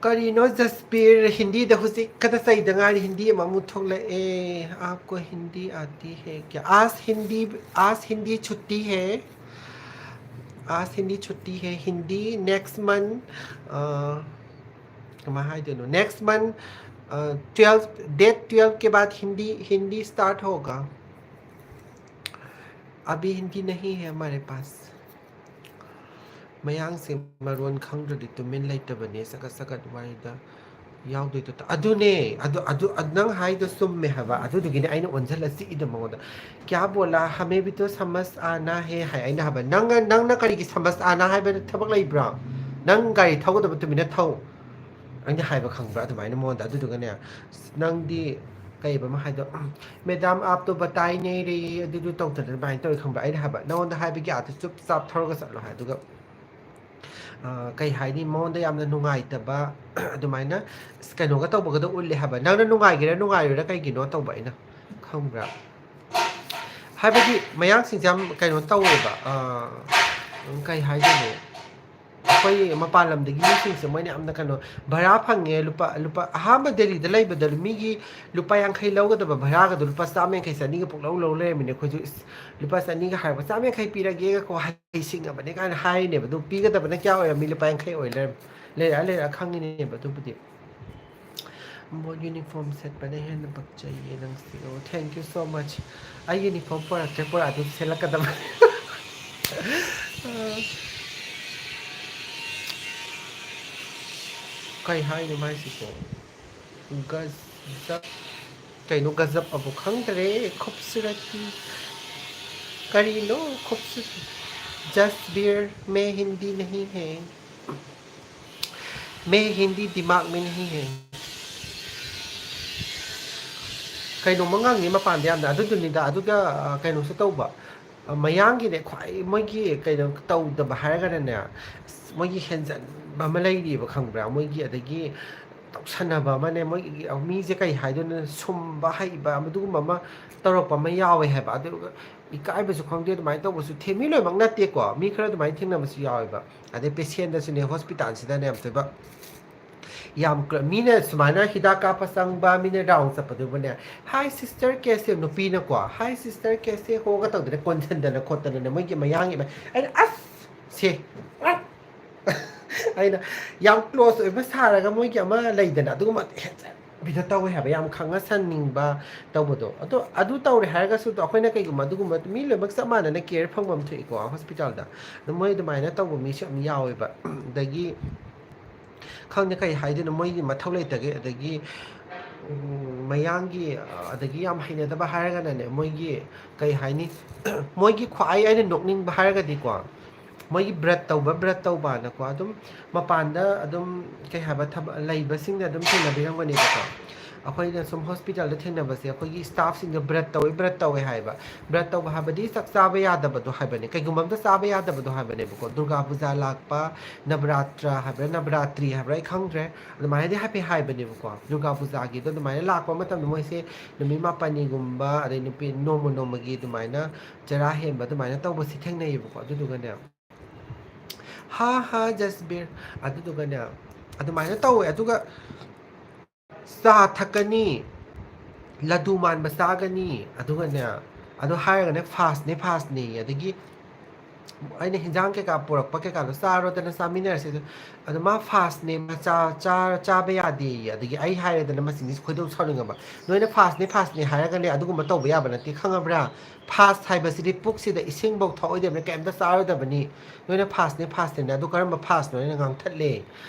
ꯀꯔꯤꯅꯣ ꯖꯁꯕꯤꯔ, ꯍꯤꯟꯗꯤꯗ ꯍꯧꯖꯤꯛ ꯈꯛꯇ ꯆꯩꯗ ꯉꯥꯏꯔꯤ, ꯍꯤꯟꯗꯤ ꯑꯃꯃꯨꯛ ꯊꯣꯛꯂꯛꯑꯦ꯫ "आपको हिंदी आती है क्या?" आज हिंदी, आज हिंदी छुट्टी है, आज हिंदी छुट्टी है। हिंदी next month, ꯑ, ꯀꯃꯥꯏ ꯍꯥꯏꯗꯣꯏꯅꯣ? Next month, ꯑ, twelve, date twelve के बाद हिंदी, हिंदी start होगा। अभी हिंदी नहीं है हमारे पास। ꯃꯌꯥꯡꯁꯦ ꯃꯔꯣꯟ ꯈꯪꯗ꯭ꯔꯗꯤ ꯇꯨꯃꯤꯟ ꯂꯩꯇꯕꯅꯦ, ꯁꯀꯠ ꯁꯀꯠ ꯋꯥꯔꯤꯗ ꯌꯥꯎꯗꯣꯏꯗꯣ꯫ ꯑꯗꯨꯅꯦ, ꯑꯗꯨ, ꯑꯗꯨ, ꯑꯗꯨ ꯅꯪ ꯍꯥꯏꯗꯣ ꯆꯨꯝꯃꯦ ꯍꯥꯏꯕ꯫ ꯑꯗꯨꯗꯨꯒꯤꯅꯦ ꯑꯩꯅ ꯑꯣꯟꯁꯤꯜꯂ ꯆꯤꯛꯏꯗꯣ ꯃꯉꯣꯟꯗ꯫ "क्या बोला, हमें भी तो समझ आना है" ꯍꯥꯏ꯫ ꯑꯩꯅ ꯍꯥꯏꯕ, "ꯅꯪ, ꯅꯪꯅ ꯀꯔꯤꯒꯤ समझ आना ꯍꯥꯏꯕ ꯊꯕꯛ ꯂꯩꯕ꯭ꯔꯥ? ꯅꯪ ꯒꯥꯔꯤ ꯊꯧꯒꯗꯕ ꯇꯨꯃꯤꯟꯅ ꯊꯧ" ꯑꯩꯅ ꯍꯥꯏꯕ, ꯈꯪꯕ꯭ꯔꯥ? ꯑꯗꯨꯃꯥꯏꯅ ꯃꯉꯣꯟꯗ꯫ ꯑꯗꯨꯗꯨꯒꯅꯦ, "ꯅꯪꯗꯤ ꯀꯩꯕ ꯑꯃ ꯍꯥꯏꯗꯣ, ꯃꯦꯗꯥꯝ ꯑꯥꯞꯇꯣ ꯕꯇꯥꯏ ꯅꯩ ꯔꯦ, ꯑꯗꯨꯗꯨ ꯇꯧꯗꯅ ꯑꯗꯨꯃꯥꯏꯅ ꯇꯧꯋꯤ", ꯈꯪꯕ꯭ꯔꯥ? ꯑꯩꯅ ꯍꯥꯏꯕ, "ꯅꯉꯣꯟꯗ ꯍꯥꯏꯕꯒꯤ ꯑꯥꯗ ꯆꯨꯞ ꯆꯥꯞ ꯊꯧꯔꯒ ꯆꯠꯂꯣ" ꯍꯥꯏ꯫ ꯑꯗꯨꯒ ꯑ, ꯀꯩ ꯍꯥꯏꯅꯤ, ꯃꯉꯣꯟꯗ ꯌꯥꯝꯅ ꯅꯨꯡꯉꯥꯏꯇꯕ, ꯑꯗꯨꯃꯥꯏꯅ ꯀꯩꯅꯣꯒ ꯇꯧꯕꯒꯗꯣ ꯎꯠꯂꯦ ꯍꯥꯏꯕ꯫ ꯅꯪꯅ ꯅꯨꯡꯉꯥꯏꯒꯦꯔꯥ ꯅꯨꯡꯉꯥꯏꯔꯣꯏꯔꯥ ꯀꯩꯒꯤꯅꯣ ꯇꯧꯕ ꯑꯩꯅ, ꯈꯪꯕ꯭ꯔꯥ? ꯍꯥꯏꯕꯗꯤ ꯃꯌꯥꯡꯁꯤꯡꯁꯦ ꯌꯥꯝ ꯀꯩꯅꯣ ꯇꯧꯋꯦꯕ, ꯑ, ꯀꯩ ꯍꯥꯏꯗꯣꯏꯅꯣ, ꯑꯩꯈꯣꯏ ꯃꯄꯥꯟ ꯂꯝꯗꯒꯤ ꯃꯤꯁꯤꯡꯁꯦ ꯃꯣꯏꯅ ꯌꯥꯝꯅ ꯀꯩꯅꯣ, ꯚꯔꯥ ꯐꯪꯉꯦ, ꯂꯨꯄꯥ, ꯂꯨꯄꯥ, ꯑꯍꯥꯟꯕ ꯗꯦꯜꯂꯤꯗ ꯂꯩꯕꯗ ꯃꯤꯒꯤ ꯂꯨꯄꯥ ꯌꯥꯡꯈꯩ ꯂꯧꯒꯗꯕ ꯚꯔꯥꯒꯗꯣ ꯂꯨꯄꯥ ꯆꯥꯝꯃ ꯌꯥꯡꯈꯩ, ꯆꯅꯤꯒ ꯄꯨꯛꯂꯧ ꯂꯧ ꯂꯩꯔꯝꯃꯤꯅꯦ꯫ ꯑꯩꯈꯣꯏꯁꯨ, "ꯏꯁ, ꯂꯨꯄꯥ ꯆꯅꯤꯒ ꯍꯥꯏꯔꯛꯄ, ꯆꯥꯝꯃ ꯌꯥꯡꯈꯩ ꯄꯤꯔꯒꯦꯒꯀꯣ, ꯍꯩ ꯁꯤꯡꯉꯕꯅꯦ" ꯀꯥꯏꯅ ꯍꯥꯏꯔꯤꯅꯦꯕ꯫ ꯑꯗꯨ ꯄꯤꯒꯗꯕꯅ ꯀꯌꯥ ꯑꯣꯏꯔꯝꯃꯤ? ꯂꯨꯄꯥ ꯌꯥꯡꯈꯩ ꯑꯣꯏ ꯂꯩꯔꯝꯃꯤ꯫ ꯂꯩꯔꯛꯑ ꯂꯩꯔꯛꯑ ꯈꯪꯉꯤꯅꯦꯕ ꯑꯗꯨꯕꯨꯗꯤ꯫ ꯃꯣꯏ ꯌꯨꯅꯤꯐꯣꯔꯝ ꯁꯦꯠꯄꯅ ꯍꯦꯟꯅ ꯄꯛꯆꯩꯌꯦ ꯅꯪꯁꯦ꯫ ꯑꯣ, thank you so much꯫ ꯑꯩ ꯌꯨꯅꯤꯐꯣꯔꯝ ꯄꯨꯔꯛꯇ꯭ꯔꯦ, ꯄꯨꯔꯛꯑꯗꯤ ꯁꯦꯠꯂꯛꯀꯗꯕꯅꯤ꯫ ꯀꯩ ꯍꯥꯏꯅꯣ ꯃꯥꯏꯁꯤꯕꯣ? ꯒꯖꯕ꯫ ꯀꯩꯅꯣ ꯒꯖꯕ ꯑꯕꯨ ꯈꯪꯗ꯭ꯔꯦ꯫ ꯈꯨꯞꯁꯨꯔꯠꯇꯤ꯫ ꯀꯔꯤꯅꯣ ꯈꯨꯞꯁꯨꯔꯠꯇꯤ? ꯖꯁꯕꯤꯔ, ꯃꯦ ꯍꯤꯟꯗꯤ ꯅꯍꯤ ꯍꯦ꯫ ꯃꯦ ꯍꯤꯟꯗꯤ ꯗꯤꯃꯥꯒ ꯃꯦ ꯅꯍꯤ ꯍꯦ꯫ ꯀꯩꯅꯣꯝꯃ ꯉꯪꯉꯤ ꯃꯄꯥꯟꯗ ꯌꯥꯝꯅ꯫ ꯑꯗꯨꯗꯨꯅꯤꯗ, ꯑꯗꯨꯒ, ꯑ, ꯀꯩꯅꯣꯁꯨ ꯇꯧꯕ꯫ ꯑ, ꯃꯌꯥꯡꯒꯤꯅꯦ ꯈ꯭ꯋꯥꯏ ꯃꯣꯏꯒꯤ ꯀꯩꯅꯣ ꯇꯧꯗꯕ ꯍꯥꯏꯔꯒꯅꯅꯦ, ꯑꯁ, ꯃꯣꯏꯒꯤ ꯍꯦꯟꯖꯟꯕ ꯑꯃ ꯂꯩꯔꯤꯕ, ꯈꯪꯕ꯭ꯔꯥ? ꯃꯣꯏꯒꯤ ꯑꯗꯒꯤ ꯇꯧꯁꯟꯅꯕ ꯑꯃꯅꯦ, ꯃꯣꯏꯒꯤ ꯃꯤꯁꯦ ꯀꯩ ꯍꯥꯏꯗꯣꯏꯅꯣ, ꯁꯨꯝꯕ ꯍꯩꯕ ꯑꯗꯨꯒꯨꯝꯕ ꯑꯃ ꯇꯧꯔꯛꯄ ꯑꯃ ꯌꯥꯎꯋꯦ ꯍꯥꯏꯕ꯫ ꯑꯗꯨꯒ ꯏꯀꯥꯏꯕꯁꯨ ꯈꯪꯗꯦ ꯑꯗꯨꯃꯥꯏꯅ ꯇꯧꯕꯁꯨ ꯊꯦ-, ꯃꯤ ꯂꯣꯏꯅꯃꯛ ꯅꯠꯇꯦꯀꯣ, ꯃꯤ ꯈꯔ ꯑꯗꯨꯃꯥꯏꯅ ꯊꯦꯡꯅꯕꯁꯨ ꯌꯥꯎꯋꯦꯕ꯫ ꯑꯗꯩ ꯄꯦꯁꯦꯟꯗꯁꯨꯅꯦ, ꯍꯣꯁꯄꯤꯇꯥꯜꯁꯤꯗꯅꯦ, ꯑꯝꯇꯣꯏꯕ ꯌꯥꯝ ꯀ꯭ꯂ-, ꯃꯤꯅ ꯁꯨꯃꯥꯏꯅ ꯍꯤꯗꯥꯛ ꯀꯥꯞꯄ ꯆꯪꯕ, ꯃꯤꯅ ꯔꯥꯎꯟ ꯆꯠꯄꯗꯨꯕꯨꯅꯦ, "Hi sister, ꯀꯦꯁꯦ?" ꯅꯨꯄꯤꯅꯀꯣ, "Hi sister, ꯀꯦꯁꯦ ꯍꯣꯒ?" ꯇꯧꯗꯅ ꯀꯣꯟꯁꯤꯟꯗꯅ ꯈꯣꯠꯇꯅꯅꯦ, ꯃꯣꯏꯒꯤ ꯃꯌꯥꯡꯒꯤ ꯃ-, ꯑꯩꯅ, "ꯑꯁ! ꯁꯦ!" ꯑꯩꯅ ꯌꯥꯝ ꯀ꯭ꯂꯣꯁ ꯑꯣꯏꯕ ꯁꯥꯔꯒ ꯃꯣꯏꯒꯤ ꯑꯃ ꯂꯩꯗꯅ, ꯑꯗꯨꯒꯨꯝꯕ ꯍꯦꯟꯖꯟꯕꯤꯗ ꯇꯧꯋꯦ ꯍꯥꯏꯕ, ꯌꯥꯝ ꯈꯪꯍꯟꯁꯟꯅꯤꯡꯕ ꯇꯧꯕꯗꯣ꯫ ꯑꯗꯣ ꯑꯗꯨ ꯇꯧꯔꯦ ꯍꯥꯏꯔꯒꯁꯨ, ꯑꯗꯣ ꯑꯩꯈꯣꯏꯅ ꯀꯩꯒꯨꯝꯕ ꯑꯗꯨꯒꯨꯝꯕ, ꯃꯤ ꯂꯣꯏꯅꯃꯛ ꯆꯞ ꯃꯥꯟꯅꯅ ꯀꯦꯌꯔ ꯐꯪꯐꯝ ꯊꯣꯛꯏꯀꯣ ꯍꯣꯁꯄꯤꯇꯥꯜꯗ꯫ ꯑꯗꯣ ꯃꯣꯏ ꯑꯗꯨꯃꯥꯏꯅ ꯇꯧꯕ ꯃꯤꯁꯨ ꯌꯥꯝ ꯌꯥꯎꯋꯦꯕ꯫ ꯑꯗꯒꯤ ꯈꯪꯗꯦ ꯀꯩ ꯍꯥꯏꯗꯣꯏꯅꯣ, ꯃꯣꯏꯒꯤ ꯃꯊꯧ ꯂꯩꯇꯒꯦ꯫ ꯑꯗꯒꯤ, ꯎꯝ, ꯃꯌꯥꯡꯒꯤ, ꯑ, ꯑꯗꯒꯤ ꯌꯥꯝ ꯍꯩꯅꯗꯕ ꯍꯥꯏꯔꯒꯅꯅꯦ, ꯃꯣꯏꯒꯤ ꯀꯩ ꯍꯥꯏꯅꯤ, ꯃꯣꯏꯒꯤ ꯈ꯭ꯋꯥꯏ ꯑꯩꯅ ꯅꯣꯛꯅꯤꯡꯕ ꯍꯥꯏꯔꯒꯗꯤꯀꯣ, ꯃꯣꯏꯒꯤ ꯕ꯭ꯔꯠ ꯇꯧꯕ, ꯕ꯭ꯔꯠ ꯇꯧꯕꯅꯀꯣ, ꯑꯗꯨꯝ ꯃꯄꯥꯟꯗ ꯑꯗꯨꯝ, ꯀꯩ ꯍꯥꯏꯕ, ꯊꯕꯛ ꯂꯩꯕꯁꯤꯡꯅ ꯑꯗꯨꯝ ꯊꯦꯡꯅꯕꯤꯔꯝꯒꯅꯦꯕꯀꯣ꯫ ꯑꯩꯈꯣꯏꯅ ꯁꯨꯝ ꯍꯣꯁꯄꯤꯇꯥꯜꯗ ꯊꯦꯡꯅꯕꯁꯦ, ꯑꯩꯈꯣꯏꯒꯤ ꯁ꯭ꯇꯥꯐꯁꯤꯡꯗ ꯕ꯭ꯔꯠ ꯇꯧꯋꯦ, ꯕ꯭ꯔꯠ ꯇꯧꯋꯦ ꯍꯥꯏꯕ꯫ ꯕ꯭ꯔꯠ ꯇꯧꯕ ꯍꯥꯏꯕꯗꯤ ꯆꯥꯛ ꯆꯥꯕ ꯌꯥꯗꯕꯗꯣ ꯍꯥꯏꯕꯅꯦ, ꯀꯩꯒꯨꯝꯕ ꯑꯝꯇ ꯆꯥꯕ ꯌꯥꯗꯕꯗꯣ ꯍꯥꯏꯕꯅꯦꯕꯀꯣ꯫ ꯗꯨꯔꯒꯥ ꯄꯨꯖꯥ ꯂꯥꯛꯄ, ꯅꯕꯔꯥꯇ꯭ꯔ ꯍꯥꯏꯕ꯭ꯔꯥ, ꯅꯕꯔꯥꯇ꯭ꯔꯤ ꯍꯥꯏꯕ꯭ꯔꯥ, ꯑꯩ ꯈꯪꯗ꯭ꯔꯦ, ꯑꯗꯨꯃꯥꯏꯅꯗꯤ ꯍꯥꯏꯐꯦꯠ ꯍꯥꯏꯕꯅꯦꯕꯀꯣ꯫ ꯗꯨꯔꯒꯥ ꯄꯨꯖꯥꯒꯤꯗꯣ ꯑꯗꯨꯃꯥꯏꯅ ꯂꯥꯛꯄ ꯃꯇꯝꯗ ꯃꯣꯏꯁꯦ ꯅꯨꯃꯤꯠ ꯃꯥꯄꯟꯅꯤꯒꯨꯝꯕ, ꯑꯗꯩ ꯅꯨꯄꯤ ꯅꯣꯡꯃ ꯅꯣꯡꯃꯒꯤ ꯑꯗꯨꯃꯥꯏꯅ ꯆꯔꯥ ꯍꯦꯟꯕ ꯑꯗꯨꯃꯥꯏꯅ ꯇꯧꯕꯁꯤ ꯊꯦꯡꯅꯩꯌꯦꯕꯀꯣ꯫ ꯑꯗꯨꯗꯨꯒꯅꯦ, ꯍꯥ ꯍꯥ ꯖꯁꯕꯤꯔ, ꯑꯗꯨꯗꯨꯒꯅꯦ, ꯑꯗꯨꯃꯥꯏꯅ ꯇꯧꯋꯦ꯫ ꯑꯗꯨꯒ ꯆꯥ ꯊꯛꯀꯅꯤ, ꯂꯗꯨ ꯃꯥꯟꯕ ꯆꯥꯒꯅꯤ, ꯑꯗꯨꯒꯅꯦ, ꯑꯗꯨ ꯍꯥꯏꯔꯒꯅꯦ ꯐꯥꯁꯅꯦ, ꯐꯥꯁꯅꯦ꯫ ꯑꯗꯒꯤ ꯑꯩꯅ ꯍꯤꯟꯖꯥꯡ ꯀꯩꯀꯥ ꯄꯨꯔꯛꯄ ꯀꯩꯀꯥꯗꯣ ꯆꯥꯔꯣꯗꯅ ꯆꯥꯃꯤꯟꯅꯔꯁꯦ꯫ ꯑꯗꯣ ꯃꯥ ꯐꯥꯁꯅꯦ, ꯃꯥ ꯆꯥ-, ꯆꯥ-, ꯆꯥꯕ ꯌꯥꯗꯦꯌꯦ꯫ ꯑꯗꯒꯤ ꯑꯩ ꯍꯥꯏꯔꯦꯗꯅ, ꯃꯁꯤꯡꯁꯦ ꯈꯣꯏꯗꯧ ꯁꯥꯎꯅꯤꯡꯉꯕ꯫ ꯅꯣꯏꯅ ꯐꯥꯁꯅꯦ, ꯐꯥꯁꯅꯦ ꯍꯥꯏꯔꯒꯅꯦ ꯑꯗꯨꯒꯨꯝꯕ ꯇꯧꯕ ꯌꯥꯕ ꯅꯠꯇꯦ, ꯈꯪꯉꯕ꯭ꯔꯥ? ꯐꯥꯁ ꯍꯥꯏꯕꯁꯤꯗꯤ ꯄꯨꯛꯁꯤꯗ ꯏꯁꯤꯡꯐꯧ ꯊꯛꯑꯣꯏꯗꯕꯅꯤ, ꯀꯩꯝꯇ ꯆꯥꯔꯣꯏꯗꯕꯅꯤ꯫ ꯅꯣꯏꯅ ꯐꯥꯁꯅꯦ, ꯐꯥꯁꯅꯦꯅ꯫ ꯑꯗꯨ ꯀꯔꯝꯕ ꯐꯥꯁꯅꯣ ꯍꯥꯏꯅ ꯉꯥꯡꯊꯠꯂꯦ꯫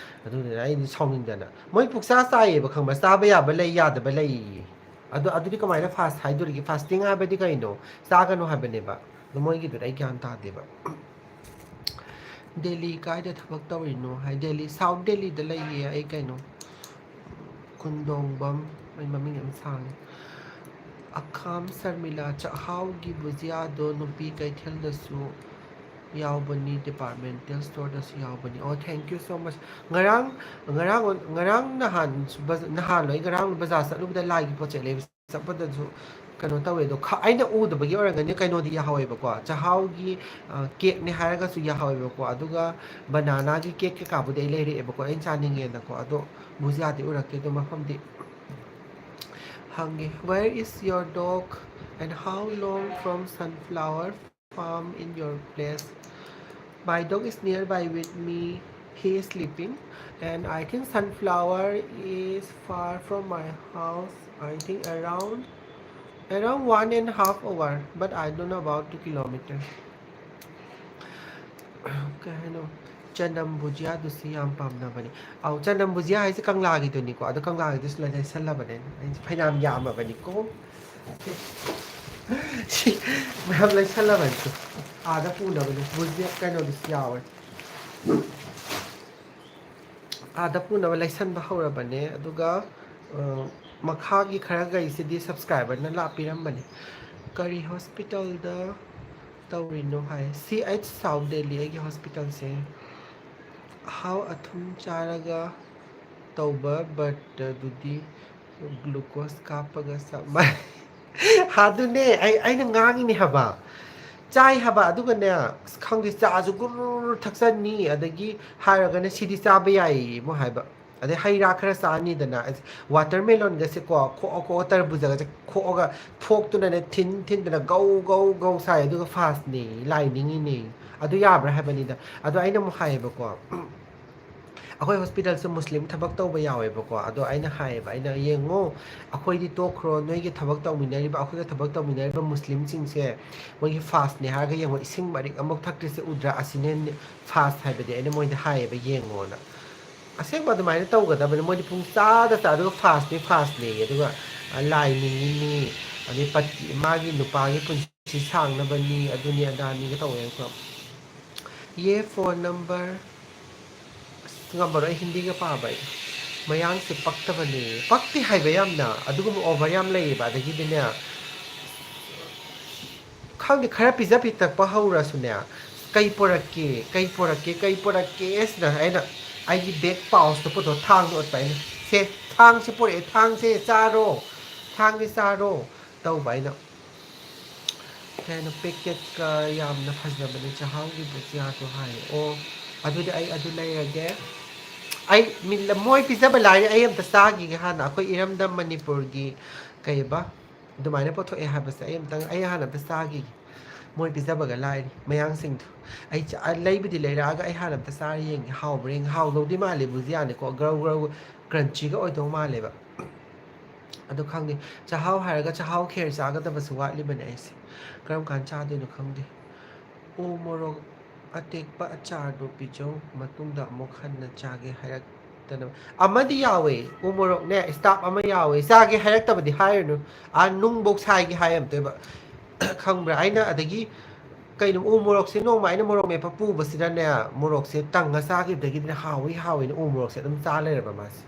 ꯑꯗꯨꯗꯨꯅ ꯑꯩꯗꯤ ꯁꯥꯎꯅꯤꯡꯗꯅ꯫ ꯃꯣꯏ ꯄꯨꯛꯆꯥ ꯆꯥꯏꯌꯦꯕ, ꯈꯪꯕ꯭ꯔꯥ? ꯆꯥꯕ ꯌꯥꯕ ꯂꯩ, ꯌꯥꯗꯕ ꯂꯩꯌꯦ꯫ ꯑꯗꯣ ꯑꯗꯨꯗꯤ ꯀꯃꯥꯏꯅ ꯐꯥꯁ ꯍꯥꯏꯗꯣꯔꯤꯒꯦ? ꯐꯥꯁꯇꯤꯡ ꯍꯥꯏꯕꯗꯤ ꯀꯩꯅꯣ? ꯆꯥꯒꯅꯨ ꯍꯥꯏꯕꯅꯦꯕ꯫ ꯑꯗꯣ ꯃꯣꯏꯒꯤꯗꯨꯗ ꯑꯩ ꯒ꯭ꯌꯥꯟ ꯇꯥꯗꯦꯕ꯫ ꯗꯦꯜꯂꯤ ꯀꯥꯏꯗ ꯊꯕꯛ ꯇꯧꯔꯤꯅꯣ ꯍꯥꯏ, ꯗꯦꯜꯂꯤ, ꯁꯥꯎꯠ ꯗꯦꯜꯂꯤꯗ ꯂꯩꯌꯦ ꯑꯩ꯫ ꯀꯩꯅꯣ, ꯀꯨꯟꯗꯣꯡꯕꯝ, ꯑꯩ ꯃꯃꯤꯡ ꯌꯥꯝ ꯁꯥꯡꯉꯦ꯫ ꯑꯈꯥꯝ ꯁꯔꯃꯤꯂꯥ, ꯆꯥꯛꯍꯥꯎꯒꯤ ꯕꯨꯖꯤꯌꯥꯗꯣ ꯅꯨꯄꯤ ꯀꯩꯊꯦꯜꯗꯁꯨ ꯌꯥꯎꯕꯅꯤ, ꯗꯤꯄꯥꯔꯠꯃꯦꯟꯇꯦꯜ ꯁ꯭ꯇꯣꯔꯗꯁꯨ ꯌꯥꯎꯕꯅꯤ꯫ ꯑꯣ, thank you so much꯫ ꯉꯔꯥꯡ, ꯉꯔꯥꯡ, ꯉꯔꯥꯡ ꯅꯍꯥꯟ ꯕꯖ-, ꯅꯍꯥꯟ ꯂꯣ, ꯑꯩ ꯉꯔꯥꯡ ꯕꯖꯥꯔ ꯆꯠꯂꯨꯕꯗ ꯂꯥꯏꯒꯤ ꯄꯣꯠ ꯆꯩ ꯂꯩꯕ ꯆꯠꯄꯗꯁꯨ ꯀꯩꯅꯣ ꯇꯧꯋꯦ꯫ ꯑꯗꯣ ꯈ-, ꯑꯩꯅ ꯎꯗꯕꯒꯤ ꯑꯣꯏꯔꯝꯒꯅꯤ, ꯀꯩꯅꯣꯗꯤ ꯌꯥꯍꯧꯋꯦꯕꯀꯣ, ꯆꯥꯛꯍꯥꯎꯒꯤ, ꯑ, ꯀꯦꯛꯅꯦ ꯍꯥꯏꯔꯒꯁꯨ ꯌꯥꯍꯧꯋꯦꯕꯀꯣ, ꯑꯗꯨꯒ ꯕꯅꯥꯅꯥꯒꯤ ꯀꯦꯛ ꯀꯩꯀꯥꯕꯨꯗꯤ ꯑꯩ ꯂꯩꯔꯛꯑꯦꯕꯀꯣ, ꯑꯩꯅ ꯆꯥꯅꯤꯡꯉꯦꯅꯀꯣ꯫ ꯑꯗꯣ ꯕꯨꯖꯤꯌꯥꯗꯤ ꯎꯔꯛꯇꯦ ꯑꯗꯣ ꯃꯐꯝꯗꯤ꯫ ꯍꯪꯉꯦ, "Where is your dog and how long from sunflower farm in your place?" My dog is nearby with me. He is sleeping. And I think sunflower is far from my house. I think around, around one and a half hour, but I don't know about two kilometer. ꯀꯩ ꯍꯥꯏꯅꯣ? ꯆꯅꯝ ꯕꯨꯖꯤꯌꯥꯗꯨꯁꯨ ꯌꯥꯝ ꯄꯥꯝꯅꯕꯅꯦ꯫ ꯑꯧ, ꯆꯅꯝ ꯕꯨꯖꯤꯌꯥ ꯍꯥꯏꯁꯦ ꯀꯪꯂꯥꯒꯤꯗꯨꯅꯤꯀꯣ꯫ ꯑꯗꯣ ꯀꯪꯂꯥꯒꯤꯗꯨꯁꯨ ꯂꯩꯁꯜꯂꯕꯅꯦ꯫ ꯑꯩꯁꯦ ꯐꯩꯅꯥꯝ ꯌꯥꯝꯃꯕꯅꯤꯀꯣ꯫ ꯁꯤ ꯃꯌꯥꯝ ꯂꯩꯁꯜꯂꯕꯅꯤꯀꯣ꯫ ꯑꯥꯗ ꯄꯨꯅꯕꯅꯦ꯫ ꯕꯨꯖꯤꯌꯥ ꯀꯩꯅꯣꯗꯨꯁꯨ ꯌꯥꯎꯔꯦ꯫ ꯑꯥꯗ ꯄꯨꯅꯕ ꯂꯩꯁꯟꯕ ꯍꯧꯔꯕꯅꯦ꯫ ꯑꯗꯨꯒ, ꯑ, ꯃꯈꯥꯒꯤ ꯈꯔꯈꯩꯁꯤꯗꯤ ꯁꯕꯁꯀ꯭ꯔꯥꯏꯕꯔꯅ ꯂꯥꯛꯄꯤꯔꯝꯕꯅꯤ꯫ ꯀꯔꯤ ꯍꯣꯁꯄꯤꯇꯥꯜꯗ ꯇꯧꯔꯤꯅꯣ ꯍꯥꯏ꯫ ꯁꯤ ꯑꯩꯆ ꯁꯥꯎꯠ ꯗꯦꯜꯂꯤ ꯑꯩꯒꯤ ꯍꯣꯁꯄꯤꯇꯥꯜꯁꯦ꯫ ꯑꯍꯥꯎ ꯑꯊꯨꯝ ꯆꯥꯔꯒ ꯇꯧꯕ ꯕ꯭ꯔꯠꯇꯨꯗꯤ ꯒ꯭ꯂꯨꯀꯣꯁ ꯀꯥꯞꯄꯒ ꯆꯞ ꯃꯥꯟꯅꯩ꯫ ꯑꯗꯨꯅꯦ ꯑꯩ ꯑꯩꯅ ꯉꯥꯡꯉꯤꯅꯦ ꯍꯥꯏꯕ꯫ ꯆꯥꯏ ꯍꯥꯏꯕ꯫ ꯑꯗꯨꯒꯅꯦ, ꯑꯁ, ꯈꯪꯗꯦ, ꯆꯥꯁꯨ ꯒꯨꯔꯨ ꯊꯛꯆꯟꯅꯤ, ꯑꯗꯒꯤ ꯍꯥꯏꯔꯒꯅ ꯁꯤꯗꯤ ꯆꯥꯕ ꯌꯥꯏꯌꯦ ꯑꯃꯨꯛ ꯍꯥꯏꯕ꯫ ꯑꯗꯩ ꯍꯩ ꯔꯥ ꯈꯔ ꯆꯥꯅꯤꯗꯅ, ꯑꯁ, ꯋꯥꯇꯔꯃꯦꯂꯣꯟꯒꯁꯦꯀꯣ, ꯈꯣꯛꯑ ꯈꯣꯛꯑ, ꯇꯔꯕꯨꯖꯒꯁꯦ ꯈꯣꯛꯑꯒ ꯐꯣꯛꯇꯨꯅꯅꯦ ꯊꯤꯟ ꯊꯤꯟꯗꯅ ꯒꯧ ꯒꯧ ꯒꯧ ꯁꯥꯏ, ꯑꯗꯨꯒ ꯐꯥꯁꯅꯦ, ꯂꯥꯏ ꯅꯤꯡꯉꯤꯅꯦ꯫ ꯑꯗꯨ ꯌꯥꯕ꯭ꯔꯥ ꯍꯥꯏꯕꯅꯤꯗ꯫ ꯑꯗꯣ ꯑꯩꯅ ꯑꯃꯨꯛ ꯍꯥꯏꯌꯦꯕꯀꯣ, ꯑꯩꯈꯣꯏ ꯍꯣꯁꯄꯤꯇꯥꯜꯁꯦ ꯃꯨꯁꯂꯤꯝ ꯊꯕꯛ ꯇꯧꯕ ꯌꯥꯎꯋꯦꯕꯀꯣ꯫ ꯑꯗꯣ ꯑꯩꯅ ꯍꯥꯏꯌꯦꯕ, ꯑꯩꯅ, "ꯌꯦꯡꯉꯣ, ꯑꯩꯈꯣꯏꯗꯤ ꯇꯣꯛꯈ꯭ꯔꯣ, ꯅꯣꯏꯒꯤ ꯊꯕꯛ ꯇꯧꯃꯤꯟꯅꯔꯤꯕ, ꯑꯩꯈꯣꯏꯒ ꯊꯕꯛ ꯇꯧꯃꯤꯟꯅꯔꯤꯕ ꯃꯨꯁꯂꯤꯝꯁꯤꯡꯁꯦ, ꯃꯣꯏꯒꯤ ꯐꯥꯁꯅꯦ ꯍꯥꯏꯔꯒ ꯌꯦꯡꯉꯣ, ꯏꯁꯤꯡ ꯃꯔꯤꯛ ꯑꯃꯨꯛ ꯊꯛꯇ꯭ꯔꯤꯁꯦ ꯎꯗ꯭ꯔꯥ? ꯑꯁꯤꯅꯦ ꯐꯥꯁ ꯍꯥꯏꯕꯗꯤ", ꯑꯩꯅ ꯃꯣꯏꯗ ꯍꯥꯏꯌꯦꯕ, "ꯌꯦꯡꯉꯣꯅ"꯫ ꯑꯁꯦꯡꯕ ꯑꯗꯨꯃꯥꯏꯅ ꯇꯧꯒꯗꯕꯅꯤ꯫ ꯃꯣꯏꯗꯤ ꯄꯨꯡ ꯆꯥꯗ ꯆꯥ, ꯑꯗꯨꯒ ꯐꯥꯁꯅꯦ, ꯐꯥꯁꯅꯦ, ꯑꯗꯨꯒ ꯂꯥꯏ ꯅꯤꯡꯉꯤꯅꯤ, ꯑꯗꯩ ꯄꯠ-, ꯃꯥꯒꯤ ꯅꯨꯄꯥꯒꯤ ꯄꯨꯟꯁꯤ ꯁꯥꯡꯅꯕꯅꯤ, ꯑꯗꯨꯅꯤ ꯑꯗꯥꯅꯤꯒ ꯇꯧꯋꯦꯕꯀꯣ꯫ ꯌꯦ ꯐꯣꯟ ꯅꯝꯕꯔ꯫ ꯑꯁ, ꯉꯝꯃꯔꯣꯏ, ꯑꯩ ꯍꯤꯟꯗꯤꯒ ꯄꯥꯕ ꯑꯩ꯫ ꯃꯌꯥꯡꯁꯦ ꯄꯛꯇꯕꯅꯦ꯫ ꯄꯛꯇꯦ ꯍꯥꯏꯕ ꯌꯥꯝꯅ꯫ ꯑꯗꯨꯒꯨꯝꯕ ꯑꯣꯚꯔ ꯌꯥꯝ ꯂꯩꯌꯦꯕ꯫ ꯑꯗꯒꯤꯗꯤꯅꯦ, ꯈꯪꯗꯦ, ꯈꯔ ꯄꯤꯖ ꯄꯤꯊꯛꯄ ꯍꯧꯔꯁꯨꯅꯦ, "ꯀꯩ ꯄꯣꯔꯛꯀꯦ? ꯀꯩ ꯄꯣꯔꯛꯀꯦ? ꯀꯩ ꯄꯣꯔꯛꯀꯦ?" ꯁꯤꯅ ꯑꯩꯅ ꯑꯩꯒꯤ ꯕꯦꯛ ꯄꯥꯎꯁꯇꯣ ꯄꯨꯊꯣꯛ ꯊꯥꯡꯗ ꯑꯣꯠꯄ ꯑꯩꯅ, "ꯁꯦ, ꯊꯥꯡꯁꯦ ꯄꯣꯔꯛꯑꯦ, ꯊꯥꯡꯁꯦ ꯆꯥꯔꯣ, ꯊꯥꯡꯁꯦ ꯆꯥꯔꯣ" ꯇꯧꯕ ꯑꯩꯅ꯫ ꯀꯩꯅꯣ, ꯄꯦꯀꯦꯠꯀ ꯌꯥꯝꯅ ꯐꯖꯕꯅꯦ ꯆꯥꯛꯍꯥꯎꯒꯤ ꯕꯨꯖꯤꯌꯥꯗꯣ ꯍꯥꯏ꯫ ꯑꯣ, ꯑꯗꯨꯗꯤ ꯑꯩ ꯑꯗꯨ ꯂꯩꯔꯒꯦ꯫ ꯑꯩ ꯃꯤ-, ꯃꯣꯏ ꯄꯤꯖꯕ ꯂꯥꯏꯔꯤ, ꯑꯩ ꯑꯝꯇ ꯆꯥꯈꯤꯒꯦ ꯍꯥꯟꯅ꯫ ꯑꯩꯈꯣꯏ ꯏꯔꯝꯗꯝ ꯃꯅꯤꯄꯨꯔꯒꯤ ꯀꯩꯕ ꯑꯗꯨꯃꯥꯏꯅ ꯄꯣꯊꯣꯛꯑꯦ ꯍꯥꯏꯕꯁꯦ ꯑꯩ ꯑꯝꯇꯪ, ꯑꯩ ꯍꯥꯟꯅ ꯑꯝꯇ ꯆꯥꯈꯤꯒꯦ꯫ ꯃꯣꯏ ꯄꯤꯖꯕꯒ ꯂꯥꯏꯔꯤ, ꯃꯌꯥꯡꯁꯤꯡꯗꯣ꯫ ꯑꯩ ꯆꯥ-, ꯂꯩꯕꯨꯗꯤ ꯂꯩꯔꯛꯑꯒ ꯑꯩ ꯍꯥꯟꯅ ꯑꯝꯇ ꯆꯥꯔ ꯌꯦꯡꯒꯦ꯫ ꯍꯥꯎꯕ꯭ꯔꯥ ꯌꯦꯡꯒꯦ꯫ ꯍꯥꯎꯗꯧꯗꯤ ꯃꯥꯜꯂꯦ ꯕꯨꯖꯤꯌꯥꯅꯤꯀꯣ, ꯒ꯭ꯔꯧ ꯒ꯭ꯔꯧ ꯀ꯭ꯔꯟꯆꯤꯒ ꯑꯣꯏꯗꯧ ꯃꯥꯜꯂꯦꯕ꯫ ꯑꯗꯣ ꯈꯪꯗꯦ, ꯆꯥꯛꯍꯥꯎ ꯍꯥꯏꯔꯒ ꯆꯥꯛꯍꯥꯎ ꯈꯦꯔ ꯆꯥꯒꯗꯕꯁꯨ ꯋꯥꯠꯂꯤꯕꯅꯦ ꯑꯩꯁꯦ꯫ ꯀꯔꯝ ꯀꯥꯟꯗ ꯆꯥꯗꯣꯏꯅꯣ ꯈꯪꯗꯦ꯫ ꯎ ꯃꯣꯔꯣꯛ ꯑꯇꯦꯛꯄ ꯑꯆꯥꯔꯗꯣ ꯄꯤꯖꯧ, ꯃꯇꯨꯡꯗ ꯑꯃꯨꯛ ꯍꯟꯅ ꯆꯥꯒꯦ ꯍꯥꯏꯔꯛꯇꯅꯕ꯫ ꯑꯃꯗꯤ ꯌꯥꯎꯋꯦ, ꯎ ꯃꯣꯔꯣꯛꯅꯦ, ꯁ꯭ꯇꯥꯐ ꯑꯃ ꯌꯥꯎꯋꯦ, ꯆꯥꯒꯦ ꯍꯥꯏꯔꯛꯇꯕꯗꯤ ꯍꯥꯏꯔꯨꯅꯨ꯫ ꯑꯥ, ꯅꯨꯡꯕꯧ ꯁꯥꯏꯒꯦ ꯍꯥꯏꯔꯝꯗꯣꯏꯕ꯫ ꯈꯪꯕ꯭ꯔꯥ? ꯑꯩꯅ ꯑꯗꯒꯤ ꯀꯩꯅꯣ, ꯎ ꯃꯣꯔꯣꯛꯁꯦ ꯅꯣꯡꯃ ꯑꯩꯅ ꯃꯣꯔꯣꯛ ꯃꯦꯠꯄ ꯄꯨꯕꯁꯤꯗꯅꯦ, ꯃꯣꯔꯣꯛꯁꯦ ꯇꯪꯉ ꯆꯥꯈꯤꯕꯗꯒꯤꯗꯤꯅꯦ ꯍꯥꯎꯋꯤ ꯍꯥꯎꯋꯤꯅ ꯎ ꯃꯣꯔꯣꯛꯁꯦ ꯑꯗꯨꯝ ꯆꯥ ꯂꯩꯔꯕ ꯃꯥꯁꯦ꯫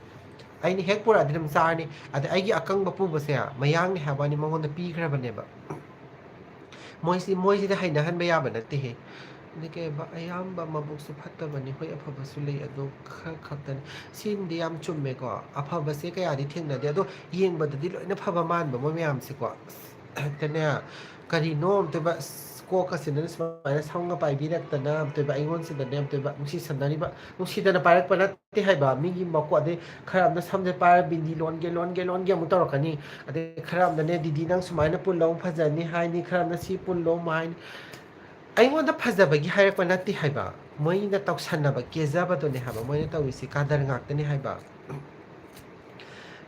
ꯑꯩꯅ ꯍꯦꯛ ꯄꯨꯔꯛꯑꯗꯤ ꯑꯗꯨꯝ ꯆꯥꯔꯅꯤ꯫ ꯑꯗ ꯑꯩꯒꯤ ꯑꯀꯪꯕ ꯄꯨꯕꯁꯦ ꯃꯌꯥꯡꯅꯦ ꯍꯥꯏꯕ ꯋꯥꯅꯤ, ꯃꯉꯣꯟꯗ ꯄꯤꯈ꯭ꯔꯕꯅꯦꯕ꯫ ꯃꯣꯏꯁꯤ ꯃꯣꯏꯁꯤꯗ ꯍꯩꯅꯍꯟꯕ ꯌꯥꯕ ꯅꯠꯇꯦꯍꯦ꯫ ꯑꯗꯩ ꯀꯩ ꯍꯥꯏꯕ, ꯑꯌꯥꯝꯕ ꯃꯕꯨꯛꯁꯨ ꯐꯠꯇꯕꯅꯤ, ꯍꯣꯏ ꯑꯐꯕꯁꯨ ꯂꯩ, ꯑꯗꯣ ꯈꯔ ꯈꯛꯇꯅꯤ꯫ ꯁꯤꯃꯗꯤ ꯌꯥꯝ ꯆꯨꯝꯃꯦꯀꯣ, ꯑꯐꯕꯁꯦ ꯀꯌꯥꯗꯤ ꯊꯦꯡꯅꯗꯦ꯫ ꯑꯗꯣ ꯌꯦꯡꯕꯗꯗꯤ ꯂꯣꯏꯅ ꯐꯕ ꯃꯥꯟꯕ ꯃꯣꯏ ꯃꯌꯥꯝꯁꯦꯀꯣ꯫ ꯍꯦꯛꯇꯅꯦ, ꯀꯔꯤꯅꯣ ꯑꯝꯇꯣꯏꯕ, ꯑꯁ, ꯀꯣꯛꯀꯁꯤꯅ ꯁꯨꯃꯥꯏꯅ ꯁꯝꯒ ꯄꯥꯏꯕꯤꯔꯛꯇꯅ ꯑꯝꯇꯣꯏꯕ, ꯑꯩꯉꯣꯟꯁꯤꯗꯅꯦ ꯑꯝꯇꯣꯏꯕ, ꯅꯨꯡꯁꯤ ꯁꯝꯅꯔꯤꯕ, ꯅꯨꯡꯁꯤꯗꯅ ꯄꯥꯏꯔꯛꯄ ꯅꯠꯇꯦ ꯍꯥꯏꯕ꯫ ꯃꯤꯒꯤ ꯃꯀꯣꯛ, ꯑꯗꯩ ꯈꯔ ꯑꯃꯅ ꯁꯝꯁꯦ ꯄꯥꯏꯔ ꯕꯤꯟꯗꯤ ꯂꯣꯟꯒꯦ, ꯂꯣꯟꯒꯦ, ꯂꯣꯟꯒꯦ ꯑꯃꯨꯛ ꯇꯧꯔꯛꯀꯅꯤ꯫ ꯑꯗꯩ ꯈꯔ ꯑꯃꯅꯅꯦ, "ꯗꯤꯗꯤ, ꯅꯪ ꯁꯨꯃꯥꯏꯅ ꯄꯨꯜꯂꯣ, ꯐꯖꯅꯤ" ꯍꯥꯏꯅꯤ, ꯈꯔ ꯑꯃꯅ "ꯁꯤ ꯄꯨꯜꯂꯣ" ꯑꯃꯨꯛ ꯍꯥꯏꯅꯤ꯫ ꯑꯩꯉꯣꯟꯗ ꯐꯖꯕꯒꯤ ꯍꯥꯏꯔꯛꯄ ꯅꯠꯇꯦ ꯍꯥꯏꯕ, ꯃꯣꯏꯅ ꯇꯧꯁꯟꯅꯕ, ꯀꯦꯖꯕꯗꯨꯅꯦ ꯍꯥꯏꯕ ꯃꯣꯏꯅ ꯇꯧꯔꯤꯁꯤ, ꯀꯗꯔ ꯉꯥꯛꯇꯅꯦ ꯍꯥꯏꯕ꯫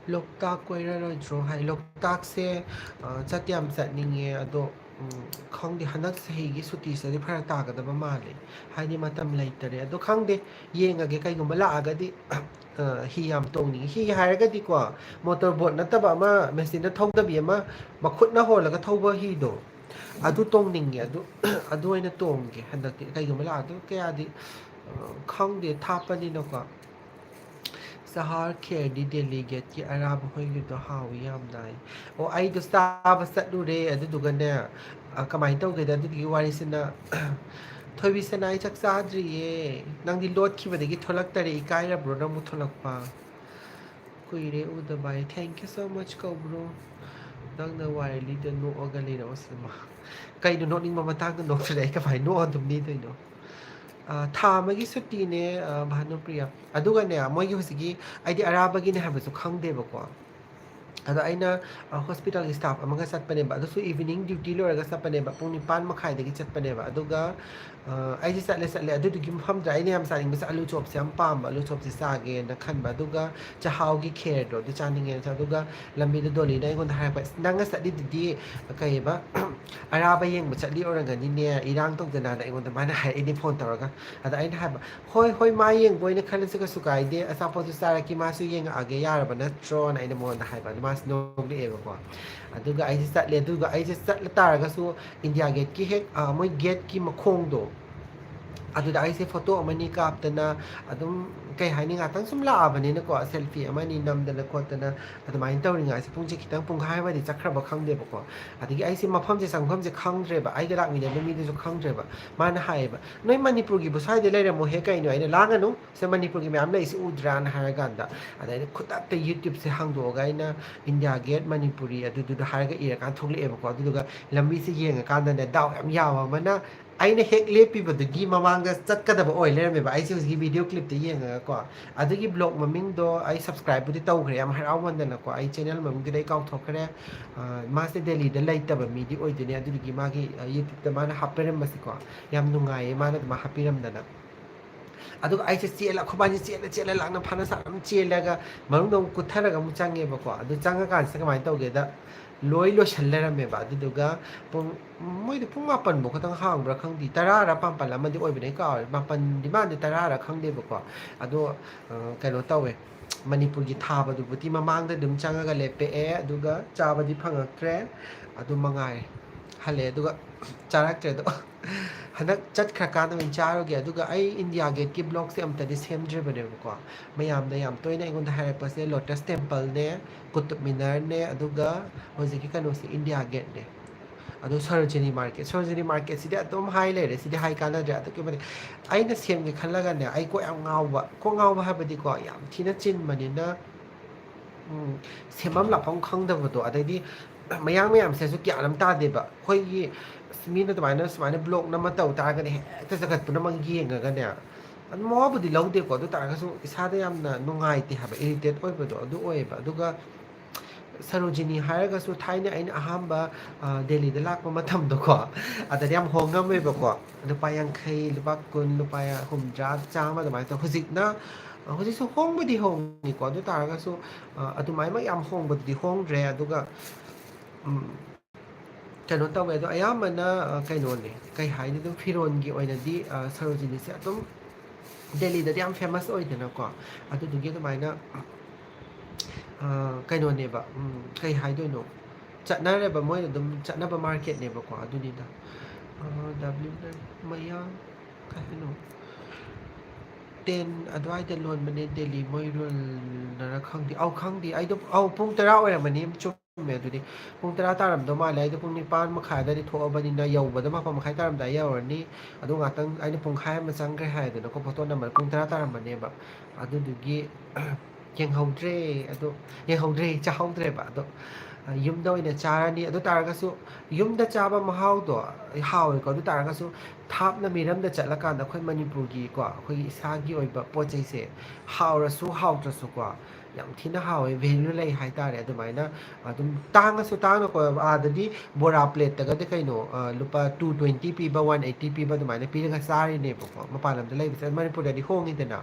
ꯂꯣꯛꯇꯥꯛ ꯀꯣꯏꯔꯔꯣꯏꯗ꯭ꯔꯣ ꯍꯥꯏ? ꯂꯣꯛꯇꯥꯛꯁꯦ, ꯑ, ꯆꯠꯇꯤ ꯌꯥꯝ ꯆꯠꯅꯤꯡꯉꯦ, ꯑꯗꯣ, ꯎꯝ, ꯈꯪꯗꯦ, ꯍꯟꯗꯛ ꯆꯍꯤꯒꯤ ꯁꯨꯇꯤꯁꯤꯗꯤ ꯐꯔꯛ ꯇꯥꯒꯗꯕ ꯃꯥꯜꯂꯦ, ꯍꯥꯏꯗꯤ ꯃꯇꯝ ꯂꯩꯇꯔꯦ꯫ ꯑꯗꯣ ꯈꯪꯗꯦ, ꯌꯦꯡꯉꯒꯦ, ꯀꯩꯒꯨꯝꯕ ꯂꯥꯛꯑꯒꯗꯤ꯫ ꯑ, ꯍꯤ ꯌꯥꯝ ꯇꯣꯡꯅꯤꯡꯉꯤ꯫ ꯍꯤ ꯍꯥꯏꯔꯒꯗꯤꯀꯣ, ꯃꯣꯇꯣꯔ ꯕꯣꯠ ꯅꯠꯇꯕ ꯑꯃ ꯃꯦꯆꯤꯟꯅ ꯊꯧꯗꯕꯤ, ꯑꯃ ꯃꯈꯨꯠꯅ ꯍꯣꯜꯂꯒ ꯊꯧꯕ ꯍꯤꯗꯣ, ꯑꯗꯨ ꯇꯣꯡꯅꯤꯡꯉꯦ꯫ ꯑꯗꯨ, ꯑꯗꯨ ꯑꯣꯏꯅ ꯇꯣꯡꯒꯦ ꯍꯟꯗꯛꯇꯤ꯫ ꯀꯩꯒꯨꯝꯕ ꯂꯥꯛꯑꯗꯤ ꯀꯌꯥꯗꯤ, ꯑ, ꯈꯪꯗꯦ, ꯊꯥꯞꯄꯅꯤꯅꯀꯣ꯫ ꯁꯍꯥꯔ ꯈꯦꯔꯗꯤ ꯗꯦꯜꯂꯤ ꯒꯦꯠꯀꯤ ꯑꯔꯥꯕ ꯍꯣꯏꯒꯤꯗꯣ ꯍꯥꯎꯋꯤ ꯌꯥꯝꯅ ꯍꯥꯏ꯫ ꯑꯣ, ꯑꯩꯗꯣ ꯆꯥꯕ ꯆꯠꯂꯨꯔꯦ, ꯑꯗꯨꯗꯨꯒꯅꯦ, ꯑ, ꯀꯃꯥꯏꯅ ꯇꯧꯒꯦꯗ, ꯑꯗꯨꯗꯨꯒꯤ ꯋꯥꯔꯤꯁꯤꯅ, "ꯊꯣꯏꯕꯤ ꯁꯅꯥ, ꯑꯩ ꯆꯥꯛ ꯆꯥꯗ꯭ꯔꯤꯌꯦ꯫ ꯅꯪꯗꯤ ꯂꯣꯠꯈꯤꯕꯗꯒꯤ ꯊꯣꯛꯂꯛꯇꯔꯦ, ꯏꯀꯥꯏꯔꯕ꯭ꯔꯣ ꯅꯪꯕꯨ ꯊꯣꯛꯂꯛꯄ?" ꯀꯨꯏꯔꯦ ꯎꯗꯕ ꯍꯥꯏ꯫ Thank you so much ꯀꯧꯕ꯭ꯔꯣ? ꯅꯪꯅ ꯋꯥꯔꯤ ꯂꯤꯗ ꯅꯣꯛꯑꯒ ꯂꯩꯔꯕ ꯁꯤꯃ꯫ ꯀꯩꯅꯣ, ꯅꯣꯛꯅꯤꯡꯕ ꯃꯇꯥꯡꯗ ꯅꯣꯛꯇ꯭ꯔꯗꯤ ꯑꯩ ꯀꯃꯥꯏꯅ ꯅꯣꯛꯑ ꯑꯗꯨꯝ ꯂꯤꯗꯣꯏꯅꯣ? ꯑ, ꯊꯥ ꯑꯃꯒꯤ ꯁꯨꯇꯤꯅꯦ, ꯑ, ꯚꯥꯅꯨꯄ꯭ꯔꯤꯌꯥ꯫ ꯑꯗꯨꯒꯅꯦ, ꯃꯣꯏꯒꯤ ꯍꯧꯖꯤꯛꯀꯤ, ꯑꯩꯗꯤ ꯑꯔꯥꯕꯒꯤꯅꯦ ꯍꯥꯏꯕꯁꯨ ꯈꯪꯗꯦꯕꯀꯣ꯫ ꯑꯗꯣ ꯑꯩꯅ, ꯑ, ꯍꯣꯁꯄꯤꯇꯥꯜꯒꯤ ꯁ꯭ꯇꯥꯐ ꯑꯃꯒ ꯆꯠꯄꯅꯦꯕ꯫ ꯑꯗꯨꯁꯨ ꯏꯚꯤꯅꯤꯡ ꯗ꯭ꯌꯨꯇꯤ ꯂꯣꯏꯔꯒ ꯆꯠꯄꯅꯦꯕ꯫ ꯄꯨꯡ ꯅꯤꯄꯥꯟ ꯃꯈꯥꯏꯗꯒꯤ ꯆꯠꯄꯅꯦꯕ꯫ ꯑꯗꯨꯒ, ꯑ, ꯑꯩꯁꯦ ꯆꯠꯂꯦ, ꯆꯠꯂꯦ꯫ ꯑꯗꯨꯗꯨꯒꯤ ꯃꯐꯝꯗꯨꯗ ꯑꯩꯅ ꯌꯥꯝ ꯆꯥꯅꯤꯡꯕꯁꯦ ꯑꯂꯨ ꯆꯣꯞꯁꯦ ꯌꯥꯝ ꯄꯥꯝꯕ꯫ ꯑꯂꯨ ꯆꯣꯞꯁꯦ ꯆꯥꯒꯦꯅ ꯈꯟꯕ꯫ ꯑꯗꯨꯒ ꯆꯥꯛꯍꯥꯎꯒꯤ ꯈꯦꯔꯗꯣ ꯑꯗꯨ ꯆꯥꯅꯤꯡꯉꯦꯅ꯫ ꯑꯗꯨꯒ ꯂꯝꯕꯤꯗ ꯗꯣꯂꯤꯅ ꯑꯩꯉꯣꯟꯗ ꯍꯥꯏꯔꯛꯄ, "ꯑꯁ, ꯅꯪꯅ ꯆꯠꯂꯤꯗꯨꯗꯤ ꯀꯩꯕ, ꯑꯔꯥꯕ ꯌꯦꯡꯕ ꯆꯠꯂꯤ ꯑꯣꯏꯔꯝꯒꯅꯤꯅꯦ, ꯏꯔꯥꯡ ꯇꯧꯗꯅꯅ" ꯑꯩꯉꯣꯟꯗ ꯃꯥꯅ ꯍꯥꯏꯔꯛꯏꯅꯦ ꯐꯣꯟ ꯇꯧꯔꯒ꯫ ꯑꯗ ꯑꯩꯅ ꯍꯥꯏꯕ, "ꯍꯣꯏ, ꯍꯣꯏ, ꯃꯥ ꯌꯦꯡꯕ ꯑꯣꯏꯅ ꯈꯜꯂꯁꯨ ꯀꯩꯁꯨ ꯀꯥꯏꯗꯦ, ꯑꯆꯥꯄꯣꯠꯁꯨ ꯆꯥꯔꯛꯈꯤ, ꯃꯥꯁꯨ ꯌꯦꯡꯉꯛꯑꯒꯦ, ꯌꯥꯔꯕ ꯅꯠꯇ꯭ꯔꯣꯅ?" ꯑꯩꯅ ꯃꯉꯣꯟꯗ ꯍꯥꯏꯕ꯫ ꯑꯗꯨ ꯃꯥꯁꯨ ꯅꯣꯛꯂꯛꯑꯦꯕꯀꯣ꯫ ꯑꯗꯨꯒ ꯑꯩꯁꯦ ꯆꯠꯂꯦ꯫ ꯑꯗꯨꯒ ꯑꯩꯁꯦ ꯆꯠꯂ ꯇꯥꯔꯒꯁꯨ ꯏꯟꯗꯤꯌꯥ ꯒꯦꯠꯀꯤ ꯍꯦꯛ, ꯑ, ꯃꯣꯏ ꯒꯦꯠꯀꯤ ꯃꯈꯣꯡꯗꯣ, ꯑꯗꯨꯗ ꯑꯩꯁꯦ ꯐꯣꯇꯣ ꯑꯃꯅꯤ ꯀꯥꯞꯇꯅ ꯑꯗꯨꯝ, ꯀꯩ ꯍꯥꯏꯅꯤ, ꯉꯥꯛꯇꯪ ꯁꯨꯝ ꯂꯥꯛꯑꯕꯅꯤꯅꯀꯣ, ꯁꯦꯜꯐꯤ ꯑꯃꯅꯤ ꯅꯝꯗꯅ ꯈꯣꯠꯇꯅ ꯑꯗꯨꯃꯥꯏꯅ ꯇꯧꯔꯤꯉꯥꯏꯁꯦ ꯄꯨꯡꯁꯦ ꯈꯤꯇꯪ, ꯄꯨꯡꯈꯥꯏ ꯑꯃꯗꯤ ꯆꯠꯈ꯭ꯔꯕ ꯈꯪꯗꯦꯕꯀꯣ꯫ ꯑꯗꯒꯤ ꯑꯩꯁꯦ ꯃꯐꯝꯁꯦ, ꯆꯪꯐꯝꯁꯦ ꯈꯪꯗ꯭ꯔꯦꯕ, ꯑꯩꯒ ꯂꯥꯛꯃꯤꯟꯅꯕ ꯃꯤꯗꯨꯁꯨ ꯈꯪꯗ꯭ꯔꯦꯕ꯫ ꯃꯥꯅ ꯍꯥꯏꯌꯦꯕ, "ꯅꯣꯏ ꯃꯅꯤꯄꯨꯔꯒꯤꯕꯨ ꯁ꯭ꯋꯥꯏꯗ ꯂꯩꯔꯝꯃꯣꯍꯦ, ꯀꯩꯅꯣ?" ꯑꯩꯅ, "ꯂꯥꯡꯒꯅꯨ, ꯁꯦ ꯃꯅꯤꯄꯨꯔꯒꯤ ꯃꯌꯥꯝ ꯂꯩꯁꯤ ꯎꯗ꯭ꯔꯥꯅ?" ꯍꯥꯏꯔꯀꯥꯟꯗ, ꯑꯗꯩꯗ ꯈꯨꯗꯛꯇ YouTubeꯁꯦ ꯍꯥꯡꯗꯣꯛꯑꯒ ꯑꯩꯅ "ꯏꯟꯗꯤꯌꯥ ꯒꯦꯠ ꯃꯅꯤꯄꯨꯔꯤ" ꯑꯗꯨꯗꯨꯗ ꯍꯥꯏꯔꯒ ꯏꯔꯀꯥꯟꯗ ꯊꯣꯛꯂꯛꯑꯦꯕꯀꯣ꯫ ꯑꯗꯨꯗꯨꯒ ꯂꯝꯕꯤꯁꯦ ꯌꯦꯡꯉꯀꯥꯟꯗꯅꯦ, ꯗꯥꯎ ꯌꯥꯝ ꯌꯥꯕ ꯑꯃꯅ, ꯑꯩꯅ ꯍꯦꯛ ꯂꯦꯞꯄꯤꯕꯗꯨꯒꯤ ꯃꯃꯥꯡꯗ ꯆꯠꯀꯗꯕ ꯑꯣꯏ ꯂꯩꯔꯝꯃꯦꯕ, ꯑꯩꯁꯦ ꯍꯧꯖꯤꯛꯀꯤ video clipꯇ ꯌꯦꯡꯉꯒꯀꯣ꯫ ꯑꯗꯨꯒꯤ vlog ꯃꯃꯤꯡꯗꯣ ꯑꯩ subscribeꯄꯨꯗꯤ ꯇꯧꯈ꯭ꯔꯦ, ꯌꯥꯝ ꯍꯔꯥꯎꯃꯟꯗꯅꯀꯣ꯫ ꯑꯩ channel ꯃꯃꯤꯡꯗꯨꯗꯤ ꯑꯩ ꯀꯥꯎꯊꯣꯛꯈ꯭ꯔꯦ꯫ ꯑ, ꯃꯥꯁꯦ ꯗꯦꯜꯂꯤꯗ ꯂꯩꯇꯕ ꯃꯤꯗꯤ ꯑꯣꯏꯗꯣꯏꯅꯦ, ꯑꯗꯨꯗꯨꯒꯤ ꯃꯥꯒꯤ, ꯑ, YouTubeꯇ ꯃꯥꯅ ꯍꯥꯞꯄꯤꯔꯝꯕꯁꯦꯀꯣ꯫ ꯌꯥꯝ ꯅꯨꯡꯉꯥꯏꯌꯦ ꯃꯥꯅ ꯑꯗꯨꯃꯥꯏꯅ ꯍꯥꯞꯄꯤꯔꯝꯗꯅ꯫ ꯑꯗꯨꯒ ꯑꯩꯁꯦ ꯆꯦꯜꯂ, ꯑꯩꯈꯣꯏꯕꯥꯅꯤ ꯆꯦꯜꯂ ꯆꯦꯜꯂ ꯂꯥꯛꯅ ꯐꯅ ꯁꯥꯅ ꯑꯗꯨꯝ ꯆꯦꯜꯂꯒ ꯃꯅꯨꯡꯗ ꯑꯃꯨꯛ ꯀꯨꯠꯊꯔꯒ ꯑꯃꯨꯛ ꯆꯪꯉꯦꯕꯀꯣ꯫ ꯑꯗꯨ ꯆꯪꯉꯀꯥꯟꯁꯤꯗ ꯀꯃꯥꯏꯅ ꯇꯧꯒꯦꯗ, ꯂꯣꯏ ꯂꯣꯏꯁꯤꯜ ꯂꯩꯔꯝꯃꯦꯕ꯫ ꯑꯗꯨꯗꯨꯒ ꯄꯨꯡ, ꯃꯣꯏꯗꯣ ꯄꯨꯡ ꯃꯥꯄꯟꯕꯨ ꯈꯛꯇꯪ ꯍꯥꯡꯕ꯭ꯔꯥ ꯈꯪꯗꯦ, ꯇꯔꯥꯔ ꯃꯥꯄꯜ ꯑꯃꯗꯤ ꯑꯣꯏꯕꯅꯦ, ꯑꯩ ꯀꯥꯎꯔꯦ, ꯃꯥꯄꯟꯗꯤ ꯃꯥꯟꯗꯦ, ꯇꯔꯥꯔ ꯈꯪꯗꯦꯕꯀꯣ꯫ ꯑꯗꯣ, ꯑ, ꯀꯩꯅꯣ ꯇꯧꯋꯦ, ꯃꯅꯤꯄꯨꯔꯒꯤ ꯊꯥꯕꯗꯨꯕꯨꯗꯤ ꯃꯃꯥꯡꯗ ꯑꯗꯨꯝ ꯆꯪꯉꯒ ꯂꯦꯞꯄꯛꯑꯦ, ꯑꯗꯨꯒ ꯆꯥꯕꯗꯤ ꯐꯪꯉꯛꯇ꯭ꯔꯦ꯫ ꯑꯗꯨ ꯃꯉꯥꯏꯔꯦ꯫ ꯍꯜꯂꯛꯑꯦ ꯑꯗꯨꯒ ꯆꯥꯔꯛꯇ꯭ꯔꯦ꯫ ꯑꯗꯣ ꯍꯟꯗꯛ ꯆꯠꯈ꯭ꯔꯀꯥꯟꯗ ꯑꯣꯏꯅ ꯆꯥꯔꯨꯒꯦ꯫ ꯑꯗꯨꯒ ꯑꯩ ꯏꯟꯗꯤꯌꯥ ꯒꯦꯠꯀꯤ vlogꯁꯦ ꯑꯝꯇꯗꯤ ꯁꯦꯝꯗ꯭ꯔꯤꯕꯅꯦꯕꯀꯣ꯫ ꯃꯌꯥꯝꯅ ꯌꯥꯝ ꯇꯣꯏꯅ ꯑꯩꯉꯣꯟꯗ ꯍꯥꯏꯔꯛꯄꯁꯦ Lotus Templeꯅꯦ, ꯀꯨꯇꯨꯕ ꯃꯤꯅꯔꯅꯦ, ꯑꯗꯨꯒ ꯍꯧꯖꯤꯛꯀꯤ ꯀꯩꯅꯣꯁꯦ, ꯏꯟꯗꯤꯌꯥ ꯒꯦꯠꯅꯦ꯫ ꯑꯗꯣ ꯁꯔꯣꯖꯤꯅꯤ ꯃꯥꯔꯀꯦꯠ, ꯁꯔꯣꯖꯤꯅꯤ ꯃꯥꯔꯀꯦꯠꯁꯤꯗꯤ ꯑꯗꯨꯝ ꯍꯥꯏ ꯂꯩꯔꯦ, ꯁꯤꯗꯤ ꯍꯥꯏ ꯀꯥꯟꯅꯗ꯭ꯔꯦ ꯑꯗꯨꯛꯀꯤ ꯃꯇꯤꯛ꯫ ꯑꯩꯅ ꯁꯦꯝꯒꯦ ꯈꯜꯂꯒꯅꯦ, ꯑꯩ ꯀꯣꯛ ꯌꯥꯝ ꯉꯥꯎꯕ, ꯀꯣꯛ ꯉꯥꯎꯕ ꯍꯥꯏꯕꯗꯤꯀꯣ, ꯌꯥꯝ ꯊꯤꯅ ꯆꯤꯟꯕꯅꯤꯅ, ꯎꯝ, ꯁꯦꯝꯐꯝ ꯂꯥꯛꯐꯝ ꯈꯪꯗꯕꯗꯣ, ꯑꯗꯩꯗꯤ ꯃꯌꯥꯡ ꯃꯌꯥꯝꯁꯤꯁꯨ ꯒ꯭ꯌꯥꯟ ꯑꯃ ꯇꯥꯗꯦꯕ꯫ ꯑꯩꯈꯣꯏꯒꯤ, ꯑꯁ, ꯃꯤꯅ ꯑꯗꯨꯃꯥꯏꯅ ꯁꯨꯃꯥꯏꯅ vlog ꯅꯝꯃ ꯇꯧ ꯇꯥꯔꯒꯗꯤ ꯍꯦꯛꯇ ꯆꯒꯠ ꯄꯨꯝꯅꯃꯛ ꯌꯦꯡꯉꯒꯅꯦ, ꯑꯗꯨ ꯃꯋꯥꯕꯨꯗꯤ ꯂꯧꯗꯦꯀꯣ, ꯑꯗꯨ ꯇꯥꯔꯒꯁꯨ ꯏꯁꯥꯗ ꯌꯥꯝꯅ ꯅꯨꯡꯉꯥꯏꯇꯦ ꯍꯥꯏꯕ, irritate ꯑꯣꯏꯕꯗꯣ ꯑꯗꯨ ꯑꯣꯏꯌꯦꯕ꯫ ꯑꯗꯨꯒ ꯁꯔꯣꯖꯤꯅꯤ ꯍꯥꯏꯔꯒꯁꯨ ꯊꯥꯏꯅ ꯑꯩꯅ ꯑꯍꯥꯟꯕ, ꯑ, ꯗꯦꯜꯂꯤꯗ ꯂꯥꯛꯄ ꯃꯇꯝꯗꯀꯣ, ꯑꯗꯗꯤ ꯌꯥꯝ ꯍꯣꯡꯉꯝꯃꯦꯕꯀꯣ꯫ ꯂꯨꯄꯥ ꯌꯥꯡꯈꯩ, ꯂꯨꯄꯥ ꯀꯨꯟ, ꯂꯨꯄꯥ ꯍꯨꯝꯗ꯭ꯔꯥ, ꯆꯥꯝꯃ ꯑꯗꯨꯃꯥꯏꯅ ꯇꯧ-, ꯍꯧꯖꯤꯛꯅ, ꯍꯧꯖꯤꯛꯁꯨ ꯍꯣꯡꯕꯨꯗꯤ ꯍꯣꯡꯉꯤꯀꯣ, ꯑꯗꯨ ꯇꯥꯔꯒꯁꯨ, ꯑ, ꯑꯗꯨꯃꯥꯏꯅꯃꯛ ꯌꯥꯝ ꯍꯣꯡꯕꯗꯨꯗꯤ ꯍꯣꯡꯗ꯭ꯔꯦ꯫ ꯑꯗꯨꯒ, ꯎꯝ, ꯀꯩꯅꯣ ꯇꯧꯋꯦ꯫ ꯑꯗꯣ ꯑꯌꯥꯝꯕꯅ, ꯑ, ꯀꯩꯅꯣꯅꯦ, ꯀꯩ ꯍꯥꯏꯅꯤ, ꯑꯗꯨꯝ ꯐꯤꯔꯣꯟꯒꯤ ꯑꯣꯏꯅꯗꯤ, ꯑ, ꯁꯔꯣꯖꯤꯅꯤꯁꯦ ꯑꯗꯨꯝ ꯗꯦꯜꯂꯤꯗꯗꯤ ꯌꯥꯝ famous ꯑꯣꯏꯗꯅꯀꯣ, ꯑꯗꯨꯗꯨꯒꯤ ꯑꯗꯨꯃꯥꯏꯅ, ꯑ, ꯀꯩꯅꯣꯅꯦꯕ, ꯎꯝ, ꯀꯩ ꯍꯥꯏꯗꯣꯏꯅꯣ, ꯆꯠꯅꯔꯦꯕ, ꯃꯣꯏꯅ ꯑꯗꯨꯝ ꯆꯠꯅꯕ marketꯅꯦꯕꯀꯣ꯫ ꯑꯗꯨꯅꯤꯗ, ꯑ, ꯗꯕ꯭ꯂꯤꯎ ꯃꯌꯥꯡ ꯀꯩꯅꯣ, ꯇꯦꯟ ꯑꯗꯨꯋꯥꯏꯗ ꯂꯣꯟꯕꯅꯦ ꯗꯦꯜꯂꯤ, ꯃꯣꯏ ꯔꯨꯜꯅꯔ ꯈꯪꯗꯦ꯫ ꯑꯧ, ꯈꯪꯗꯦ, ꯑꯩꯗꯣ, ꯑꯧ, ꯄꯨꯡ ꯇꯔꯥ ꯑꯣꯏꯔꯝꯃꯅꯤ꯫ ꯆꯨꯝꯃꯦ꯫ ꯑꯗꯨꯗꯤ ꯄꯨꯡ ꯇꯔꯥ ꯇꯥꯔꯝꯗꯧ ꯃꯥꯜꯂꯦ꯫ ꯑꯩꯗꯣ ꯄꯨꯡ ꯅꯤꯄꯥꯟ ꯃꯈꯥꯏ ꯑꯗꯨꯋꯥꯏꯗ ꯊꯣꯛꯑꯕꯅꯤꯅ, ꯌꯧꯕꯗ ꯃꯥꯄꯟ ꯃꯈꯥꯏ ꯇꯥꯔꯝꯗꯥꯏ ꯌꯧꯔꯅꯤ꯫ ꯑꯗꯨ ꯉꯥꯛꯇꯪ, ꯑꯩꯅ ꯄꯨꯡꯈꯥꯏ ꯑꯃ ꯆꯪꯈ꯭ꯔꯦ ꯍꯥꯏꯗꯅꯀꯣ, ꯐꯣꯇꯣ ꯅꯝꯕꯔ ꯄꯨꯡ ꯇꯔꯥ ꯇꯥꯔꯝꯕꯅꯦꯕ꯫ ꯑꯗꯨꯗꯨꯒꯤ ꯌꯦꯡꯍꯧꯗ꯭ꯔꯦ꯫ ꯑꯗꯣ ꯌꯦꯡꯍꯧꯗ꯭ꯔꯦ, ꯆꯥꯍꯧꯗ꯭ꯔꯦꯕ꯫ ꯑꯗꯣ, ꯑ, ꯌꯨꯝꯗ ꯑꯣꯏꯅ ꯆꯥꯔꯅꯤ꯫ ꯑꯗꯨ ꯇꯥꯔꯒꯁꯨ ꯌꯨꯝꯗ ꯆꯥꯕ ꯃꯍꯥꯎꯗꯣ ꯍꯥꯎꯋꯦꯀꯣ꯫ ꯑꯗꯨ ꯇꯥꯔꯒꯁꯨ ꯊꯥꯞꯅ ꯃꯤꯔꯝꯗ ꯆꯠꯂꯀꯥꯟꯗ ꯑꯩꯈꯣꯏ ꯃꯅꯤꯄꯨꯔꯒꯤꯀꯣ, ꯑꯩꯈꯣꯏꯒꯤ ꯏꯁꯥꯒꯤ ꯑꯣꯏꯕ ꯄꯣꯠ ꯆꯩꯁꯦ ꯍꯥꯎꯔꯁꯨ ꯍꯥꯎꯇ꯭ꯔꯁꯨꯀꯣ, ꯌꯥꯝ ꯊꯤꯅ ꯍꯥꯎꯋꯦ, value ꯂꯩ ꯍꯥꯏꯇꯥꯔꯦ꯫ ꯑꯗꯨꯃꯥꯏꯅ ꯑꯗꯨꯝ ꯇꯥꯡꯉꯁꯨ ꯇꯥꯡꯅꯀꯣ, ꯑꯥꯗꯗꯤ ꯕꯣꯔꯥ plateꯇꯒꯗꯤ ꯀꯩꯅꯣ, ꯑ, ꯂꯨꯄꯥ two twenty ꯄꯤꯕ, one eighty ꯄꯤꯕ ꯑꯗꯨꯃꯥꯏꯅ ꯄꯤꯔꯒ ꯆꯥꯔꯤꯅꯦꯕꯀꯣ, ꯃꯄꯥꯟ ꯂꯝꯗ ꯂꯩꯕꯁꯦ꯫ ꯃꯅꯤꯄꯨꯔꯗꯗꯤ ꯍꯣꯡꯉꯤꯗꯅ꯫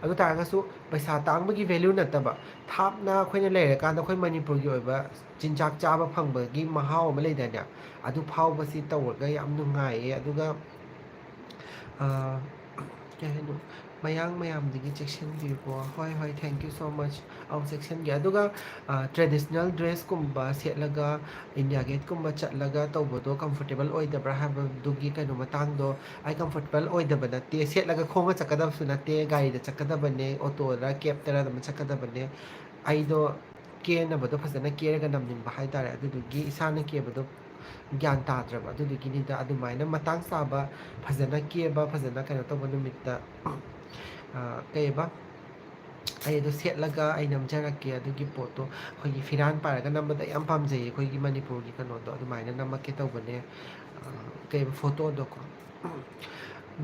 ꯑꯗꯨ ꯇꯥꯔꯒꯁꯨ ꯄꯩꯁꯥ ꯇꯥꯡꯕꯒꯤ value ꯅꯠꯇꯕ, ꯊꯥꯞꯅ ꯑꯩꯈꯣꯏꯅ ꯂꯩꯔꯀꯥꯟꯗ ꯑꯩꯈꯣꯏ ꯃꯅꯤꯄꯨꯔꯒꯤ ꯑꯣꯏꯕ ꯆꯤꯟꯖꯥꯛ ꯆꯥꯕ ꯐꯪꯕꯒꯤ ꯃꯍꯥꯎ ꯑꯃ ꯂꯩꯗꯥꯏꯅꯦ? ꯑꯗꯨ ꯐꯥꯎꯕꯁꯤ ꯇꯧꯔꯒ ꯌꯥꯝ ꯅꯨꯡꯉꯥꯏꯌꯦ꯫ ꯑꯗꯨꯒ, ꯑ, ꯀꯩ ꯍꯥꯏꯅꯣ? "ꯃꯌꯥꯡ ꯃꯌꯥꯝꯗꯒꯤ ꯆꯦꯛꯁꯤꯟꯕꯤꯌꯨꯀꯣ"꯫ ꯍꯣꯏ, ꯍꯣꯏ, thank you so much꯫ ꯑꯧ, ꯆꯦꯛꯁꯤꯟꯒꯦ꯫ ꯑꯗꯨꯒ, ꯑ, traditional dressꯀꯨꯝꯕ ꯁꯦꯠꯂꯒ, India Gateꯀꯨꯝꯕ ꯆꯠꯂꯒ ꯇꯧꯕꯗꯣ comfortable ꯑꯣꯏꯗꯕ꯭ꯔꯥ ꯍꯥꯏꯕꯗꯨꯒꯤ ꯀꯩꯅꯣ ꯃꯇꯥꯡꯗꯣ, ꯑꯩ comfortable ꯑꯣꯏꯗꯕ ꯅꯠꯇꯦ꯫ ꯁꯦꯠꯂꯒ ꯈꯣꯡꯅ ꯆꯠꯀꯗꯕꯁꯨ ꯅꯠꯇꯦ, ꯒꯥꯔꯤꯗ ꯆꯠꯀꯗꯕꯅꯦ, ꯑꯣꯇꯣꯔ ꯀꯦꯞꯇꯔ ꯑꯗꯨꯝ ꯆꯠꯀꯗꯕꯅꯦ꯫ ꯑꯩꯗꯣ ꯀꯦꯅꯕꯗꯣ ꯐꯖꯅ ꯀꯦꯔꯒ ꯅꯝꯅꯤꯡꯕ ꯍꯥꯏꯇꯥꯔꯦ꯫ ꯑꯗꯨꯗꯨꯒꯤ ꯏꯁꯥꯅ ꯀꯦꯕꯗꯣ ꯒ꯭ꯌꯥꯟ ꯇꯥꯗ꯭ꯔꯕ꯫ ꯑꯗꯨꯗꯨꯒꯤꯅꯤꯗ꯫ ꯑꯗꯨꯃꯥꯏꯅ ꯃꯇꯥꯡ ꯆꯥꯕ, ꯐꯖꯅ ꯀꯦꯕ, ꯐꯖꯅ ꯀꯩꯅꯣ ꯇꯧꯕ ꯅꯨꯃꯤꯠꯇ, ꯑ, ꯀꯩꯕ? ꯑꯩ ꯑꯗꯨ ꯁꯦꯠꯂꯒ ꯑꯩ ꯅꯝꯖꯔꯛꯀꯦ꯫ ꯑꯗꯨꯒꯤ ꯄꯣꯠꯇꯣ ꯑꯩꯈꯣꯏꯒꯤ ꯐꯤꯔꯥꯟ ꯄꯥꯔꯒ ꯅꯝꯕꯗ ꯌꯥꯝ ꯄꯥꯝꯖꯩꯌꯦ, ꯑꯩꯈꯣꯏꯒꯤ ꯃꯅꯤꯄꯨꯔꯒꯤ ꯀꯩꯅꯣꯗꯣ꯫ ꯑꯗꯨꯃꯥꯏꯅ ꯅꯝꯃꯛꯀꯦ ꯇꯧꯕꯅꯦ꯫ ꯑ, ꯀꯩꯕ, ꯐꯣꯇꯣꯗꯣꯀꯣ꯫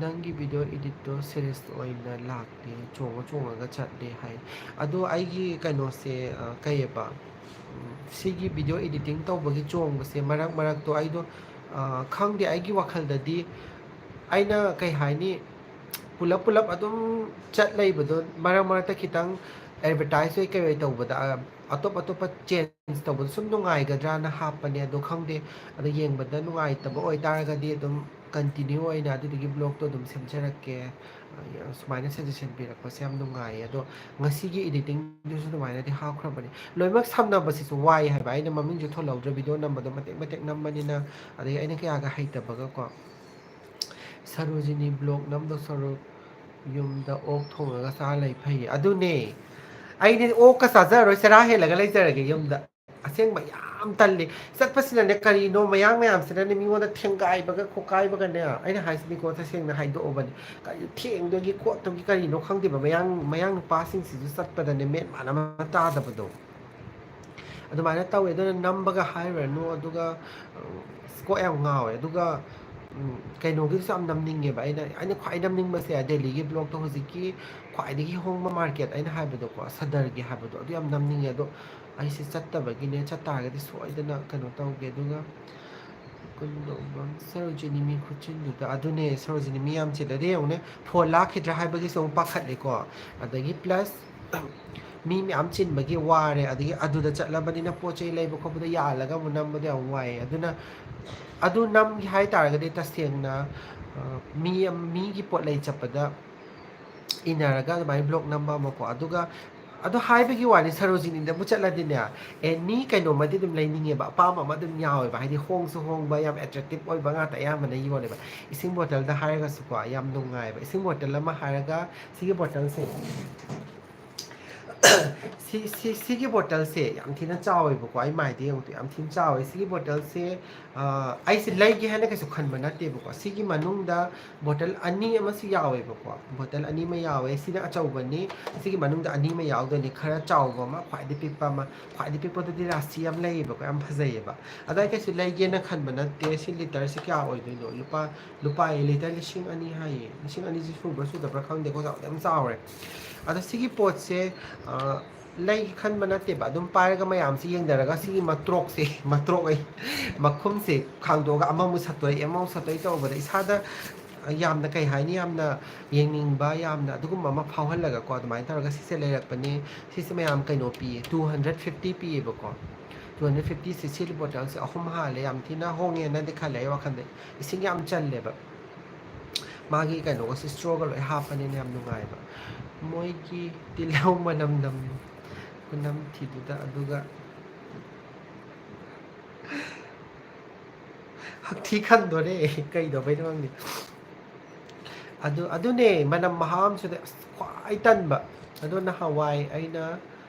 "ꯅꯪꯒꯤ video editꯇꯣ serious ꯑꯣꯏꯅ ꯂꯥꯛꯇꯦ, ꯆꯣꯡꯉ ꯆꯣꯡꯉꯒ ꯆꯠꯂꯦ" ꯍꯥꯏ꯫ ꯑꯗꯣ ꯑꯩꯒꯤ ꯀꯩꯅꯣꯁꯦ, ꯑ, ꯀꯩꯌꯦꯕ, ꯎꯝ, ꯁꯤꯒꯤ video editing ꯇꯧꯕꯒꯤ ꯆꯣꯡꯕꯁꯦ ꯃꯔꯛ ꯃꯔꯛꯇꯣ ꯑꯩꯗꯣ, ꯑ, ꯈꯪꯗꯦ, ꯑꯩꯒꯤ ꯋꯥꯈꯜꯗꯗꯤ ꯑꯩꯅ ꯀꯩ ꯍꯥꯏꯅꯤ, ꯄꯨꯂꯞ ꯄꯨꯂꯞ ꯑꯗꯨꯝ ꯆꯠ ꯂꯩꯕꯗꯣ, ꯃꯔꯛ ꯃꯔꯛꯇ ꯈꯤꯇꯪ advertise ꯑꯣꯏ ꯀꯩ ꯑꯣꯏ ꯇꯧꯕꯗ, ꯑ, ꯑꯇꯣꯞ ꯑꯇꯣꯞꯄ change ꯇꯧꯕꯗꯣ ꯁꯨꯝ ꯅꯨꯡꯉꯥꯏꯒꯗ꯭ꯔꯥꯅ ꯍꯥꯞꯄꯅꯦ꯫ ꯑꯗꯣ ꯈꯪꯗꯦ, ꯑꯗꯣ ꯌꯦꯡꯕꯗ ꯅꯨꯡꯉꯥꯏꯇꯕ ꯑꯣꯏꯇꯥꯔꯒꯗꯤ ꯑꯗꯨꯝ continue ꯑꯣꯏꯅ ꯑꯗꯨꯗꯨꯒꯤ vlogꯇꯣ ꯑꯗꯨꯝ ꯁꯦꯝꯖꯔꯛꯀꯦ꯫ ꯑ, ꯁꯨꯃꯥꯏꯅ suggestion ꯄꯤꯔꯛꯄꯁꯦ ꯌꯥꯝ ꯅꯨꯡꯉꯥꯏꯌꯦ꯫ ꯑꯗꯣ ꯉꯁꯤꯒꯤ editingꯗꯨꯁꯨ ꯑꯗꯨꯃꯥꯏꯅꯗꯤ ꯍꯥꯞꯈ꯭ꯔꯕꯅꯦ꯫ ꯂꯣꯏꯅꯃꯛ ꯁꯝꯅꯕꯁꯤꯁꯨ ꯋꯥꯏ ꯍꯥꯏꯕ, ꯑꯩꯅ ꯃꯃꯤꯡꯁꯨ ꯊꯣꯜꯍꯧꯗ꯭ꯔꯦ, video ꯅꯝꯕꯗꯣ ꯃꯇꯦꯛ ꯃꯇꯦꯛ ꯅꯝꯕꯅꯤꯅ, ꯑꯗꯒꯤ ꯑꯩꯅ ꯀꯌꯥꯒ ꯍꯩꯇꯕꯒꯀꯣ꯫ ꯁꯔꯣꯖꯤꯅꯤ ꯕ꯭ꯂꯣꯛ ꯅꯝꯗꯧ ꯁꯔꯨꯛ ꯌꯨꯝꯗ ꯑꯣꯛ ꯊꯣꯡꯉꯒ ꯆꯥ ꯂꯩ ꯐꯩꯌꯦ꯫ ꯑꯗꯨꯅꯦ, ꯑꯩꯗꯤ ꯑꯣꯛꯀ ꯆꯥꯖꯔꯔꯣꯏ, ꯆꯔꯥ ꯍꯦꯜꯂꯒ ꯂꯩꯖꯔꯒꯦ ꯌꯨꯝꯗ꯫ ꯑꯁꯦꯡꯕ ꯌꯥꯝ ꯇꯜꯂꯤ꯫ ꯆꯠꯄꯁꯤꯅꯅꯦ ꯀꯔꯤꯅꯣ, ꯃꯌꯥꯡ ꯃꯌꯥꯝꯁꯤꯅꯅꯦ ꯃꯤꯉꯣꯟꯗ ꯊꯦꯡꯒꯥꯏꯕꯒ ꯈꯣꯀꯥꯏꯕꯒꯅꯦ꯫ ꯑꯩꯅ ꯍꯥꯏꯁꯤꯅꯤꯀꯣ, ꯇꯁꯦꯡꯅ ꯍꯥꯏꯗꯣꯛꯑꯕꯅꯤ꯫ ꯀꯔꯤ ꯊꯦꯡꯗꯣꯏꯒꯤ ꯈꯣꯠꯇꯣꯏꯒꯤ ꯀꯔꯤꯅꯣ ꯈꯪꯗꯦꯕ꯫ ꯃꯌꯥꯡ, ꯃꯌꯥꯡ ꯅꯨꯄꯥꯁꯤꯡꯁꯤꯁꯨ ꯆꯠꯄꯗꯅꯦ ꯃꯦꯟ ꯃꯥꯟ ꯑꯃ ꯇꯥꯗꯕꯗꯣ꯫ ꯑꯗꯨꯃꯥꯏꯅ ꯇꯧꯋꯦ꯫ ꯑꯗꯨꯅ ꯅꯝꯕꯒ ꯍꯥꯏꯔꯨꯔꯅꯨ꯫ ꯑꯗꯨꯒ, ꯎꯝ, ꯑꯁ, ꯀꯣꯛ ꯌꯥꯝ ꯉꯥꯎꯋꯦ꯫ ꯑꯗꯨꯒ, ꯎꯝ, ꯀꯩꯅꯣꯒꯤꯁꯨ ꯌꯥꯝ ꯅꯝꯅꯤꯡꯉꯦꯕ꯫ ꯑꯩꯅ, ꯑꯩꯅ ꯈ꯭ꯋꯥꯏ ꯅꯝꯅꯤꯡꯕꯁꯦ ꯗꯦꯜꯂꯤꯒꯤ ꯕ꯭ꯂꯣꯛꯇꯣ, ꯍꯧꯖꯤꯛꯀꯤ ꯈ꯭ꯋꯥꯏꯗꯒꯤ ꯍꯣꯡꯕ ꯃꯥꯔꯀꯦꯠ ꯑꯩꯅ ꯍꯥꯏꯕꯗꯣꯀꯣ, ꯁꯗꯔꯒꯤ ꯍꯥꯏꯕꯗꯣ, ꯑꯗꯨ ꯌꯥꯝ ꯅꯝꯅꯤꯡꯉꯦ꯫ ꯑꯗꯣ ꯑꯩꯁꯦ ꯆꯠꯇꯕꯒꯤꯅꯦ, ꯆꯠꯇꯥꯔꯒꯗꯤ ꯁꯣꯏꯗꯅ ꯀꯩꯅꯣ ꯇꯧꯒꯦ꯫ ꯑꯗꯨꯒ ꯀꯨꯟꯗꯣꯡꯕꯝ ꯁꯔꯣꯖꯤꯅꯤ ꯃꯤ ꯈꯨꯆꯤꯟꯗꯨꯗ꯫ ꯑꯗꯨꯅꯦ, ꯁꯔꯣꯖꯤꯅꯤ ꯃꯤ ꯌꯥꯝ ꯆꯤꯜꯂꯦ꯫ ꯑꯗꯨ ꯌꯦꯡꯉꯨꯅꯦ, ꯐꯣꯟ ꯂꯥꯛꯈꯤꯗ꯭ꯔꯥ ꯍꯥꯏꯕꯒꯤꯁꯨ ꯑꯃꯨꯛ ꯄꯥꯈꯠꯂꯦꯀꯣ꯫ ꯑꯗꯒꯤ ꯄ꯭ꯂꯁ ꯃꯤ ꯃꯌꯥꯝ ꯆꯤꯟꯕꯒꯤ ꯋꯥꯔꯦ꯫ ꯑꯗꯒꯤ ꯑꯗꯨꯗ ꯆꯠꯂꯕꯅꯤꯅ ꯄꯣꯠ ꯆꯩ ꯂꯩꯕ ꯈꯣꯠꯄꯗ ꯌꯥꯜꯂꯒ ꯑꯃꯨꯛ ꯅꯝꯕꯗꯣ ꯌꯥꯝ ꯋꯥꯏꯌꯦ꯫ ꯑꯗꯨꯅ ꯑꯗꯨ ꯅꯝꯒꯦ ꯍꯥꯏ ꯇꯥꯔꯒꯗꯤ ꯇꯁꯦꯡꯅ, ꯑ, ꯃꯤ ꯑꯝ-, ꯃꯤꯒꯤ ꯄꯣꯠ ꯂꯩ ꯆꯠꯄꯗ ꯏꯟꯅꯔꯒ ꯑꯗꯨꯃꯥꯏꯅ ꯕ꯭ꯂꯣꯛ ꯅꯝꯕ ꯑꯃꯀꯣ꯫ ꯑꯗꯨꯒ ꯑꯗꯣ ꯍꯥꯏꯕꯒꯤ ꯋꯥꯅꯤ, ꯁꯔꯣꯖꯤꯅꯤꯗꯕꯨ ꯆꯠꯂꯗꯤꯅꯦ, ꯑꯦꯅꯤ ꯀꯩꯅꯣꯃꯗꯤ ꯑꯗꯨꯝ ꯂꯩꯅꯤꯡꯉꯦꯕ, ꯑꯄꯥꯝꯕ ꯑꯃ ꯑꯗꯨꯝ ꯌꯥꯎꯋꯦꯕ꯫ ꯍꯥꯏꯗꯤ ꯍꯣꯡꯁꯨ ꯍꯣꯡꯕ, ꯌꯥꯝ ꯑꯦꯇ꯭ꯔꯦꯛꯇꯤꯞ ꯑꯣꯏꯕ ꯉꯥꯛꯇ ꯑꯌꯥꯝꯕꯅ ꯌꯣꯜꯂꯦꯕ꯫ ꯏꯁꯤꯡ ꯕꯣꯇꯜꯗ ꯍꯥꯏꯔꯒꯁꯨꯀꯣ, ꯌꯥꯝ ꯅꯨꯡꯉꯥꯏꯕ꯫ ꯏꯁꯤꯡ ꯕꯣꯇꯜ ꯑꯃ ꯍꯥꯏꯔꯒ ꯁꯤꯒꯤ ꯕꯣꯇꯜꯁꯦ, ꯁꯤ, ꯁꯤ, ꯁꯤꯒꯤ ꯕꯣꯇꯜꯁꯦ ꯌꯥꯝ ꯊꯤꯅ ꯆꯥꯎꯋꯦꯕꯀꯣ꯫ ꯑꯩ ꯃꯥꯏꯗ ꯌꯦꯡꯉꯨꯇꯨ, ꯌꯥꯝ ꯊꯤꯅ ꯆꯥꯎꯋꯦ꯫ ꯁꯤꯒꯤ ꯕꯣꯇꯜꯁꯦ, ꯑ, ꯑꯩꯁꯦ ꯂꯩꯒꯦ ꯍꯥꯏꯅ ꯀꯩꯁꯨ ꯈꯟꯕ ꯅꯠꯇꯦꯕꯀꯣ꯫ ꯁꯤꯒꯤ ꯃꯅꯨꯡꯗ ꯕꯣꯇꯜ ꯑꯅꯤ ꯑꯃꯁꯨ ꯌꯥꯎꯋꯦꯕꯀꯣ꯫ ꯕꯣꯇꯜ ꯑꯅꯤ ꯑꯃ ꯌꯥꯎꯋꯦ꯫ ꯁꯤꯅ ꯑꯆꯧꯕꯅꯤ꯫ ꯁꯤꯒꯤ ꯃꯅꯨꯡꯗ ꯑꯅꯤ ꯑꯃ ꯌꯥꯎꯗꯣꯏꯅꯤ꯫ ꯈꯔ ꯆꯥꯎꯕ ꯑꯃ, ꯈ꯭ꯋꯥꯏꯗꯒꯤ ꯄꯤꯛꯄ ꯑꯃ꯫ ꯈ꯭ꯋꯥꯏꯗꯒꯤ ꯄꯤꯛꯄꯗꯨꯗꯤ ꯔꯥꯁꯤ ꯌꯥꯝ ꯂꯩꯌꯦꯕꯀꯣ, ꯌꯥꯝ ꯐꯖꯩꯌꯦꯕ꯫ ꯑꯗꯣ ꯑꯩ ꯀꯩꯁꯨ ꯂꯩꯒꯦꯅ ꯈꯟꯕ ꯅꯠꯇꯦ꯫ ꯁꯤ ꯂꯤꯇꯔꯁꯤ ꯀꯌꯥ ꯑꯣꯏꯗꯣꯏꯅꯣ? ꯂꯨꯄꯥ, ꯂꯨꯄꯥ ꯂꯤꯇꯔ ꯂꯤꯁꯤꯡ ꯑꯅꯤ ꯍꯥꯏꯌꯦ꯫ ꯂꯤꯁꯤꯡ ꯑꯅꯤꯁꯤ ꯁꯨꯕ꯭ꯔꯥ ꯁꯨꯗꯕ꯭ꯔꯥ ꯈꯪꯗꯦꯀꯣ, ꯆꯥꯎꯗꯤ ꯌꯥꯝ ꯆꯥꯎꯔꯦ꯫ ꯑꯗꯣ ꯁꯤꯒꯤ ꯄꯣꯠꯁꯦ, ꯑ, ꯂꯩꯒꯦ ꯈꯟꯕ ꯅꯠꯇꯦꯕ꯫ ꯑꯗꯨꯝ ꯄꯥꯏꯔꯒ ꯃꯌꯥꯝꯁꯤ ꯌꯦꯡꯅꯔꯒ ꯁꯤꯒꯤ ꯃꯇ꯭ꯔꯣꯛꯁꯦ, ꯃꯇ꯭ꯔꯣꯛ ꯑꯩ, ꯃꯈꯨꯝꯁꯦ ꯈꯥꯡꯗꯣꯛꯑꯒ ꯑꯃꯃꯨꯛ ꯁꯠꯇꯣꯛꯏ, ꯑꯃꯃꯨꯛ ꯁꯠꯇꯣꯛꯏ ꯇꯧꯕꯗ ꯏꯁꯥꯗ ꯌꯥꯝꯅ, ꯀꯩ ꯍꯥꯏꯅꯤ, ꯌꯥꯝꯅ ꯌꯦꯡꯅꯤꯡꯕ, ꯌꯥꯝꯅ ꯑꯗꯨꯒꯨꯝꯕ ꯑꯃ ꯐꯥꯎꯍꯜꯂꯒꯀꯣ, ꯑꯗꯨꯃꯥꯏꯅ ꯇꯧꯔꯒ ꯁꯤꯁꯦ ꯂꯩꯔꯛꯄꯅꯦ꯫ ꯁꯤꯁꯦ ꯃꯌꯥꯝ ꯀꯩꯅꯣ ꯄꯤꯌꯦ, two hundred fifty ꯄꯤꯌꯦꯕꯀꯣ꯫ Two hundred fifty ꯁꯤ, ꯁꯤ ꯕꯣꯇꯜꯁꯦ ꯑꯍꯨꯝ ꯍꯥꯜꯂꯦ꯫ ꯌꯥꯝ ꯊꯤꯅ ꯍꯣꯡꯉꯦꯅꯗꯤ ꯈꯜꯂꯦ ꯑꯩ ꯋꯥꯈꯜꯗ꯫ ꯏꯁꯤꯡ ꯌꯥꯝ ꯆꯜꯂꯦꯕ꯫ ꯃꯥꯒꯤ ꯀꯩꯅꯣꯒꯁꯦ, ꯏꯁꯇ꯭ꯔꯣꯒ ꯂꯣꯏ ꯍꯥꯞꯄꯅꯤꯅ ꯌꯥꯝ ꯅꯨꯡꯉꯥꯏꯕ꯫ ꯃꯣꯏꯒꯤ ꯇꯤꯜꯍꯧ ꯃꯅꯝ ꯅꯝ ꯈꯨꯅꯝ ꯊꯤꯗꯨꯗ꯫ ꯑꯗꯨꯒ ꯍꯛꯊꯤ ꯈꯟꯗꯣꯔꯦ, ꯀꯩꯗꯧꯕꯩꯅꯣ ꯈꯪꯗꯦ꯫ ꯑꯗꯨ ꯑꯗꯨꯅꯦ ꯃꯅꯝ ꯃꯍꯥ ꯑꯃꯁꯨ ꯂꯩ꯫ ꯑꯁ, ꯈ꯭ꯋꯥꯏ ꯇꯟꯕ꯫ ꯑꯗꯣ ꯅꯍꯥꯟꯋꯥꯏ ꯑꯩꯅ,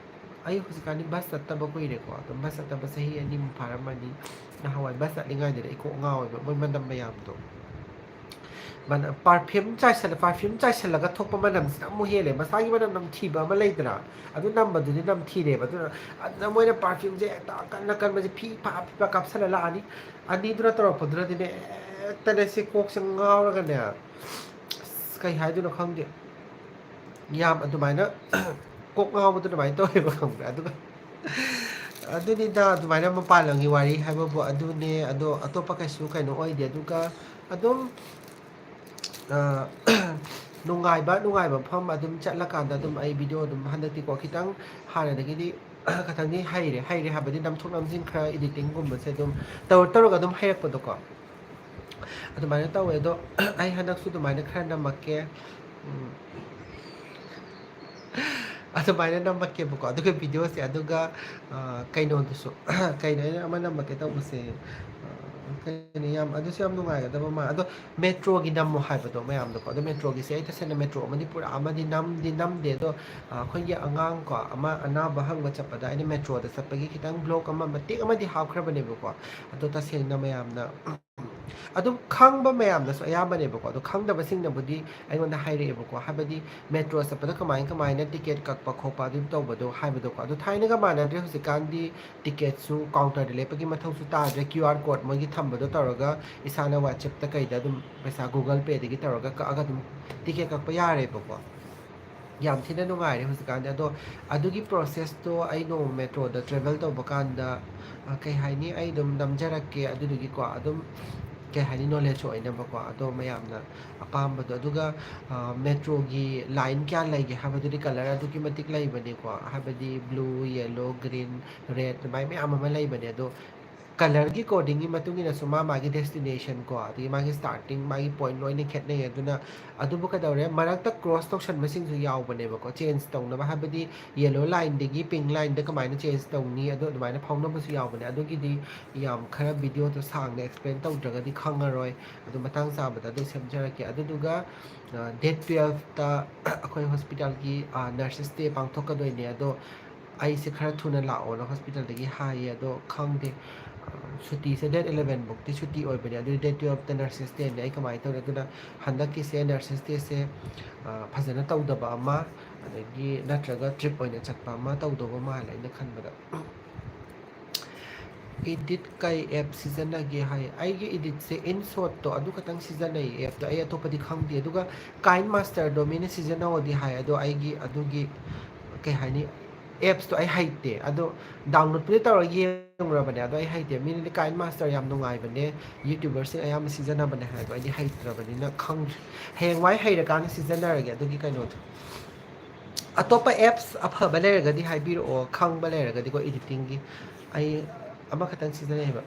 ꯑꯩ ꯍꯧꯖꯤꯛꯀꯥꯟꯗꯤ ꯕꯁ ꯆꯠꯇꯕ ꯀꯨꯏꯔꯦꯀꯣ, ꯑꯗꯨꯝ ꯕꯁ ꯆꯠꯇꯕ ꯆꯍꯤ ꯑꯅꯤꯃꯨꯛ ꯐꯥꯔꯝꯃꯅꯤ꯫ ꯅꯍꯥꯟꯋꯥꯏ ꯕꯁ ꯆꯠꯂꯤꯉꯩꯗꯗꯤ ꯑꯩ ꯀꯣꯛ ꯉꯥꯎꯋꯦꯕ ꯃꯣꯏ ꯃꯅꯝ ꯃꯌꯥꯝꯗꯣ꯫ ꯃꯅꯝ ꯄꯥꯔꯐ꯭ꯌꯨꯝ ꯆꯥꯏꯁꯜꯂ ꯄꯥꯔꯐ꯭ꯌꯨꯝ ꯆꯥꯏꯁꯜꯂꯒ ꯊꯣꯛꯄ ꯃꯅꯝꯁꯤꯅ ꯑꯃꯨꯛ ꯍꯦꯜꯂꯦ꯫ ꯃꯁꯥꯒꯤ ꯃꯅꯝ ꯅꯝꯊꯤꯕ ꯑꯃ ꯂꯩꯗꯅ, ꯑꯗꯨ ꯅꯝꯕꯗꯨꯗꯤ ꯅꯝꯊꯤꯔꯦꯕ꯫ ꯑꯗꯨꯅ ꯑꯗꯨꯅ ꯃꯣꯏꯅ ꯄꯥꯔꯐ꯭ꯌꯨꯝꯁꯦ ꯍꯦꯛꯇ ꯑꯀꯟ ꯑꯀꯟꯕꯁꯦ ꯐꯤ ꯐꯥ ꯐꯤ ꯐꯥ ꯀꯥꯞꯁꯜꯂ ꯂꯥꯛꯑꯅꯤ꯫ ꯑꯅꯤꯗꯨꯅ ꯇꯧꯔꯛꯄꯗꯨꯅꯗꯤꯅꯦ ꯍꯦꯛꯇꯅꯦ ꯁꯤ ꯀꯣꯛꯁꯦ ꯉꯥꯎꯔꯒꯅꯦ꯫ ꯑꯁ, ꯀꯩ ꯍꯥꯏꯗꯣꯏꯅꯣ ꯈꯪꯗꯦ꯫ ꯌꯥꯝ ꯑꯗꯨꯃꯥꯏꯅ ꯀꯣꯛ ꯉꯥꯎꯕꯗꯣ ꯑꯗꯨꯃꯥꯏꯅ ꯇꯧꯋꯦꯕ, ꯈꯪꯕ꯭ꯔꯥ? ꯑꯗꯨꯒ ꯑꯗꯨꯅꯤꯗ, ꯑꯗꯨꯃꯥꯏꯅ ꯃꯄꯥꯟ ꯂꯝꯒꯤ ꯋꯥꯔꯤ ꯍꯥꯏꯕꯕꯨ ꯑꯗꯨꯅꯦ꯫ ꯑꯗꯣ ꯑꯇꯣꯞꯄ ꯀꯩꯁꯨ ꯀꯩꯅꯣ ꯑꯣꯏꯗꯦ꯫ ꯑꯗꯨꯒ ꯑꯗꯨꯝ, ꯑ, ꯅꯨꯡꯉꯥꯏꯕ, ꯅꯨꯡꯉꯥꯏꯕ ꯃꯐꯝ ꯑꯗꯨꯝ ꯆꯠꯂꯀꯥꯟꯗ ꯑꯗꯨꯝ ꯑꯩ ꯚꯤꯗꯤꯑꯣ ꯑꯗꯨꯝ ꯍꯟꯗꯛꯇꯤꯀꯣ ꯈꯤꯇꯪ ꯍꯥꯟꯅꯗꯒꯤꯗꯤ ꯈꯤꯇꯪꯗꯤ ꯍꯩꯔꯦ꯫ ꯍꯩꯔꯦ ꯍꯥꯏꯕꯗꯤ ꯅꯝꯊꯣꯛ ꯅꯝꯁꯤꯟ ꯈꯔ ꯏꯗꯤꯇꯤꯡꯒꯨꯝꯕꯁꯦ ꯑꯗꯨꯝ ꯇꯧꯔ ꯇꯧꯔꯒ ꯑꯗꯨꯝ ꯍꯩꯔꯛꯄꯗꯣꯀꯣ꯫ ꯑꯗꯨꯃꯥꯏꯅ ꯇꯧꯋꯦ꯫ ꯑꯗꯣ ꯑꯩ ꯍꯟꯗꯛꯁꯨ ꯑꯗꯨꯃꯥꯏꯅ ꯈꯔ ꯅꯝꯃꯛꯀꯦ꯫ ꯎꯝ꯫ ꯑꯗꯨꯃꯥꯏꯅ ꯅꯝꯃꯛꯀꯦꯕꯀꯣ꯫ ꯑꯗꯨꯒ ꯚꯤꯗꯤꯑꯣꯁꯦ, ꯑꯗꯨꯒ, ꯑ, ꯀꯩꯅꯣꯗꯨꯁꯨ, ꯀꯩꯅꯣ ꯑꯩꯅ ꯑꯃ ꯅꯝꯃꯛꯀꯦ ꯇꯧꯕꯁꯦ, ꯑ, ꯀꯩꯅꯣ ꯌꯥꯝ, ꯑꯗꯨꯁꯨ ꯌꯥꯝ ꯅꯨꯡꯉꯥꯏꯒꯗꯕ ꯃꯥ-, ꯑꯗꯣ ꯃꯦꯇ꯭ꯔꯣꯒꯤ ꯅꯝꯃꯣ ꯍꯥꯏꯕꯗꯣ ꯃꯌꯥꯝꯗꯀꯣ꯫ ꯑꯗꯣ ꯃꯦꯇ꯭ꯔꯣꯒꯤꯁꯦ ꯑꯩ ꯇꯁꯦꯡꯅ ꯃꯦꯇ꯭ꯔꯣ ꯑꯃꯗꯤ ꯄꯨꯔꯥ ꯑꯃꯗꯤ ꯅꯝꯗꯤ ꯅꯝꯗꯦ꯫ ꯑꯗꯣ, ꯑ, ꯑꯩꯈꯣꯏꯒꯤ ꯑꯉꯥꯡ ꯀꯣ, ꯑꯃ ꯑꯅꯥꯕ ꯍꯪꯕ ꯆꯠꯄꯗ ꯑꯩꯅ ꯃꯦꯇ꯭ꯔꯣꯗ ꯆꯠꯄꯒꯤ ꯈꯤꯇꯪ ꯕ꯭ꯂꯣꯛ ꯑꯃ ꯃꯇꯦꯛ ꯑꯃꯗꯤ ꯍꯥꯞꯈ꯭ꯔꯕꯅꯦꯕꯀꯣ꯫ ꯑꯗꯣ ꯇꯁꯦꯡꯅ ꯃꯌꯥꯝꯅ ꯑꯗꯨꯝ ꯈꯪꯕ ꯃꯌꯥꯝꯅꯁꯨ ꯑꯌꯥꯝꯕꯅꯦꯕꯀꯣ꯫ ꯑꯗꯣ ꯈꯪꯗꯕꯁꯤꯡꯅꯕꯨꯗꯤ ꯑꯩꯉꯣꯟꯗ ꯍꯥꯏꯔꯛꯑꯦꯕꯀꯣ, ꯍꯥꯏꯕꯗꯤ ꯃꯦꯇ꯭ꯔꯣ ꯆꯠꯄꯗ ꯀꯃꯥꯏ ꯀꯃꯥꯏꯅ ꯇꯤꯀꯦꯠ ꯀꯛꯄ ꯈꯣꯠꯄ ꯑꯗꯨꯝ ꯇꯧꯕꯗꯣ, ꯍꯥꯏꯕꯗꯣꯀꯣ꯫ ꯑꯗꯣ ꯊꯥꯏꯅꯒ ꯃꯥꯟꯅꯗ꯭ꯔꯦ ꯍꯧꯖꯤꯛꯀꯥꯟꯗꯤ꯫ ꯇꯤꯀꯦꯠꯁꯨ ꯀꯥꯎꯟꯇꯔꯗ ꯂꯦꯞꯄꯒꯤ ꯃꯊꯧꯁꯨ ꯇꯥꯗ꯭ꯔꯦ꯫ ꯀ꯭ꯌꯨ ꯑꯥꯔ ꯀꯣꯗ ꯃꯣꯏꯒꯤ ꯊꯝꯕꯗꯣ ꯇꯧꯔꯒ ꯏꯁꯥꯅ ꯋꯥꯆꯦꯞꯇ ꯀꯩꯗ ꯑꯗꯨꯝ ꯄꯩꯁꯥ Google Pay ꯗꯒꯤ ꯇꯧꯔꯒ ꯀꯛꯑꯒ ꯑꯗꯨꯝ ꯇꯤꯀꯦꯠ ꯀꯛꯄ ꯌꯥꯔꯦꯕꯀꯣ꯫ ꯌꯥꯝ ꯊꯤꯅ ꯅꯨꯡꯉꯥꯏꯔꯦ ꯍꯧꯖꯤꯛꯀꯥꯟꯗꯤ꯫ ꯑꯗꯣ ꯑꯗꯨꯒꯤ ꯄ꯭ꯔꯣꯁꯦꯁꯇꯣ ꯑꯩ ꯅꯣꯡꯃ ꯃꯦꯇ꯭ꯔꯣꯗ ꯇ꯭ꯔꯦꯚꯦꯜ ꯇꯧꯕ ꯀꯥꯟꯗ, ꯑ, ꯀꯩ ꯍꯥꯏꯅꯤ, ꯑꯩ ꯑꯗꯨꯝ ꯅꯝꯖꯔꯛꯀꯦ꯫ ꯑꯗꯨꯗꯨꯒꯤꯀꯣ, ꯑꯗꯨꯝ, ꯀꯩ ꯍꯥꯏꯅꯤ, ꯅꯣꯂꯦꯖꯁꯨ ꯑꯣꯏꯅꯕꯀꯣ꯫ ꯑꯗꯣ ꯃꯌꯥꯝꯅ ꯑꯄꯥꯝꯕꯗꯣ꯫ ꯑꯗꯨꯒ, ꯑ, ꯃꯦꯇ꯭ꯔꯣꯒꯤ ꯂꯥꯏꯟ ꯀꯌꯥ ꯂꯩꯒꯦ ꯍꯥꯏꯕꯗꯨꯗꯤ ꯀꯂꯔ ꯑꯗꯨꯛꯀꯤ ꯃꯇꯤꯛ ꯂꯩꯕꯅꯤꯀꯣ꯫ ꯍꯥꯏꯕꯗꯤ ꯕ꯭ꯂꯨ, ꯌꯦꯂꯣ, ꯒ꯭ꯔꯤꯟ, ꯔꯦꯗ ꯑꯗꯨꯃꯥꯏꯅ ꯃꯌꯥꯝ ꯑꯃ ꯂꯩꯕꯅꯦ꯫ ꯑꯗꯣ ꯀꯂꯔꯒꯤ ꯀꯣꯗꯤꯡꯒꯤ ꯃꯇꯨꯡ ꯏꯟꯅꯁꯨ ꯃꯥ ꯃꯥꯒꯤ ꯗꯦꯁꯇꯤꯅꯦꯁꯟ ꯀꯣ, ꯑꯗꯒꯤ ꯃꯥꯒꯤ ꯁ꯭ꯇꯥꯔꯇꯤꯡ, ꯃꯥꯒꯤ ꯄꯣꯏꯟꯠ ꯂꯣꯏꯅ ꯈꯦꯠꯅꯩ꯫ ꯑꯗꯨꯅ ꯑꯗꯨꯕꯨ ꯀꯩꯗꯧꯔꯦ, ꯃꯔꯛꯇ ꯀ꯭ꯔꯣꯁ ꯇꯧꯁꯟꯕꯁꯤꯡꯁꯨ ꯌꯥꯎꯕꯅꯦꯕꯀꯣ, ꯆꯦꯟꯖ ꯇꯧꯅꯕ, ꯍꯥꯏꯕꯗꯤ ꯌꯦꯂꯣ ꯂꯥꯏꯟꯗꯒꯤ ꯄꯤꯡ ꯂꯥꯏꯟꯗ ꯀꯃꯥꯏꯅ ꯆꯦꯟꯖ ꯇꯧꯅꯤ, ꯑꯗꯣ ꯑꯗꯨꯃꯥꯏꯅ ꯐꯥꯎꯅꯕꯁꯨ ꯌꯥꯎꯕꯅꯦ꯫ ꯑꯗꯨꯒꯤꯗꯤ ꯌꯥꯝ ꯈꯔ ꯚꯤꯗꯤꯑꯣꯗꯣ ꯁꯥꯡꯅ ꯑꯦꯛꯁꯄ꯭ꯂꯦꯟ ꯇꯧꯗ꯭ꯔꯒꯗꯤ ꯈꯪꯉꯔꯣꯏ, ꯑꯗꯨ ꯃꯇꯥꯡ ꯆꯥꯕꯗ ꯑꯗꯨ ꯁꯦꯝꯖꯔꯛꯀꯦ꯫ ꯑꯗꯨꯗꯨꯒ ꯗꯦꯠ ꯇꯨꯌꯦꯜꯐꯇ ꯑꯩꯈꯣꯏ ꯍꯣꯁꯄꯤꯇꯥꯜꯒꯤ ꯅꯔꯁꯦꯁ ꯗꯦ ꯄꯥꯡꯊꯣꯛꯀꯗꯣꯏꯅꯦ꯫ ꯑꯗꯣ ꯑꯩꯁꯦ ꯈꯔ ꯊꯨꯅ ꯂꯥꯛꯑꯣꯅ ꯍꯣꯁꯄꯤꯇꯥꯜꯗꯒꯤ ꯍꯥꯏꯌꯦ꯫ ꯑꯗꯣ ꯈꯪꯗꯦ, ꯁꯨꯇꯤꯁꯦ ꯗꯦꯠ ꯏꯂꯚꯦꯟ ꯐꯥꯎꯇꯤ ꯁꯨꯇꯤ ꯑꯣꯏꯕꯅꯦ꯫ ꯑꯗꯨꯗꯤ ꯗꯦꯠ ꯇꯨꯌꯦꯜꯐꯇ ꯅꯔꯁꯦꯁ ꯗꯦꯅꯦ꯫ ꯑꯩ ꯀꯃꯥꯏꯅ ꯇꯧꯔꯦ? ꯑꯗꯨꯅ ꯍꯟꯗꯛꯀꯤꯁꯦ ꯅꯔꯁꯦꯁ ꯗꯦꯁꯦ ꯐꯖꯅ ꯇꯧꯗꯕ ꯑꯃ, ꯑꯗꯒꯤ ꯅꯠꯇ꯭ꯔꯒ ꯇ꯭ꯔꯤꯞ ꯑꯣꯏꯅ ꯆꯠꯄ ꯑꯃ ꯇꯧꯗꯧꯕ ꯃꯥꯜꯂꯦ ꯑꯩꯅ ꯈꯟꯕꯗ꯫ ꯏꯗꯤꯠ ꯀꯩ ꯑꯦꯞ ꯁꯤꯖꯤꯟꯅꯒꯦ ꯍꯥꯏ? ꯑꯩꯒꯤ ꯏꯗꯤꯠꯁꯦ ꯏꯟꯁꯣꯠꯇꯣ ꯑꯗꯨ ꯈꯛꯇꯪ ꯁꯤꯖꯤꯟꯅꯩ ꯑꯦꯞꯇꯣ, ꯑꯩ ꯑꯇꯣꯞꯄꯗꯤ ꯈꯪꯗꯦ꯫ ꯑꯗꯨꯒ ꯀꯥꯏꯟ ꯃꯥꯁꯇꯔꯗꯣ ꯃꯤꯅ ꯁꯤꯖꯤꯟꯅꯧꯗꯤ ꯍꯥꯏ, ꯑꯗꯣ ꯑꯩꯒꯤ ꯑꯗꯨꯒꯤ ꯀꯩ ꯍꯥꯏꯅꯤ, ꯑꯦꯞꯁꯇꯣ ꯑꯩ ꯍꯩꯇꯦ꯫ ꯑꯗꯣ ꯗꯥꯎꯟꯂꯣꯗꯄꯨꯗꯤ ꯇꯧꯔꯒ ꯌꯦꯡꯉꯨꯔꯕꯅꯦ, ꯑꯗꯣ ꯑꯩ ꯍꯩꯇꯦ꯫ ꯃꯤꯅꯗꯤ ꯀꯥꯏꯟ ꯃꯥꯁꯇꯔ ꯌꯥꯝ ꯅꯨꯡꯉꯥꯏꯕꯅꯦ, ꯌꯨꯇ꯭ꯌꯨꯕꯔꯁꯤꯡ ꯑꯌꯥꯝꯕ ꯁꯤꯖꯤꯟꯅꯕꯅꯦ ꯍꯥꯏ, ꯑꯗꯣ ꯑꯩꯗꯤ ꯍꯩꯇ꯭ꯔꯕꯅꯤꯅ ꯈꯪꯗ꯭ꯔꯦ꯫ ꯍꯌꯦꯡꯋꯥꯏ ꯍꯩꯔꯀꯥꯟꯗ ꯁꯤꯖꯤꯟꯅꯔꯒꯦ ꯑꯗꯨꯒꯤ ꯀꯩꯅꯣꯗꯣ꯫ ꯑꯇꯣꯞꯄ ꯑꯦꯞꯁ ꯑꯐꯕ ꯂꯩꯔꯒꯗꯤ ꯍꯥꯏꯕꯤꯔꯛꯑꯣ, ꯈꯪꯕ ꯂꯩꯔꯒꯗꯤꯀꯣ, ꯏꯗꯤꯇꯤꯡꯒꯤ꯫ ꯑꯩ ꯑꯃꯈꯛꯇꯪ ꯁꯤꯖꯤꯟꯅꯩꯌꯦꯕ꯫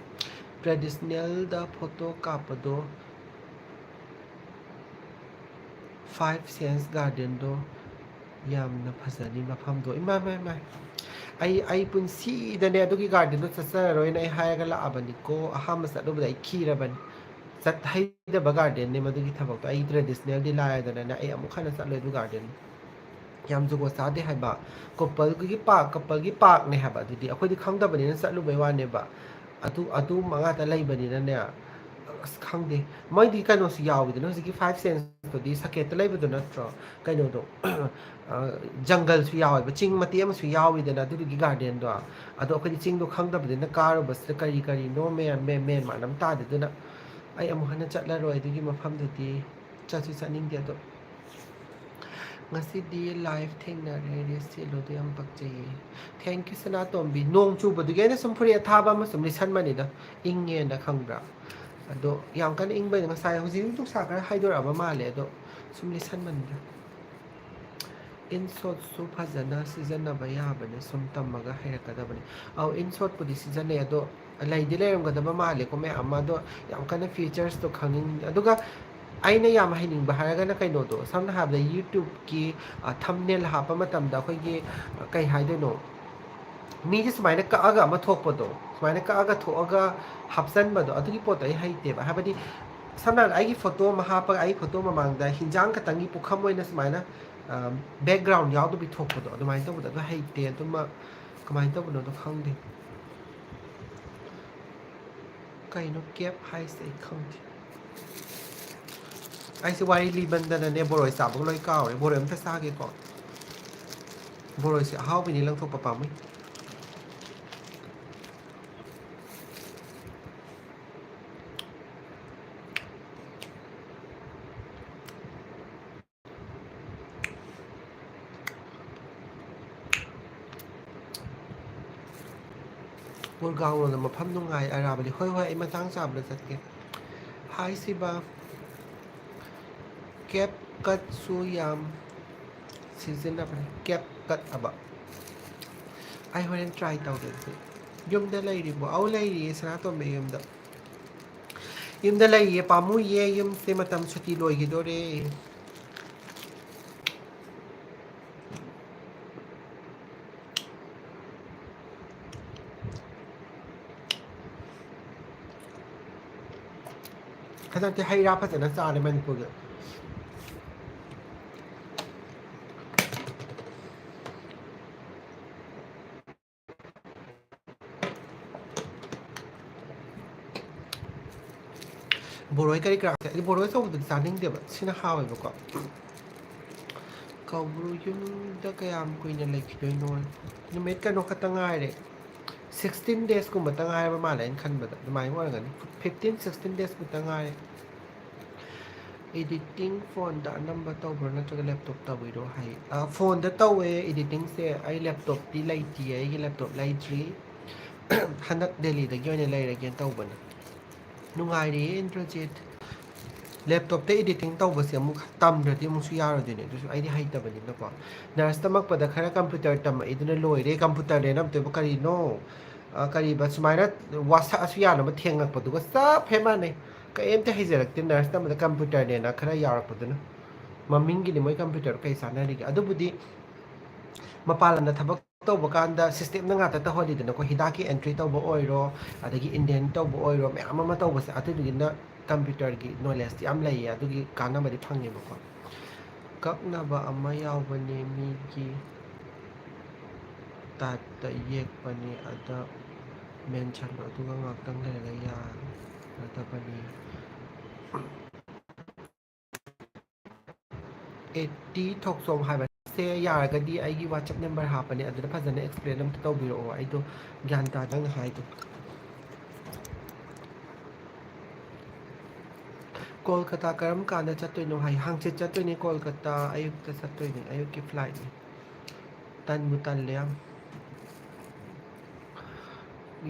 ꯇ꯭ꯔꯦꯗꯤꯁꯅꯦꯜꯗ ꯐꯣꯇꯣ ꯀꯥꯞꯄꯗꯣ, ꯐꯥꯏꯚ ꯁꯦꯟꯁ ꯒꯥꯔꯗꯦꯟꯗꯣ ꯌꯥꯝꯅ ꯐꯖꯅꯤ ꯃꯐꯝꯗꯣ꯫ ꯏꯃꯥ, ꯏꯃꯥ, ꯏꯃꯥ꯫ ꯑꯩ, ꯑꯩ ꯄꯨꯟꯁꯤꯗꯅꯦ ꯑꯗꯨꯒꯤ ꯒꯥꯔꯗꯦꯟꯗꯣ ꯆꯠꯆꯔꯔꯣꯏꯅ ꯑꯩ ꯍꯥꯏꯔꯒ ꯂꯥꯛꯑꯕꯅꯤꯀꯣ꯫ ꯑꯍꯥꯟꯕ ꯆꯠꯂꯨꯕꯗ ꯑꯩ ꯈꯤꯔꯕꯅꯤ꯫ ꯆꯠ ꯍꯩꯗꯕ ꯒꯥꯔꯗꯦꯟꯅꯦ ꯃꯗꯨꯒꯤ ꯊꯕꯛꯇꯣ꯫ ꯑꯩ ꯇ꯭ꯔꯦꯗꯤꯁꯅꯦꯜꯗꯤ ꯂꯥꯏꯔꯗꯅꯅꯦ, ꯑꯩ ꯑꯃꯨꯛ ꯍꯟꯅ ꯆꯠꯂꯣꯏ ꯑꯗꯨ ꯒꯥꯔꯗꯦꯟ꯫ ꯌꯥꯝ ꯖꯨꯒꯣꯠ ꯆꯥꯗꯦ ꯍꯥꯏꯕ꯫ ꯀꯣꯄꯜꯒꯤ ꯄꯥꯔꯛ, ꯀꯄꯜꯒꯤ ꯄꯥꯔꯛꯅꯦ ꯍꯥꯏꯕ꯫ ꯑꯗꯨꯗꯤ ꯑꯩꯈꯣꯏꯗꯤ ꯈꯪꯗꯕꯅꯤꯅ ꯆꯠꯂꯨꯕꯩ ꯋꯥꯅꯦꯕ꯫ ꯑꯗꯨ, ꯑꯗꯨ ꯉꯥꯛꯇ ꯂꯩꯕꯅꯤꯅꯅꯦ, ꯑꯁ, ꯈꯪꯗꯦ꯫ ꯃꯣꯏꯗꯤ ꯀꯩꯅꯣꯁꯨ ꯌꯥꯎꯋꯤꯗꯅ, ꯍꯧꯖꯤꯛꯀꯤ ꯐꯥꯏꯚ ꯁꯦꯟꯁꯇꯨꯗꯤ ꯁꯀꯦꯠꯇ ꯂꯩꯕꯗꯣ ꯅꯠꯇ꯭ꯔꯣ? ꯀꯩꯅꯣꯗꯣ, ꯑ, ꯖꯪꯒꯜꯁꯨ ꯌꯥꯎꯋꯦꯕ, ꯆꯤꯡ ꯃꯇꯦꯛ ꯑꯃꯁꯨ ꯌꯥꯎꯋꯤꯗꯅ ꯑꯗꯨꯗꯨꯒꯤ ꯒꯥꯔꯗꯦꯟꯗꯣ꯫ ꯑꯗꯣ ꯑꯩꯈꯣꯏꯗꯤ ꯆꯤꯡꯗꯣ ꯈꯪꯗꯕꯅꯤꯅ ꯀꯥꯔꯨꯕꯁꯤꯗ ꯀꯔꯤ ꯀꯔꯤꯅꯣ ꯃꯌꯥꯝ ꯃꯦꯟ, ꯃꯦꯟ ꯃꯥꯟ ꯑꯃ ꯇꯥꯗꯦ꯫ ꯑꯗꯨꯅ ꯑꯩ ꯑꯃꯨꯛ ꯍꯟꯅ ꯆꯠꯂꯔꯣꯏ ꯑꯗꯨꯒꯤ ꯃꯐꯝꯗꯨꯗꯤ, ꯆꯠꯁꯨ ꯆꯠꯅꯤꯡꯗꯦ꯫ ꯑꯗꯣ ꯉꯁꯤꯗꯤ ꯂꯥꯏꯐ ꯊꯦꯡꯅꯔꯦ, ꯔꯦꯁ ꯁꯦꯠꯂꯣꯗꯣ ꯌꯥꯝ ꯄꯛꯆꯩꯌꯦ꯫ Thank you, ꯁꯅꯥꯇꯣꯝꯕꯤ꯫ ꯅꯣꯡ ꯆꯨꯕꯗꯨꯒꯤ ꯑꯩꯅ ꯁꯨꯝ ꯐꯨꯔꯤꯠ ꯑꯊꯥꯕ ꯑꯃ ꯁꯨꯝ ꯂꯤꯠꯁꯟꯕꯅꯤꯗ, ꯏꯪꯉꯦꯅ, ꯈꯪꯕ꯭ꯔꯥ? ꯑꯗꯣ ꯌꯥꯝ ꯀꯟꯅ ꯏꯪꯕꯗꯤ ꯉꯁꯥꯏ, ꯍꯧꯖꯤꯛ ꯅꯨꯡꯁꯥ ꯈꯔ ꯍꯥꯏꯗꯣꯔꯛꯑꯕ ꯃꯥꯜꯂꯦ, ꯑꯗꯣ ꯁꯨꯝ ꯂꯤꯠꯁꯟꯕꯅꯤꯗ꯫ InShotꯁꯨ ꯐꯖꯅ ꯁꯤꯖꯤꯟꯅꯕ ꯌꯥꯕꯅꯦ, ꯁꯨꯝ ꯇꯝꯃꯒ ꯍꯩꯔꯛꯀꯗꯕꯅꯦ꯫ ꯑꯧ, InShotꯄꯨꯗꯤ ꯁꯤꯖꯤꯟꯅꯩ, ꯑꯗꯣ ꯂꯩꯗꯤ ꯂꯩꯔꯝꯒꯗꯕ ꯃꯥꯜꯂꯦꯀꯣ ꯃꯌꯥꯝ ꯑꯃ, ꯑꯗꯣ ꯌꯥꯝ ꯀꯟꯅ featuresꯇꯣ ꯈꯪꯅꯤꯡ-, ꯑꯗꯨꯒ ꯑꯩꯅ ꯌꯥꯝ ꯍꯩꯅꯤꯡꯕ ꯍꯥꯏꯔꯒꯅ ꯀꯩꯅꯣꯗꯣ, ꯁꯝꯅ ꯍꯥꯏꯔꯕꯗ YouTubeꯀꯤ, ꯑ, thumbnail ꯍꯥꯞꯄ ꯃꯇꯝꯗ ꯑꯩꯈꯣꯏꯒꯤ, ꯑ, ꯀꯩ ꯍꯥꯏꯗꯣꯏꯅꯣ, ꯃꯤꯁꯦ ꯁꯨꯃꯥꯏꯅ ꯀꯛꯑꯒ ꯑꯃ ꯊꯣꯛꯄꯗꯣ, ꯁꯨꯃꯥꯏꯅ ꯀꯛꯑꯒ ꯊꯣꯛꯑꯒ ꯍꯥꯞꯆꯟꯕꯗꯣ, ꯑꯗꯨꯒꯤ ꯄꯣꯠꯇꯣ ꯑꯩ ꯍꯩꯇꯦꯕ꯫ ꯍꯥꯏꯕꯗꯤ ꯁꯝꯅ ꯍꯥꯏꯔꯕꯗ ꯑꯩꯒꯤ ꯐꯣꯇꯣ ꯑꯃ ꯍꯥꯞꯄꯒ ꯑꯩ ꯐꯣꯇꯣ ꯃꯃꯥꯡꯗ ꯍꯤꯟꯖꯥꯡ ꯈꯛꯇꯪꯒꯤ ꯄꯨꯈꯝ ꯑꯣꯏꯅ ꯁꯨꯃꯥꯏꯅ, ꯑ, background ꯌꯥꯎꯗꯕꯤ ꯊꯣꯛꯄꯗꯣ, ꯑꯗꯨꯃꯥꯏꯅ ꯇꯧꯕꯗꯣ ꯑꯗꯨ ꯍꯩꯇꯦ꯫ ꯑꯗꯨꯃ ꯀꯃꯥꯏꯅ ꯇꯧꯕꯅꯣꯗꯣ ꯈꯪꯗꯦ꯫ ꯀꯩꯅꯣ cap ꯍꯥꯏꯁꯦ ꯑꯩ ꯈꯪꯗꯦ꯫ ꯑꯩꯁꯦ ꯋꯥꯔꯤ ꯂꯤꯃꯟꯗꯅꯅꯦ ꯕꯣꯔꯣꯏ ꯆꯥꯕꯒ ꯂꯣꯏ ꯀꯥꯎꯔꯦ꯫ ꯕꯣꯔꯣꯏ ꯑꯝꯇ ꯆꯥꯒꯦꯀꯣ꯫ ꯕꯣꯔꯣꯏꯁꯦ ꯑꯍꯥꯎꯕꯤꯅꯤ, ꯂꯪꯊꯣꯛꯄ ꯄꯥꯝꯃꯨꯏ꯫ ꯒꯨꯔꯒꯥꯎꯟ ꯔꯣꯗ ꯃꯐꯝ ꯅꯨꯡꯉꯥꯏ ꯑꯔꯥꯕꯗꯤ꯫ ꯍꯣꯏ, ꯍꯣꯏ, ꯑꯩ ꯃꯇꯥꯡ ꯆꯥꯕꯗ ꯆꯠꯀꯦ꯫ ꯍꯥꯏ ꯁꯤꯕ, cap cutꯁꯨ ꯌꯥꯝ ꯁꯤꯖꯤꯟꯅꯕꯅꯦ꯫ Cap cut ꯍꯥꯏꯕ꯫ ꯑꯩ ꯍꯣꯔꯦꯟ try ꯇꯧꯒꯦ ꯑꯗꯨꯗꯤ꯫ ꯌꯨꯝꯗ ꯂꯩꯔꯤꯕꯣ? ꯑꯧ, ꯂꯩꯔꯤꯌꯦ ꯁꯅꯥꯇꯣꯝꯕꯤ, ꯌꯨꯝꯗ꯫ ꯌꯨꯝꯗ ꯂꯩꯔꯤꯌꯦ, ꯄꯥꯝꯃꯨꯏꯌꯦ, ꯌꯨꯝꯁꯦ ꯃꯇꯝ ꯁꯨꯇꯤ ꯂꯣꯏꯈꯤꯗꯣꯔꯦ꯫ ꯍꯟꯗꯛꯇꯤ ꯍꯩ ꯔꯥ ꯐꯖꯅ ꯆꯥꯔꯦ ꯃꯅꯤꯄꯨꯔꯗ꯫ ꯕꯣꯔꯣꯏ ꯀꯔꯤ ꯀꯔꯥꯁꯦ, ꯑꯩꯗꯤ ꯕꯣꯔꯣꯏ ꯑꯆꯧꯕꯗꯨꯗꯤ ꯆꯥꯅꯤꯡꯗꯦꯕ, ꯁꯤꯅ ꯍꯥꯎꯋꯦꯕꯀꯣ꯫ ꯀꯧꯕ꯭ꯔꯨ ꯌꯨꯝꯗ ꯀꯌꯥꯝ ꯀꯨꯏꯅ ꯂꯩꯈꯤꯗꯣꯏꯅꯣ? ꯅꯨꯃꯤꯠ ꯀꯩꯅꯣ ꯈꯛꯇ ꯉꯥꯏꯔꯦ, sixteen days ꯀꯨꯝꯕꯇ ꯉꯥꯏꯔꯕ ꯃꯥꯜꯂꯦ ꯑꯩꯅ ꯈꯟꯕꯗ, ꯑꯗꯨꯃꯥꯏꯅ ꯑꯣꯏꯔꯝꯒꯅꯤ, fifteen sixteen days ꯃꯨꯛꯇ ꯉꯥꯏꯔꯦ꯫ Editing phoneꯗ ꯑꯅꯝꯕ ꯇꯧꯕ꯭ꯔꯣ ꯅꯠꯇ꯭ꯔꯒ laptop ꯇꯧꯕꯤꯔꯣ ꯍꯥꯏ꯫ ꯑ, phoneꯗ ꯇꯧꯋꯦ editingꯁꯦ, ꯑꯩ laptopꯇꯤ ꯂꯩꯇꯤꯌꯦ, ꯑꯩꯒꯤ laptop ꯂꯩꯗ꯭ꯔꯤ꯫ ꯍꯟꯗꯛ ꯗꯦꯜꯂꯤꯗꯒꯤ ꯑꯣꯏꯅ ꯂꯩꯔꯒꯦꯅ ꯇꯧꯕꯅꯦ꯫ ꯅꯨꯡꯉꯥꯏꯔꯤꯌꯦ ꯏꯟꯗ꯭ꯔꯖꯤꯠ꯫ ꯂꯦꯞꯇꯣꯞꯇ ꯏꯗꯤꯇꯤꯡ ꯇꯧꯕꯁꯦ ꯑꯃꯨꯛ ꯇꯝꯗ꯭ꯔꯗꯤ ꯑꯃꯨꯛꯁꯨ ꯌꯥꯔꯣꯏꯗꯣꯏꯅꯦ꯫ ꯑꯗꯨꯁꯨ ꯑꯩꯗꯤ ꯍꯩꯇꯕꯅꯤꯅꯀꯣ꯫ ꯅꯔꯁ ꯇꯝꯃꯛꯄꯗ ꯈꯔ ꯀꯝꯄ꯭ꯌꯨꯇꯔ ꯇꯝꯃꯛꯏꯗꯨꯅ ꯂꯣꯏꯔꯦ꯫ ꯀꯝꯄ꯭ꯌꯨꯇꯔꯅꯦꯅ ꯑꯝꯇꯣꯏꯕ ꯀꯔꯤꯅꯣ? ꯑ, ꯀꯔꯤꯕ ꯁꯨꯃꯥꯏꯅ ꯋꯥꯁꯛꯑꯁꯨ ꯌꯥꯅꯕ ꯊꯦꯡꯉꯛꯄꯗꯨꯒ ꯆꯞ ꯍꯦꯛ ꯃꯥꯟꯅꯩ꯫ ꯀꯩꯝꯇ ꯍꯩꯖꯔꯛꯇꯦ ꯅꯔꯁ ꯇꯝꯕꯗ ꯀꯝꯄ꯭ꯌꯨꯇꯔꯅꯦꯅ ꯈꯔ ꯌꯥꯎꯔꯛꯄꯗꯨꯅ꯫ ꯃꯃꯤꯡꯒꯤꯅꯤ ꯃꯣꯏ ꯀꯝꯄ꯭ꯌꯨꯇꯔ ꯀꯩ ꯆꯥꯟꯅꯔꯤꯒꯦ? ꯑꯗꯨꯕꯨꯗꯤ ꯃꯄꯥꯟ ꯂꯝꯗ ꯊꯕꯛ ꯇꯧꯕ ꯀꯥꯟꯗ ꯁꯤꯁꯇꯦꯝꯅ ꯉꯥꯛꯇ ꯇꯧꯍꯜꯂꯤꯗꯅꯀꯣ꯫ ꯍꯤꯗꯥꯛꯀꯤ ꯑꯦꯟꯇ꯭ꯔꯤ ꯇꯧꯕ ꯑꯣꯏꯔꯣ, ꯑꯗꯒꯤ ꯏꯟꯗꯤꯌꯟ ꯇꯧꯕ ꯑꯣꯏꯔꯣ, ꯃꯌꯥꯝ ꯑꯃ ꯇꯧꯕꯁꯦ꯫ ꯑꯗꯨꯗꯨꯒꯤꯅ ꯀꯝꯄ꯭ꯌꯨꯇꯔꯒꯤ ꯅꯣꯂꯦꯖꯇꯤ ꯌꯥꯝ ꯂꯩꯌꯦ, ꯑꯗꯨꯒꯤ ꯀꯥꯟꯅꯕꯗꯤ ꯐꯪꯉꯦꯕꯀꯣ꯫ ꯀꯛꯅꯕ ꯑꯃ ꯌꯥꯎꯕꯅꯦ, ꯃꯤꯒꯤ ꯇꯥꯏꯞꯇ ꯌꯦꯛꯄꯅꯦ, ꯑꯗ ꯃꯦꯟꯁꯟꯗꯣ ꯑꯗꯨꯒ ꯉꯥꯛꯇꯪ ꯂꯩꯔꯒ ꯌꯥꯔꯗꯕꯅꯤ꯫ ꯑꯦꯇꯤ ꯊꯣꯛꯆꯣꯝ ꯍꯥꯏꯕꯁꯦ ꯌꯥꯔꯒꯗꯤ ꯑꯩꯒꯤ WhatsApp ꯅꯝꯕꯔ ꯍꯥꯞꯄꯅꯦ, ꯑꯗꯨꯗ ꯐꯖꯅ ꯑꯦꯛꯁꯄ꯭ꯂꯦꯟ ꯑꯝꯇ ꯇꯧꯕꯤꯔꯛꯑꯣ꯫ ꯑꯩꯗꯣ ꯒ꯭ꯌꯥꯟ ꯇꯥꯗꯦ ꯅꯪꯅ ꯍꯥꯏꯗꯣ꯫ ꯀꯣꯜꯀꯇꯥ ꯀꯔꯝ ꯀꯥꯟꯗ ꯆꯠꯇꯣꯏꯅꯣ ꯍꯥꯏ? ꯍꯪꯆꯤꯠ ꯆꯠꯇꯣꯏꯅꯦ ꯀꯣꯜꯀꯇꯥ, ꯑꯌꯨꯛꯇ ꯆꯠꯇꯣꯏꯅꯦ, ꯑꯌꯨꯛꯀꯤ ꯐ꯭ꯂꯥꯏꯠꯅꯤ꯫ ꯇꯟꯕꯨ ꯇꯜꯂꯦ ꯌꯥꯝ꯫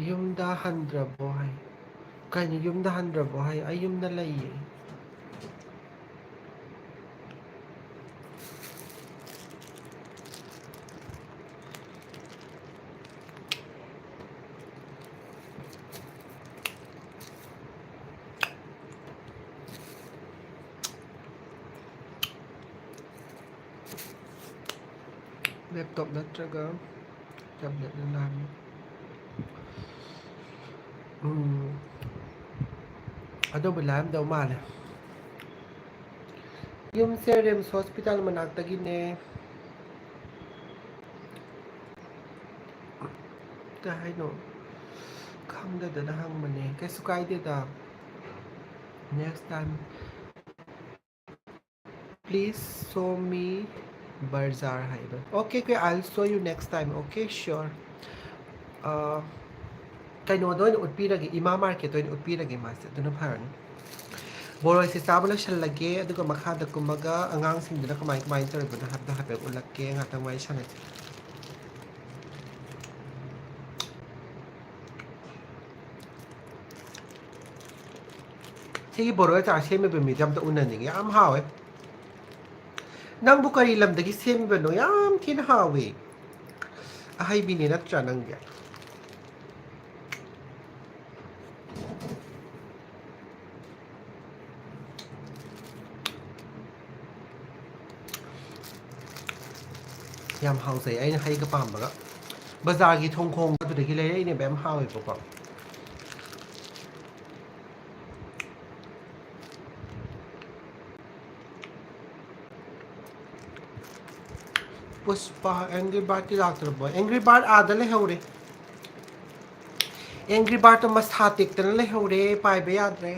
ꯌꯨꯝꯗ ꯍꯟꯗ꯭ꯔꯕꯣ ꯍꯥꯏ꯫ ꯀꯩꯅꯣ ꯌꯨꯝꯗ ꯍꯟꯗ꯭ꯔꯕꯣ ꯍꯥꯏ? ꯑꯩ ꯌꯨꯝꯗ ꯂꯩꯌꯦ꯫ ꯂꯦꯞꯇꯣꯞ ꯅꯠꯇ꯭ꯔꯒ ꯇꯦꯕ꯭ꯂꯦꯠꯅ ꯂꯥꯝꯃꯤ꯫ ꯎꯝ, ꯑꯗꯨꯕꯨ ꯂꯥꯝꯗꯧ ꯃꯥꯜꯂꯦ꯫ ꯌꯨꯝꯁꯦ ꯔꯤꯝꯁ ꯍꯣꯁꯄꯤꯇꯥꯜ ꯃꯅꯥꯛꯇꯒꯤꯅꯦ꯫ ꯀꯩ ꯍꯥꯏꯅꯣ? ꯈꯪꯗꯗꯅ ꯍꯪꯕꯅꯦ꯫ ꯀꯩꯁꯨ ꯀꯥꯏꯗꯦꯗ꯫ Next time, please show me ꯕꯖꯥꯔ ꯍꯥꯏꯕ꯫ Okay, okay, I'll show you next time. Okay, sure. ꯑ, ꯀꯩꯅꯣꯗ ꯑꯣꯏꯅ ꯎꯠꯄꯤꯔꯒꯦ, ꯏꯃꯥ ꯃꯥꯔꯀꯦꯠꯇ ꯑꯣꯏꯅ ꯎꯠꯄꯤꯔꯒꯦ ꯃꯥꯁꯦ, ꯑꯗꯨꯅ ꯐꯔꯅꯤ꯫ ꯕꯣꯔꯣꯏꯁꯦ ꯆꯥꯕ ꯂꯣꯏꯁꯜꯂꯒꯦ, ꯑꯗꯨꯒ ꯃꯈꯥꯗ ꯀꯨꯝꯃꯒ ꯑꯉꯥꯡꯁꯤꯡꯗꯨꯅ ꯀꯃꯥꯏ ꯀꯃꯥꯏꯅ ꯇꯧꯔꯤꯕꯅꯣ ꯍꯥꯏꯕꯗꯣ ꯍꯥꯏꯐꯦꯠ ꯎꯠꯂꯛꯀꯦ꯫ ꯉꯥꯛꯇꯪ ꯋꯥꯔꯤ ꯁꯥꯟꯅꯁꯦ꯫ ꯁꯤꯒꯤ ꯕꯣꯔꯣꯏ ꯑꯆꯥꯔ ꯁꯦꯝꯃꯤꯕ ꯃꯤꯗꯣ ꯑꯝꯇ ꯎꯅꯅꯤꯡꯉꯤ, ꯌꯥꯝ ꯍꯥꯎꯋꯦ꯫ ꯅꯪꯕꯨ ꯀꯔꯤ ꯂꯝꯗꯒꯤ ꯁꯦꯝꯃꯤꯕꯅꯣ? ꯌꯥꯝ ꯊꯤꯅ ꯍꯥꯎꯋꯦ꯫ ꯑꯍꯩꯕꯤꯅꯦ ꯅꯠꯇ꯭ꯔꯥ ꯅꯪꯗꯤ? ꯌꯥꯝ ꯍꯥꯎꯖꯩ, ꯑꯩꯅ ꯍꯩꯒ ꯄꯥꯝꯕꯒ꯫ ꯕꯖꯥꯔꯒꯤ ꯊꯣꯡ ꯈꯣꯡꯕ ꯑꯗꯨꯗꯒꯤ ꯂꯩꯔꯛꯏꯅꯦꯕ, ꯌꯥꯝ ꯍꯥꯎꯋꯦꯕꯀꯣ꯫ ꯄꯨꯁꯄꯥ, ꯑꯦꯡꯒ꯭ꯔꯤ ꯕꯥꯔꯠꯇꯤ ꯂꯥꯛꯇ꯭ꯔꯕꯣ? ꯑꯦꯡꯒ꯭ꯔꯤ ꯕꯥꯔꯠ ꯑꯥꯗ ꯂꯩꯍꯧꯔꯦ꯫ ꯑꯦꯡꯒ꯭ꯔꯤ ꯕꯥꯔꯠꯇꯣ ꯃꯁꯥ ꯇꯦꯛꯇꯅ ꯂꯩꯍꯧꯔꯦ, ꯄꯥꯏꯕ ꯌꯥꯗ꯭ꯔꯦ꯫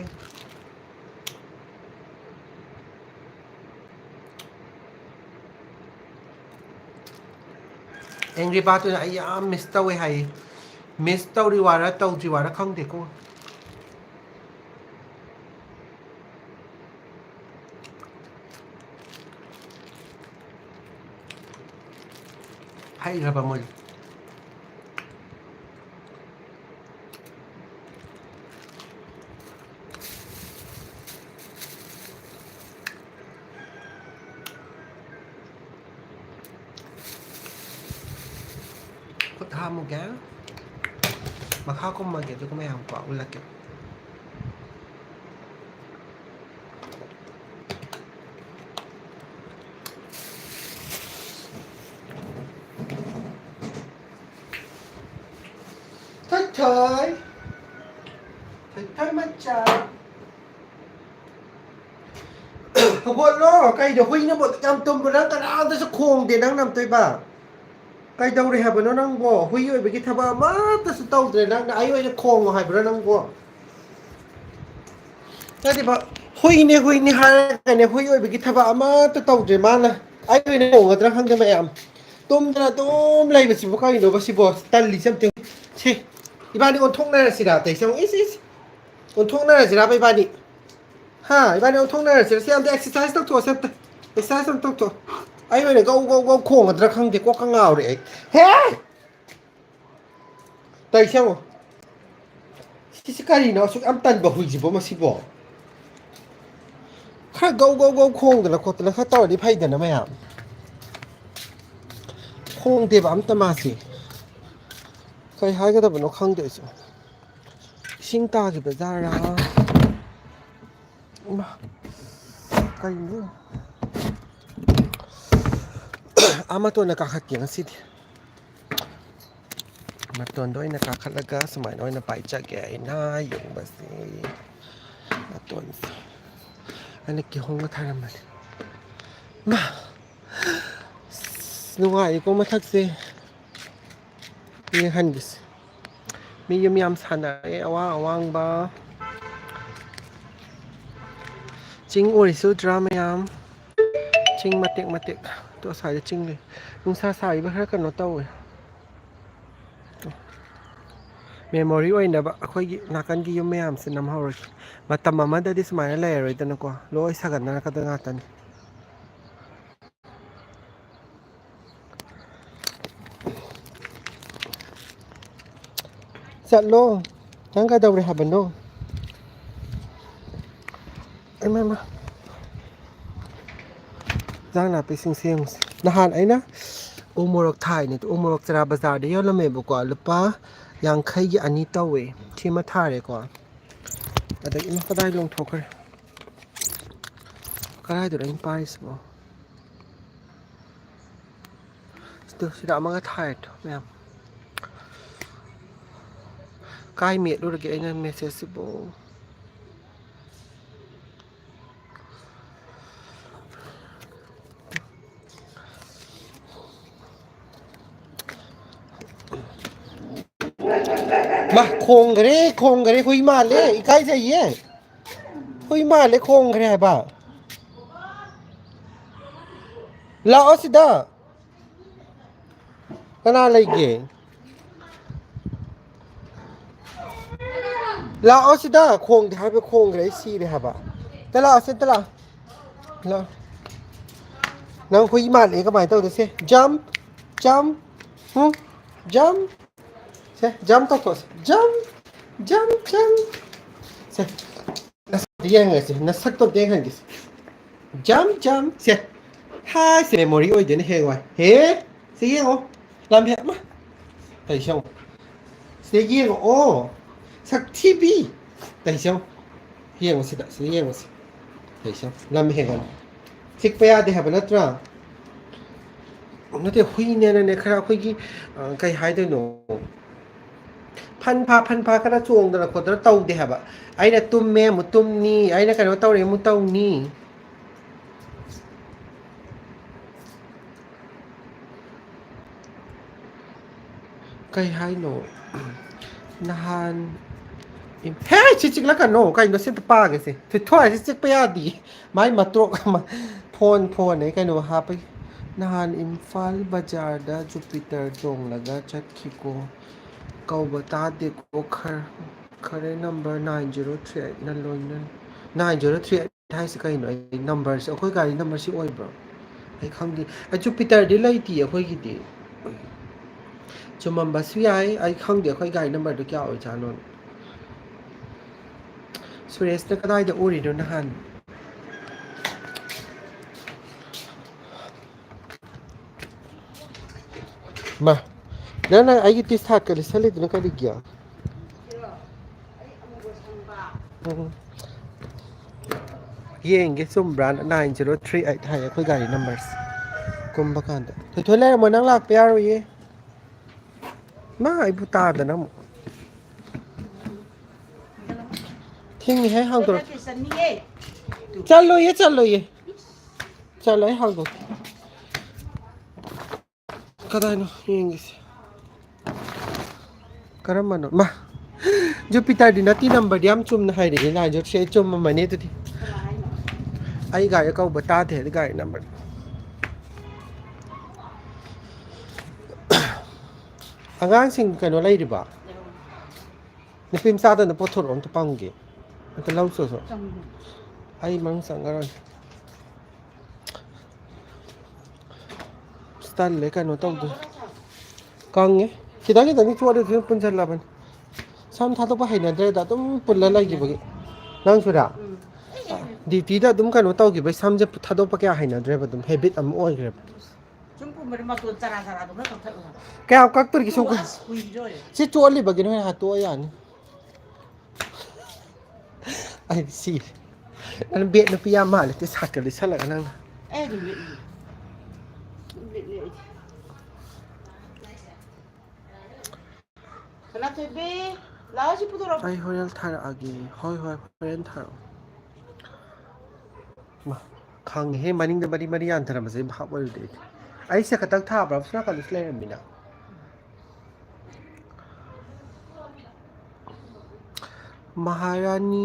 ꯑꯦꯡꯒ꯭ꯔꯤ ꯕꯥꯔꯠꯇꯨꯅ ꯑꯩ ꯌꯥꯝ ꯃꯤꯁ ꯇꯧꯋꯦ ꯍꯥꯏꯌꯦ꯫ ꯃꯤꯁ ꯇꯧꯔꯤ ꯋꯥꯔ ꯇꯧꯗ꯭ꯔꯤ ꯋꯥꯔ ꯈꯪꯗꯦꯀꯣ꯫ ꯍꯩꯈ꯭ꯔꯕ ꯃꯣꯏ꯫ ꯈꯨꯠ ꯍꯥꯝꯃꯨꯒꯦ꯫ ꯃꯈꯥ ꯀꯨꯝꯃꯒꯦ, ꯑꯗꯨꯒ ꯃꯌꯥꯝ ꯀꯣ ꯎꯠꯂꯛꯀꯦ꯫ ꯊꯣꯏ ꯊꯣꯏ꯫ ꯊꯣꯏ ꯊꯣꯏ ꯃꯆꯥ꯫ ꯍꯧꯒꯠꯂꯣ꯫ ꯀꯩꯅꯣ ꯍꯨꯏꯅꯕꯨ ꯑꯗꯨꯛ ꯌꯥꯝ ꯇꯨꯝꯕ꯭ꯔꯣ? ꯅꯪ ꯀꯅꯥꯗꯁꯨ ꯈꯣꯡꯗꯦ ꯅꯪ ꯅꯝꯇꯣꯏꯕ꯫ ꯀꯩꯗꯧꯔꯦ ꯍꯥꯏꯕꯅꯣ ꯅꯪꯕꯣ? ꯍꯨꯏ ꯑꯣꯏꯕꯒꯤ ꯊꯕꯛ ꯑꯃꯠꯇꯁꯨ ꯇꯧꯗ꯭ꯔꯦ ꯅꯪꯅ꯫ ꯑꯩ ꯑꯣꯏꯅ ꯈꯣꯡꯉꯣ ꯍꯥꯏꯕ꯭ꯔꯣ ꯅꯪꯕꯣ? ꯅꯠꯇꯦꯕ, ꯍꯨꯏꯅꯦ ꯍꯨꯏꯅꯦ ꯍꯥꯏꯔꯒꯅꯦ, ꯍꯨꯏ ꯑꯣꯏꯕꯒꯤ ꯊꯕꯛ ꯑꯃꯠꯇ ꯇꯧꯗ꯭ꯔꯦ ꯃꯥꯅ꯫ ꯑꯩ ꯑꯣꯏꯅ ꯈꯣꯡꯒꯗ꯭ꯔꯥ ꯈꯪꯗꯦ ꯃꯌꯥꯝ꯫ ꯇꯨꯝꯗꯅ ꯑꯗꯨꯝ ꯂꯩꯕꯁꯤꯕꯨ ꯀꯔꯤꯅꯣꯕ ꯁꯤꯕꯣ? ꯇꯜꯂꯤꯁꯦ ꯑꯝꯇ ꯌꯦꯡꯉꯨ꯫ ꯁꯤ, ꯏꯕꯥꯅꯤ ꯑꯣꯟꯊꯣꯛꯅꯔꯁꯤꯔꯥ ꯑꯇꯩꯁꯦ ꯑꯃꯨꯛ? ꯏꯁ, ꯏꯁ꯫ ꯑꯣꯟꯊꯣꯛꯅꯔꯁꯤꯔꯥꯕ ꯏꯕꯥꯅꯤ? ꯍꯥ, ꯏꯕꯥꯅꯤ ꯑꯣꯟꯊꯣꯛꯅꯔꯁꯤꯔ? ꯁꯤ ꯑꯝꯇ exercise ꯇꯧꯊꯣꯛꯑꯁꯦ ꯑꯝꯇ꯫ Exercise ꯑꯝꯇ ꯇꯧꯊꯣꯛ꯫ ꯑꯩ ꯑꯣꯏꯅ ꯒꯧ ꯒꯧ ꯒꯧ ꯈꯣꯡꯒꯗ꯭ꯔꯥ ꯈꯪꯗꯦ, ꯀꯣꯛꯀ ꯉꯥꯎꯔꯦ ꯑꯩ꯫ ꯍꯦ! ꯇꯧꯔꯤꯁꯦ ꯌꯦꯡꯉꯣ꯫ ꯁꯤꯁꯤ ꯀꯔꯤꯅꯣ ꯑꯁꯨꯛ ꯌꯥꯝ ꯇꯟꯕ ꯍꯨꯏꯁꯤꯕꯣ ꯃꯁꯤꯕꯣ? ꯈꯔ ꯒꯧ ꯒꯧ ꯒꯧ ꯈꯣꯡꯗꯅ ꯈꯣꯠꯇꯅ ꯈꯔ ꯇꯧꯔꯗꯤ ꯐꯩꯗꯅ ꯃꯌꯥꯝ꯫ ꯈꯣꯡꯗꯦꯕ ꯑꯝꯇ ꯃꯥꯁꯤ꯫ ꯀꯩ ꯍꯥꯏꯒꯗꯕꯅꯣ ꯈꯪꯗꯦ ꯑꯩꯁꯨ꯫ ꯏꯁꯤꯡ ꯇꯥꯈꯤꯕ ꯖꯥꯔꯥ? ꯏꯃꯥ, ꯀꯩꯅꯣ? ꯑꯥ ꯃꯇꯣꯟꯗ ꯀꯥꯈꯠꯀꯦ ꯉꯁꯤꯗꯤ꯫ ꯃꯇꯣꯟꯗ ꯑꯣꯏꯅ ꯀꯥꯈꯠꯂꯒ ꯁꯨꯃꯥꯏꯅ ꯑꯣꯏꯅ ꯄꯥꯏꯖꯒꯦ ꯑꯩꯅ ꯌꯦꯡꯕꯁꯦ꯫ ꯃꯇꯣꯟꯁꯦ ꯑꯩꯅ ꯀꯤꯍꯣꯝꯒ ꯊꯥꯔꯝꯕꯅꯦ꯫ ꯃꯥ! ꯑꯁ, ꯅꯨꯡꯉꯥꯏꯀꯣ ꯃꯊꯛꯁꯦ꯫ ꯌꯦꯡꯍꯟꯒꯦꯁꯦ꯫ ꯃꯤ ꯌꯨꯝ ꯌꯥꯝ ꯁꯥꯟꯅꯔꯦ, ꯑꯋꯥꯡ ꯑꯋꯥꯡꯕ꯫ ꯆꯤꯡ ꯎꯔꯤꯁꯤ ꯎꯗ꯭ꯔꯥ ꯃꯌꯥꯝ? ꯆꯤꯡ ꯃꯇꯦꯛ ꯃꯇꯦꯛ꯫ ꯑꯗꯣ ꯑꯁ꯭ꯋꯥꯏꯗ ꯆꯤꯡ ꯂꯩ꯫ ꯅꯨꯡꯁꯥ ꯁꯥꯔꯤꯕ ꯈꯔ ꯀꯩꯅꯣ ꯇꯧꯋꯦ꯫ ꯃꯦꯃꯣꯔꯤ ꯑꯣꯏꯅꯕ ꯑꯩꯈꯣꯏꯒꯤ ꯅꯥꯀꯟꯒꯤ ꯌꯨꯝ ꯃꯌꯥꯝꯁꯦ ꯅꯝꯍꯧꯔꯒꯦ꯫ ꯃꯇꯝ ꯑꯃꯗꯗꯤ ꯁꯨꯃꯥꯏꯅ ꯂꯩꯔꯔꯣꯏꯗꯅꯀꯣ, ꯂꯣꯏ ꯁꯥꯒꯠꯅꯔꯛꯀꯗꯣꯏ ꯉꯥꯛꯇꯅꯤ꯫ ꯆꯠꯂꯣ꯫ ꯅꯪ ꯀꯩꯗꯧꯔꯦ ꯍꯥꯏꯕꯅꯣ? ꯏꯃꯥ, ꯏꯃꯥ꯫ ꯏꯟꯖꯥꯡ ꯅꯥꯄꯤꯁꯤꯡꯁꯦ ꯌꯦꯡꯉꯨꯁꯦ꯫ ꯅꯍꯥꯟ ꯑꯩꯅ ꯎ ꯃꯣꯔꯣꯛ ꯊꯥꯏꯅꯦ꯫ ꯎ ꯃꯣꯔꯣꯛ ꯆꯔꯥ ꯕꯖꯥꯔꯗ ꯌꯣꯜꯂꯝꯃꯦꯕꯀꯣ꯫ ꯂꯨꯄꯥ ꯌꯥꯡꯈꯩꯒꯤ ꯑꯅꯤ ꯇꯧꯋꯦ꯫ ꯁꯤꯃ ꯊꯥꯔꯦꯀꯣ꯫ ꯑꯗꯒꯤ ꯏꯃꯥ ꯀꯗꯥꯏ ꯂꯣꯡꯊꯣꯛꯈ꯭ꯔꯦ? ꯀꯗꯥꯏꯗꯅꯣ ꯑꯩꯅ ꯄꯥꯏꯔꯤꯁꯤꯕꯣ? ꯁꯤꯗ, ꯁꯤꯗ ꯑꯃꯒ ꯊꯥꯏꯗꯣ ꯃꯌꯥꯝ꯫ ꯀꯥꯏ ꯃꯦꯠꯂꯨꯔꯒꯦ ꯑꯩꯅ ꯃꯦꯁꯦꯖꯁꯤꯕꯨ? ꯃꯥ, ꯈꯣꯡꯒ꯭ꯔꯦ, ꯈꯣꯡꯒ꯭ꯔꯦ, ꯍꯨꯏ ꯃꯥꯜꯂꯦ, ꯏꯀꯥꯏꯖꯩꯌꯦ꯫ ꯍꯨꯏ ꯃꯥꯜꯂꯦ, ꯈꯣꯡꯒ꯭ꯔꯦ ꯍꯥꯏꯕ꯫ ꯂꯥꯛꯑꯣ ꯁꯤꯗ꯫ ꯀꯅꯥ ꯂꯩꯒꯦ? ꯂꯥꯛꯑꯣ ꯁꯤꯗ꯫ ꯈꯣꯡꯗꯦ ꯍꯥꯏꯕ, ꯈꯣꯡꯒ꯭ꯔꯦ, ꯑꯩ ꯁꯤꯔꯦ ꯍꯥꯏꯕ꯫ ꯑꯝꯇ ꯂꯥꯛꯑꯣ ꯁꯤ, ꯑꯝꯇ ꯂꯥꯛꯑꯣ꯫ ꯂꯥꯛꯑꯣ꯫ ꯅꯪ ꯍꯨꯏ ꯃꯥꯜꯂꯦ, ꯀꯃꯥꯏꯅ ꯇꯧꯗꯣꯏꯁꯦ? Jump, jump, ꯍꯨꯝ, jump꯫ ꯁꯦ, jump ꯇꯧꯊꯣꯛꯑꯁꯦ꯫ Jump, jump, jump꯫ ꯁꯦ, ꯅꯁꯛꯇꯣ ꯌꯦꯡꯍꯟꯒꯦꯁꯦ, ꯅꯁꯛꯇꯣ ꯑꯝꯇ ꯌꯦꯡꯍꯟꯒꯦꯁꯦ꯫ ꯖꯝ ꯖꯝ ꯁꯦ꯫ ꯍꯥꯏ ꯁꯦ ꯃꯦꯃꯣꯔꯤ ꯑꯣꯏꯗꯣꯏꯅꯦ ꯍꯌꯦꯡꯋꯥꯏ꯫ ꯍꯦ ꯁꯤ ꯌꯦꯡꯉꯣ꯫ ꯂꯝ ꯍꯦꯛ ꯑꯃ꯫ ꯇꯩꯁꯧ꯫ ꯁꯤꯗ ꯌꯦꯡꯉꯛꯑꯣ꯫ ꯁꯛ ꯊꯤꯕꯤ꯫ ꯇꯩꯁꯧ꯫ ꯌꯦꯡꯉꯣ ꯁꯤꯗ ꯁꯤꯗ ꯌꯦꯡꯉꯣ ꯁꯤ꯫ ꯇꯩꯁꯧ꯫ ꯂꯝ ꯍꯦꯟꯒꯅꯨ꯫ ꯆꯤꯛꯄ ꯌꯥꯗꯦ ꯍꯥꯏꯕ ꯅꯠꯇ꯭ꯔꯥ? ꯅꯠꯇꯦ ꯍꯨꯏꯅꯦꯅꯅꯦ ꯈꯔ ꯑꯩꯈꯣꯏꯒꯤ ꯑ, ꯀꯩ ꯍꯥꯏꯗꯣꯏꯅꯣ? ꯐꯟ ꯐꯥ ꯐꯟ ꯐꯥ ꯈꯔ ꯆꯣꯡꯗꯅ ꯈꯣꯠꯇꯅ ꯇꯧꯗꯦ ꯍꯥꯏꯕ꯫ ꯑꯩꯅ ꯇꯨꯝꯃꯦ ꯑꯃꯨꯛ ꯇꯨꯝꯅꯤ, ꯑꯩꯅ ꯀꯩꯅꯣ ꯇꯧꯔꯦ ꯑꯃꯨꯛ ꯇꯧꯅꯤ꯫ ꯀꯩ ꯍꯥꯏꯅꯣ? ꯅꯍꯥꯟ ꯏꯝ-, ꯍꯦ, ꯁꯤ ꯆꯤꯛꯂꯛꯀꯅꯣ꯫ ꯀꯩꯅꯣ ꯁꯤ ꯑꯝꯇ ꯄꯥꯒꯦꯁꯦ꯫ ꯊꯣꯏꯊꯣꯏ ꯍꯥꯏꯁꯤ ꯆꯤꯛꯄ ꯌꯥꯗꯤꯌꯦ꯫ ꯃꯥꯏ ꯃꯇ꯭ꯔꯣꯛ ꯑꯃ ꯐꯣꯟ ꯐꯣꯟꯅꯦ ꯀꯩꯅꯣ ꯍꯥꯞꯄꯒꯤ꯫ ꯅꯍꯥꯟ ꯏꯝꯐꯥꯜ ꯕꯖꯥꯔꯗ ꯖꯨꯄꯤꯇꯔ ꯇꯣꯡꯂꯒ ꯆꯠꯈꯤꯀꯣ꯫ ꯀꯧꯕ ꯇꯥꯗꯦꯀꯣ ꯈꯔ꯫ ꯈꯔꯦ number nine zero three eight ꯅ ꯂꯣꯏꯅ꯫ Nine zero three eight ꯍꯥꯏꯁꯤ ꯀꯩꯅꯣ? ꯑꯩ ꯅꯝꯕꯔꯁꯦ ꯑꯩꯈꯣꯏ ꯒꯥꯔꯤ ꯅꯝꯕꯔꯁꯤ ꯑꯣꯏꯕ꯭ꯔꯣ? ꯑꯩ ꯈꯪꯗꯦ꯫ ꯑꯩ ꯖꯨꯄꯤꯇꯔꯗꯤ ꯂꯩꯇꯤꯌꯦ ꯑꯩꯈꯣꯏꯒꯤꯗꯤ꯫ ꯆꯨꯝꯃꯝꯕꯁꯨ ꯌꯥꯏ꯫ ꯑꯩ ꯈꯪꯗꯦ ꯑꯩꯈꯣꯏ ꯒꯥꯔꯤ ꯅꯝꯕꯔꯗꯨ ꯀꯌꯥ ꯑꯣꯏꯖꯥꯠꯅꯣ꯫ ꯁꯨꯔꯦꯁꯅ ꯀꯗꯥꯏꯗ ꯎꯔꯤꯅꯣ ꯅꯍꯥꯟ? ꯃꯥ, ꯅꯪꯅ ꯑꯩꯒꯤ ꯇꯤ ꯁꯥꯔꯠꯀ ꯂꯤꯠꯁꯜꯂꯤꯗꯨꯅ ꯀꯔꯤꯒꯤ? ꯎꯝ꯫ ꯌꯦꯡꯒꯦ ꯆꯨꯝꯕ꯭ꯔꯥꯅ꯫ Nine zero three eight ꯍꯥꯏꯌꯦ ꯑꯩꯈꯣꯏ ꯒꯥꯔꯤ ꯅꯝꯕꯔꯁꯦ꯫ ꯀꯨꯝꯕ ꯀꯥꯟꯗ꯫ ꯊꯣꯏꯊꯣꯏ ꯂꯩꯔꯝꯃꯣ, ꯅꯪ ꯂꯥꯛꯄ ꯌꯥꯔꯣꯏꯌꯦ꯫ ꯃꯥ ꯑꯩꯕꯨ ꯇꯥꯗꯅ ꯑꯃꯨꯛ꯫ ꯊꯤꯡꯉꯤꯍꯦ ꯍꯥꯡꯗꯣꯔꯛ-꯫ ꯆꯠꯂꯣꯏꯌꯦ, ꯆꯠꯂꯣꯏꯌꯦ꯫ ꯆꯠꯂꯣꯏ ꯍꯥꯡꯗꯣꯛ-꯫ ꯀꯗꯥꯏꯅꯣ ꯌꯦꯡꯒꯦꯁꯦ꯫ ꯀꯔꯝꯕꯅꯣ? ꯃꯥ, ꯖꯨꯄꯤꯇꯔꯗꯤ ꯅꯠꯇꯦ, ꯅꯝꯕꯔꯗꯤ ꯌꯥꯝ ꯆꯨꯝꯅ ꯍꯥꯏꯔꯛꯑꯦ꯫ Nine zero three eight ꯆꯨꯝꯃꯝꯃꯅꯤ ꯑꯗꯨꯗꯤ꯫ ꯑꯩ ꯒꯥꯔꯤ ꯀꯧꯕ ꯇꯥꯗꯦ ꯍꯥꯏꯗꯤ ꯒꯥꯔꯤ ꯅꯝꯕꯔ꯫ ꯑꯉꯥꯡꯁꯤꯡ ꯀꯩꯅꯣ ꯂꯩꯔꯤꯕ? ꯅꯨꯄꯤ ꯃꯆꯥꯗꯅ ꯄꯣꯠꯊꯣꯔꯛꯑꯣ ꯑꯝꯇ ꯄꯪꯒꯦ꯫ ꯑꯝꯇ ꯂꯧ ꯆꯣ ꯆꯣ꯫ ꯑꯩ ꯃꯅꯨꯡ ꯆꯪꯉꯔꯣꯏ꯫ ꯑꯁ, ꯇꯜꯂꯦ ꯀꯩꯅꯣ ꯇꯧꯗꯣꯏ꯫ ꯀꯪꯉꯦ꯫ ꯈꯤꯇꯪ ꯈꯤꯇꯪꯗꯤ ꯆꯣꯠꯂꯤ ꯑꯗꯨꯝ ꯄꯨꯟꯁꯤꯜꯂꯕꯅꯤ꯫ ꯁꯝ ꯊꯥꯗꯣꯛꯄ ꯍꯩꯅꯗ꯭ꯔꯦꯗ ꯑꯗꯨꯝ ꯄꯨꯜꯂ ꯂꯩꯈꯤꯕꯒꯤ꯫ ꯅꯪꯁꯨꯔꯥ? ꯎꯝ꯫ ꯗ꯭ꯌꯨꯇꯤꯗ ꯑꯗꯨꯝ ꯀꯩꯅꯣ ꯇꯧꯈꯤꯕꯩ ꯁꯝꯁꯦ ꯊꯥꯗꯣꯛꯄ ꯀꯌꯥ ꯍꯩꯅꯗ꯭ꯔꯦꯕ, ꯑꯗꯨꯝ ꯍꯦꯕꯤꯠ ꯑꯃ ꯑꯣꯏꯈ꯭ꯔꯦꯕ꯫ ꯁꯨꯝ ꯄꯨꯝꯕꯗꯤ ꯃꯇꯣꯟ ꯆꯔꯥ ꯆꯔꯥꯗꯣ ꯈꯔ ꯀꯛꯊꯠꯂꯨ ꯍꯥꯏꯕ꯫ ꯀꯌꯥꯝ ꯀꯛꯇꯣꯔꯤꯒꯦ ꯁꯨꯝ ꯀꯛ- ꯑꯁ ꯀꯨꯏꯗ꯭ꯔꯣꯏ꯫ ꯁꯤ ꯆꯣꯠꯂꯤꯕꯒꯤꯅ ꯍꯦꯟꯅ ꯍꯥꯠꯇꯣꯛꯑ ꯌꯥꯅꯤ꯫ ꯑꯩ ꯁꯤ ꯅꯪ ꯕꯦꯠ ꯅꯨꯄꯤ ꯌꯥꯝ ꯃꯥꯜꯂꯦ ꯇꯤ ꯁꯥꯔꯠꯀ ꯂꯤꯠꯁꯜꯂꯒ ꯅꯪꯅ꯫ ꯑꯩ ꯑꯗꯨꯝ ꯂꯤꯠꯂꯤ꯫ ꯑꯗꯨꯝ ꯂꯤꯠꯂꯤ ꯑꯩꯗꯤ꯫ ꯁꯅꯥꯊꯣꯏꯕꯤ, ꯂꯥꯛꯑꯣ ꯁꯤ ꯄꯨꯊꯣꯔꯛꯑꯣ꯫ ꯑꯩ ꯍꯣꯔꯦꯟ ꯊꯥꯔꯛꯑꯒꯦ꯫ ꯍꯣꯏ ꯍꯣꯏ ꯍꯣꯔꯦꯟ ꯊꯥꯔꯛꯑꯣ꯫ ꯃꯥ, ꯈꯪꯉꯦꯍꯦ ꯃꯅꯤꯡꯗ ꯃꯔꯤ ꯃꯔꯤ ꯌꯥꯟꯊꯔꯝꯕꯁꯦ ꯚꯥꯞ ꯑꯣꯏꯔꯨꯗꯦ ꯑꯩꯗꯤ꯫ ꯑꯩꯁꯦ ꯈꯛꯇꯪ ꯊꯥꯕ꯭ꯔꯥ ꯁꯣꯝ ꯅꯥꯀꯟꯗꯁꯨ ꯂꯩꯔꯝꯃꯤꯅ꯫ ꯃꯍꯥꯔꯥꯅꯤ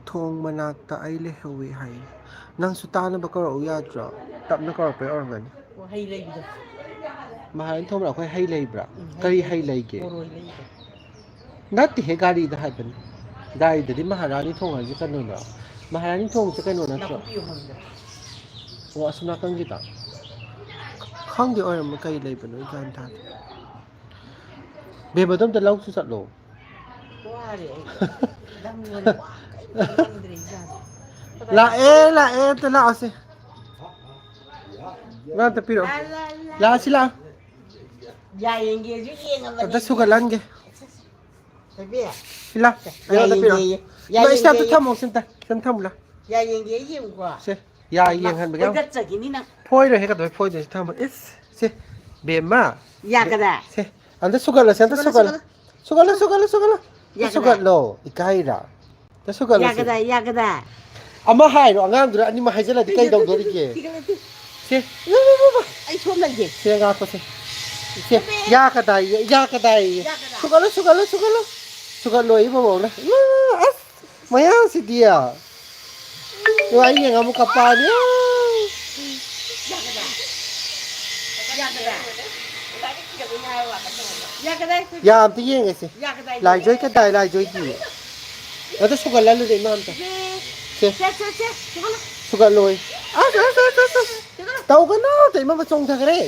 ꯊꯣꯡ ꯃꯅꯥꯛꯇ ꯑꯩ ꯂꯩꯍꯧꯋꯤ ꯍꯥꯏ꯫ ꯅꯪꯁꯨ ꯇꯥꯅꯕ ꯀꯧꯔꯛꯎ ꯌꯥꯗ꯭ꯔꯣ? ꯇꯞꯅ ꯀꯧꯔꯛꯄꯩ ꯑꯣꯏꯔꯝꯒꯅꯤ꯫ ꯑꯣ, ꯍꯩ ꯂꯩꯕꯗꯣ꯫ ꯃꯍꯥꯔꯥꯅꯤ ꯊꯣꯡ ꯃꯅꯥꯛ ꯑꯩꯈꯣꯏ ꯍꯩ ꯂꯩꯕ꯭ꯔꯥ? ꯎꯝ, ꯍꯩ ꯀꯔꯤ ꯍꯩ ꯂꯩꯕꯗꯣ꯫ ꯂꯩꯒꯦ? ꯕꯣꯔꯣꯏ ꯂꯩꯕꯗꯣ꯫ ꯅꯠꯇꯦꯍꯦ, ꯒꯥꯔꯤꯗ ꯍꯥꯏꯕꯅꯤ꯫ ꯒꯥꯔꯤꯗꯗꯤ ꯃꯍꯥꯔꯥꯅꯤ ꯊꯣꯡ ꯍꯥꯏꯁꯦ ꯀꯩꯅꯣꯅ? ꯃꯍꯥꯔꯥꯅꯤ ꯊꯣꯡꯁꯦ ꯀꯩꯅꯣ ꯅꯠꯇ꯭ꯔꯣ? ꯅꯥꯀꯨꯞꯄꯤ ꯌꯣꯟꯐꯝꯗꯣ꯫ ꯑꯣ, ꯑꯁꯣꯝ ꯅꯥꯀꯟꯒꯤꯗ? ꯈꯪꯗꯦ, ꯑꯣꯏꯔꯝꯃ ꯀꯩ ꯂꯩꯕꯅꯣ ꯑꯩ ꯒ꯭ꯌꯥꯟ ꯇꯥꯗꯦ꯫ ꯕꯦꯝꯕꯗꯣ ꯑꯝꯇ ꯂꯧꯁꯨ ꯆꯠꯂꯣ꯫ ꯋꯥꯔꯦ ꯑꯩ꯫ ꯂꯝ ꯂꯣꯏꯔꯦ, ꯋꯥ ꯀꯩꯝꯇ ꯉꯥꯡꯗ꯭ꯔꯦ ꯏꯆꯥꯁꯦ꯫ ꯂꯥꯛꯑꯦ, ꯂꯥꯛꯑꯦ, ꯑꯝꯇ ꯂꯥꯛꯑꯣꯁꯦ꯫ ꯉꯥ ꯑꯝꯇ ꯄꯤꯔꯛꯑꯣ꯫ ꯂꯥ, ꯂꯥ, ꯂꯥ꯫ ꯂꯥꯛꯑꯣ, ꯁꯤ ꯂꯥꯛꯑꯣ꯫ ꯌꯥ ꯌꯦꯡꯒꯦꯁꯨ ꯌꯦꯡꯉꯕꯅꯤ꯫ ꯑꯝꯇ ꯁꯨꯒꯠꯍꯟꯒꯦ꯫ ꯊꯣꯏꯕꯤ꯫ ꯁꯤ ꯂꯥ, ꯌꯥ ꯀꯩꯅꯣꯗ ꯄꯤꯔꯛꯑꯣ꯫ ꯌꯦꯡꯒꯦꯌꯦ꯫ ꯌꯥ ꯏꯃꯥ, ꯏꯁꯇꯥꯞꯇ ꯌꯦꯡꯒꯦꯌꯦ꯫ ꯊꯝꯃꯣ, ꯁꯤꯝꯇ꯫ ꯁꯤꯝ ꯊꯝꯃꯨ ꯂꯥ꯫ ꯌꯥ ꯌꯦꯡꯒꯦ, ꯌꯦꯡꯉꯨꯀꯣ꯫ ꯁꯦ, ꯌꯥ ꯏꯃꯥ, ꯌꯦꯡꯍꯟꯕꯒꯤ ꯌꯥꯝ ꯐꯣꯏꯗꯠꯆꯈꯤꯅꯤ ꯅꯪ꯫ ꯐꯣꯏꯔꯣꯏꯍꯦ, ꯀꯩꯗꯧꯕꯩ ꯐꯣꯏꯗꯣꯏꯁꯦ? ꯊꯝꯃꯣ꯫ ꯏꯁ, ꯁꯦ, ꯕꯦꯝꯃ꯫ ꯌꯥ ꯀꯗꯥꯏ? ꯁꯦ, ꯑꯝꯇ ꯁꯨꯒꯠꯂꯁꯦ, ꯑꯝꯇ ꯁꯨꯒꯠꯂꯣ, ꯁꯨꯒꯠꯂꯣ꯫ ꯁꯨꯒꯠꯂꯣ꯫ ꯁꯨꯒꯠꯂꯣ, ꯁꯨꯒꯠꯂꯣ, ꯁꯨꯒꯠꯂꯣ꯫ ꯌꯥ ꯀꯗꯥꯏ? ꯁꯨꯒꯠꯂꯣ, ꯏꯀꯥꯏꯔꯥ? ꯁꯨꯒꯠꯂꯁꯤ꯫ ꯌꯥ ꯀꯗꯥꯏ, ꯌꯥ ꯀꯗꯥꯏ? ꯑꯃ ꯍꯥꯏꯔꯣ, ꯑꯉꯥꯡꯗꯨꯅ ꯑꯅꯤꯃꯛ ꯍꯥꯏꯖꯜꯂꯗꯤ ꯀꯩ ꯇꯧꯗꯣꯔꯤꯒꯦ? ꯊꯤꯒꯠꯂꯦ, ꯊꯤꯒꯠꯂꯦ꯫ ꯁꯦ, ꯂꯨ, ꯂꯨ, ꯂꯨ, ꯂꯨ꯫ ꯑꯩ ꯁꯣꯝ ꯂꯩꯒꯦ꯫ ꯁꯦ, ꯉꯥꯛꯈꯣꯁꯦ꯫ ꯁꯦ, ꯅꯠꯇꯦ꯫ ꯌꯥ ꯀꯗꯥꯏ, ꯌꯥ ꯀꯗꯥꯏ? ꯌꯥ ꯀꯗꯥꯏ? ꯁꯨꯒꯠꯂꯣ, ꯁꯨꯒꯠꯂꯣ, ꯁꯨꯒꯠꯂꯣ꯫ ꯁꯨꯒꯠꯂꯣ, ꯏꯕꯣꯕꯣꯛꯅ꯫ ꯏꯃꯥ, ꯑꯁ, ꯃꯌꯥꯡꯁꯤꯗꯤ꯫ ꯏꯃꯥ, ꯑꯩ ꯌꯦꯡꯉ ꯑꯃꯨꯛ ꯀꯞꯄꯛꯑꯅꯤ꯫ ꯌꯥ ꯀꯗꯥꯏ? ꯌꯥ ꯀꯗꯥꯏ? ꯌꯥ ꯀꯗꯥꯏ? ꯌꯥ ꯑꯝꯇ ꯌꯦꯡꯉꯁꯦ꯫ ꯌꯥ ꯀꯗꯥꯏ? ꯂꯥꯏꯖꯣꯏ ꯀꯗꯥꯏ? ꯂꯥꯏꯖꯣꯏꯗꯤ꯫ ꯑꯗꯨ ꯁꯨꯒꯠꯍꯜꯂꯨꯗꯦ ꯏꯃꯥ ꯑꯝꯇ꯫ ꯁꯦ꯫ ꯁꯦ, ꯁꯦ, ꯁꯦ, ꯁꯨꯒꯠꯂꯣ꯫ ꯁꯨꯒꯠꯂꯣꯏ꯫ ꯑꯁ, ꯑꯁ, ꯑꯁ, ꯑꯁ, ꯑꯁ꯫ ꯁꯨꯒꯠꯂꯣ꯫ ꯇꯧꯒꯅꯨ! ꯇꯩꯃ ꯆꯣꯡꯊꯈ꯭ꯔꯦ꯫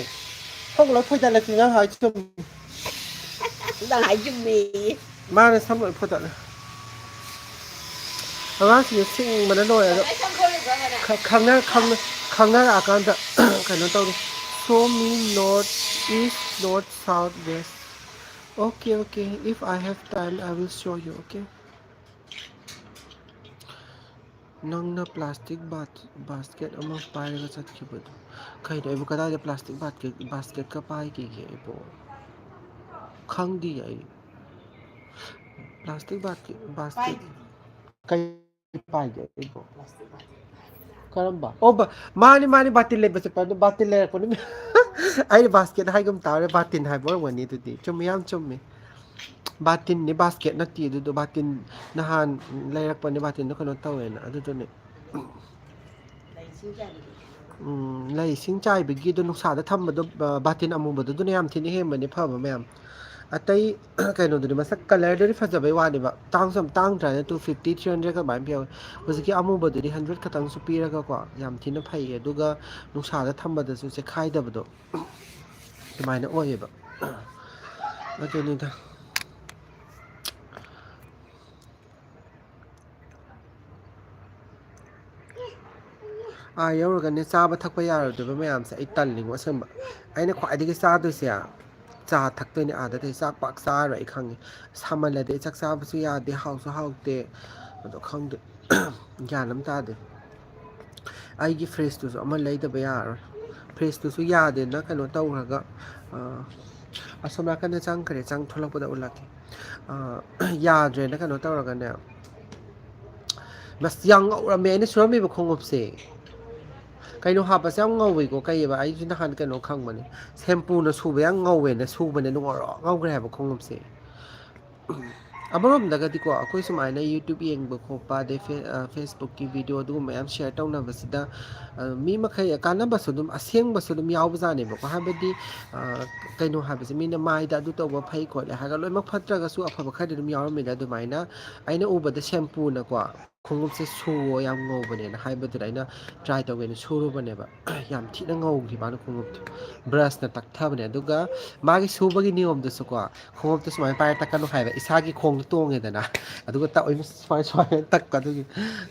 ꯁꯝ ꯂꯣꯏ ꯐꯣꯏꯗꯠꯂꯁꯤ ꯅꯪ ꯍꯥꯏ ꯆꯨꯝꯃꯤ꯫ ꯅꯪ ꯍꯥꯏ ꯆꯨꯝꯃꯤ꯫ ꯃꯥꯅ ꯁꯝ ꯂꯣꯏ ꯐꯣꯏꯗꯠꯂꯦ꯫ ꯑꯉꯥꯡꯁꯤꯡꯁꯦ ꯁꯤꯡꯕꯅ ꯂꯣꯏꯔꯦ ꯑꯗꯣ꯫ ꯈ- ꯈꯪꯅ- ꯈꯪꯅ- ꯈꯪꯅꯔꯛꯑꯀꯥꯟꯗ ꯀꯩꯅꯣ ꯇꯧꯔꯤ꯫ Show me north, east, north, south, west. Okay, okay. If I have time, I will show you, okay? ꯅꯪꯅ ꯄ꯭ꯂꯥꯁꯇꯤꯛ ꯕꯥꯁꯀꯦꯠ ꯑꯃ ꯄꯥꯏꯔꯒ ꯆꯠꯈꯤꯕꯗꯣ꯫ ꯀꯩꯅꯣ, ꯑꯩꯕꯨ ꯀꯗꯥꯏꯗ ꯄ꯭ꯂꯥꯁꯇꯤꯛ ꯕꯥꯁꯀꯦꯠ ꯕꯥꯁꯀꯦꯠꯀ ꯄꯥꯏꯈꯤꯒꯦ ꯑꯩꯕꯨ? ꯈꯪꯗꯤꯌꯦ ꯑꯩ꯫ ꯄ꯭ꯂꯥꯁꯇꯤꯛ ꯕꯥꯁꯀꯦꯠ ꯕꯥꯁꯀꯦꯠ ꯄꯥꯏꯗꯦ꯫ ꯀꯩ ꯄꯥꯏꯒꯦ ꯑꯩꯕꯨ? ꯄ꯭ꯂꯥꯁꯇꯤꯛ ꯕꯥꯁꯀꯦꯠ ꯄꯥꯏꯗꯦ꯫ ꯀꯔꯝꯕ? ꯑꯣ, ꯕ- ꯃꯥꯅꯤ, ꯃꯥꯅꯤ, ꯕꯥꯇꯤꯟ ꯂꯩꯕ ꯆꯠꯄ ꯑꯗꯨ ꯕꯥꯇꯤꯟ ꯂꯩꯔꯛꯄꯅꯤ꯫ ꯑꯩꯅ ꯕꯥꯁꯀꯦꯠ ꯍꯥꯏꯒꯨꯝ ꯇꯥꯔꯦ, ꯕꯥꯇꯤꯟ ꯍꯥꯏꯕ ꯑꯣꯏꯔꯝꯒꯅꯤ ꯑꯗꯨꯗꯤ꯫ ꯆꯨꯝꯃꯤ, ꯌꯥꯝ ꯆꯨꯝꯃꯤ꯫ ꯕꯥꯇꯤꯟꯅꯤ, ꯕꯥꯁꯀꯦꯠ ꯅꯠꯇꯦ ꯑꯗꯨꯗꯣ꯫ ꯕꯥꯇꯤꯟ ꯅꯍꯥꯟ ꯂꯩꯔꯛꯄꯅꯦ, ꯕꯥꯇꯤꯟꯗꯣ ꯀꯩꯅꯣ ꯇꯧꯋꯦꯅ ꯑꯗꯨꯗꯨꯅꯦ꯫ ꯎꯝ, ꯂꯩ ꯏꯁꯤꯡ ꯆꯥꯏꯕꯒꯤꯗꯣ ꯅꯨꯡꯁꯥꯗ ꯊꯝꯕꯗꯣ, ꯑ, ꯕꯥꯇꯤꯟ ꯑꯃꯨꯕꯗꯣ ꯑꯗꯨꯅ ꯌꯥꯝ ꯊꯤꯅ ꯍꯦꯟꯕꯅꯦ ꯐꯕ ꯃꯌꯥꯝ꯫ ꯑꯇꯩ ꯀꯩꯅꯣꯗꯨꯗꯤ ꯃꯁꯛ ꯀꯂꯔꯗꯨꯗꯤ ꯐꯖꯕꯩ ꯋꯥꯅꯦꯕ꯫ ꯇꯥꯡꯁꯨ ꯌꯥꯝ ꯇꯥꯡꯗ꯭ꯔꯥꯅꯦ, two fifty, three hundred ꯑꯗꯨꯃꯥꯏꯅ ꯄꯤꯍꯧꯋꯦ꯫ ꯍꯧꯖꯤꯛꯀꯤ ꯑꯃꯨꯕꯗꯨꯗꯤ hundred ꯈꯛꯇꯪꯁꯨ ꯄꯤꯔꯒꯀꯣ, ꯌꯥꯝ ꯊꯤꯅ ꯐꯩꯌꯦ꯫ ꯑꯗꯨꯒ ꯅꯨꯡꯁꯥꯗ ꯊꯝꯕꯗꯁꯨ ꯆꯦꯈꯥꯏꯗꯕꯗꯣ ꯑꯗꯨꯃꯥꯏꯅ ꯑꯣꯏꯌꯦꯕ꯫ ꯑꯗꯨꯅꯤꯗ꯫ ꯑꯥ ꯌꯧꯔꯒꯅꯦ ꯆꯥꯕ ꯊꯛꯄ ꯌꯥꯔꯣꯏꯗꯕ ꯃꯌꯥꯝꯁꯦ ꯑꯩ ꯇꯜꯂꯤꯉꯣ ꯑꯁꯦꯡꯕ꯫ ꯑꯩꯅ ꯈ꯭ꯋꯥꯏꯗꯒꯤ ꯆꯥꯗꯣꯏꯁꯦ ꯆꯥ ꯊꯛꯇꯣꯏꯅꯦ ꯑꯥꯗꯗꯤ꯫ ꯆꯥꯛ ꯄꯥꯛ ꯆꯥꯔꯣꯏ ꯑꯩ ꯈꯪꯉꯦ꯫ ꯁꯥꯃꯜꯂꯗꯤ ꯑꯩ ꯆꯥꯛ ꯆꯥꯕꯁꯨ ꯌꯥꯗꯦ, ꯍꯥꯎꯁꯨ ꯍꯥꯎꯇꯦ꯫ ꯑꯗꯣ ꯈꯪꯗꯦ꯫ ꯒ꯭ꯌꯥꯟ ꯑꯃ ꯇꯥꯗꯦ꯫ ꯑꯩꯒꯤ ꯐ꯭ꯔꯤꯖꯇꯨꯁꯨ ꯑꯃ ꯂꯩꯗꯕ ꯌꯥꯔꯔꯣꯏ꯫ ꯐ꯭ꯔꯤꯖꯇꯨꯁꯨ ꯌꯥꯗꯦꯅ ꯀꯩꯅꯣ ꯇꯧꯈ꯭ꯔꯒ, ꯑ, ꯑꯁꯣꯝ ꯅꯥꯀꯟꯗ ꯆꯪꯈ꯭ꯔꯦ, ꯆꯪ ꯊꯣꯛꯂꯛꯄꯗ ꯎꯠꯂꯛꯀꯦ꯫ ꯑ, ꯌꯥꯗ꯭ꯔꯦꯅ ꯀꯩꯅꯣ ꯇꯧꯔꯒꯅꯦ꯫ ꯃꯁ ꯌꯥꯝ ꯉꯧꯔꯝꯃꯦ ꯑꯩꯅ ꯁꯨꯔꯝꯃꯤꯕ ꯈꯣꯡꯎꯞꯁꯦ꯫ ꯀꯩꯅꯣ ꯍꯥꯞꯄꯁꯦ ꯌꯥꯝ ꯉꯧꯋꯤꯀꯣ꯫ ꯀꯩꯑꯕ? ꯑꯩꯁꯨ ꯅꯍꯥꯟ ꯀꯩꯅꯣ ꯈꯪꯕꯅꯦ꯫ ꯁꯦꯝꯄꯨꯅ ꯁꯨꯕ ꯌꯥꯝ ꯉꯧꯋꯦꯅ ꯁꯨꯕꯅꯦ, ꯑꯗꯨ ꯉꯧꯔꯣꯛ ꯉꯧꯈ꯭ꯔꯦ ꯍꯥꯏꯕ ꯈꯣꯡꯎꯞꯁꯦ꯫ ꯑꯃꯔꯣꯝꯗꯒꯗꯤꯀꯣ, ꯑꯩꯈꯣꯏ ꯁꯨꯃꯥꯏꯅ YouTube ꯌꯦꯡꯕ ꯈꯣꯠꯄ, ꯑꯗꯩ ꯐꯦ-, ꯑ, Facebook ꯀꯤ video ꯑꯗꯨꯒꯨꯝꯕ ꯌꯥꯝ share ꯇꯧꯅꯕꯁꯤꯗ, ꯑ, ꯃꯤ ꯃꯈꯩ ꯀꯥꯟꯅꯕꯁꯨ ꯑꯗꯨꯝ, ꯑꯁꯦꯡꯕꯁꯨ ꯑꯗꯨꯝ ꯌꯥꯎꯕꯖꯥꯠꯅꯦꯕꯀꯣ꯫ ꯍꯥꯏꯕꯗꯤ, ꯑ, ꯀꯩꯅꯣ ꯍꯥꯏꯕꯁꯦ, ꯃꯤꯅ ꯃꯥꯏꯗ ꯑꯗꯨ ꯇꯧꯕ ꯐꯩ ꯈꯣꯠꯂꯦ ꯍꯥꯏꯔꯒ ꯂꯣꯏꯅꯃꯛ ꯐꯠꯇ꯭ꯔꯒꯁꯨ ꯑꯐꯕ ꯈꯔꯗꯤ ꯑꯗꯨꯝ ꯌꯥꯎꯔꯝꯃꯤꯗ꯫ ꯑꯗꯨꯃꯥꯏꯅ ꯑꯩꯅ ꯎꯕꯗ ꯁꯦꯝꯄꯨꯅꯀꯣ, ꯈꯣꯡꯎꯞꯁꯦ ꯁꯨꯋꯣ, ꯌꯥꯝ ꯉꯧꯕꯅꯦꯅ ꯍꯥꯏꯕꯗꯨꯗ ꯑꯩꯅ ꯇ꯭ꯔꯥꯏ ꯇꯧꯒꯦꯅ ꯁꯨꯔꯨꯕꯅꯦꯕ꯫ ꯌꯥꯝ ꯊꯤꯅ ꯉꯧꯈꯤ ꯃꯥꯅ ꯈꯣꯡꯎꯞꯇꯣ꯫ ꯕ꯭ꯔꯁꯅ ꯇꯛꯊꯕꯅꯦ꯫ ꯑꯗꯨꯒ ꯃꯥꯒꯤ ꯁꯨꯕꯒꯤ ꯅꯤꯌꯣꯝꯗꯨꯁꯨꯀꯣ, ꯈꯣꯡꯎꯞꯇꯣ ꯁꯨꯃꯥꯏꯅ ꯄꯥꯏꯔ ꯇꯛꯀꯅꯨ ꯍꯥꯏꯕ, ꯏꯁꯥꯒꯤ ꯈꯣꯡꯗꯣ ꯇꯣꯡꯉꯦꯗꯅ꯫ ꯑꯗꯨꯒ ꯇꯛꯑꯣꯏ ꯁꯨꯃꯥꯏꯅ, ꯁꯨꯃꯥꯏꯅ ꯇꯛꯄ꯫ ꯑꯗꯨꯒꯤ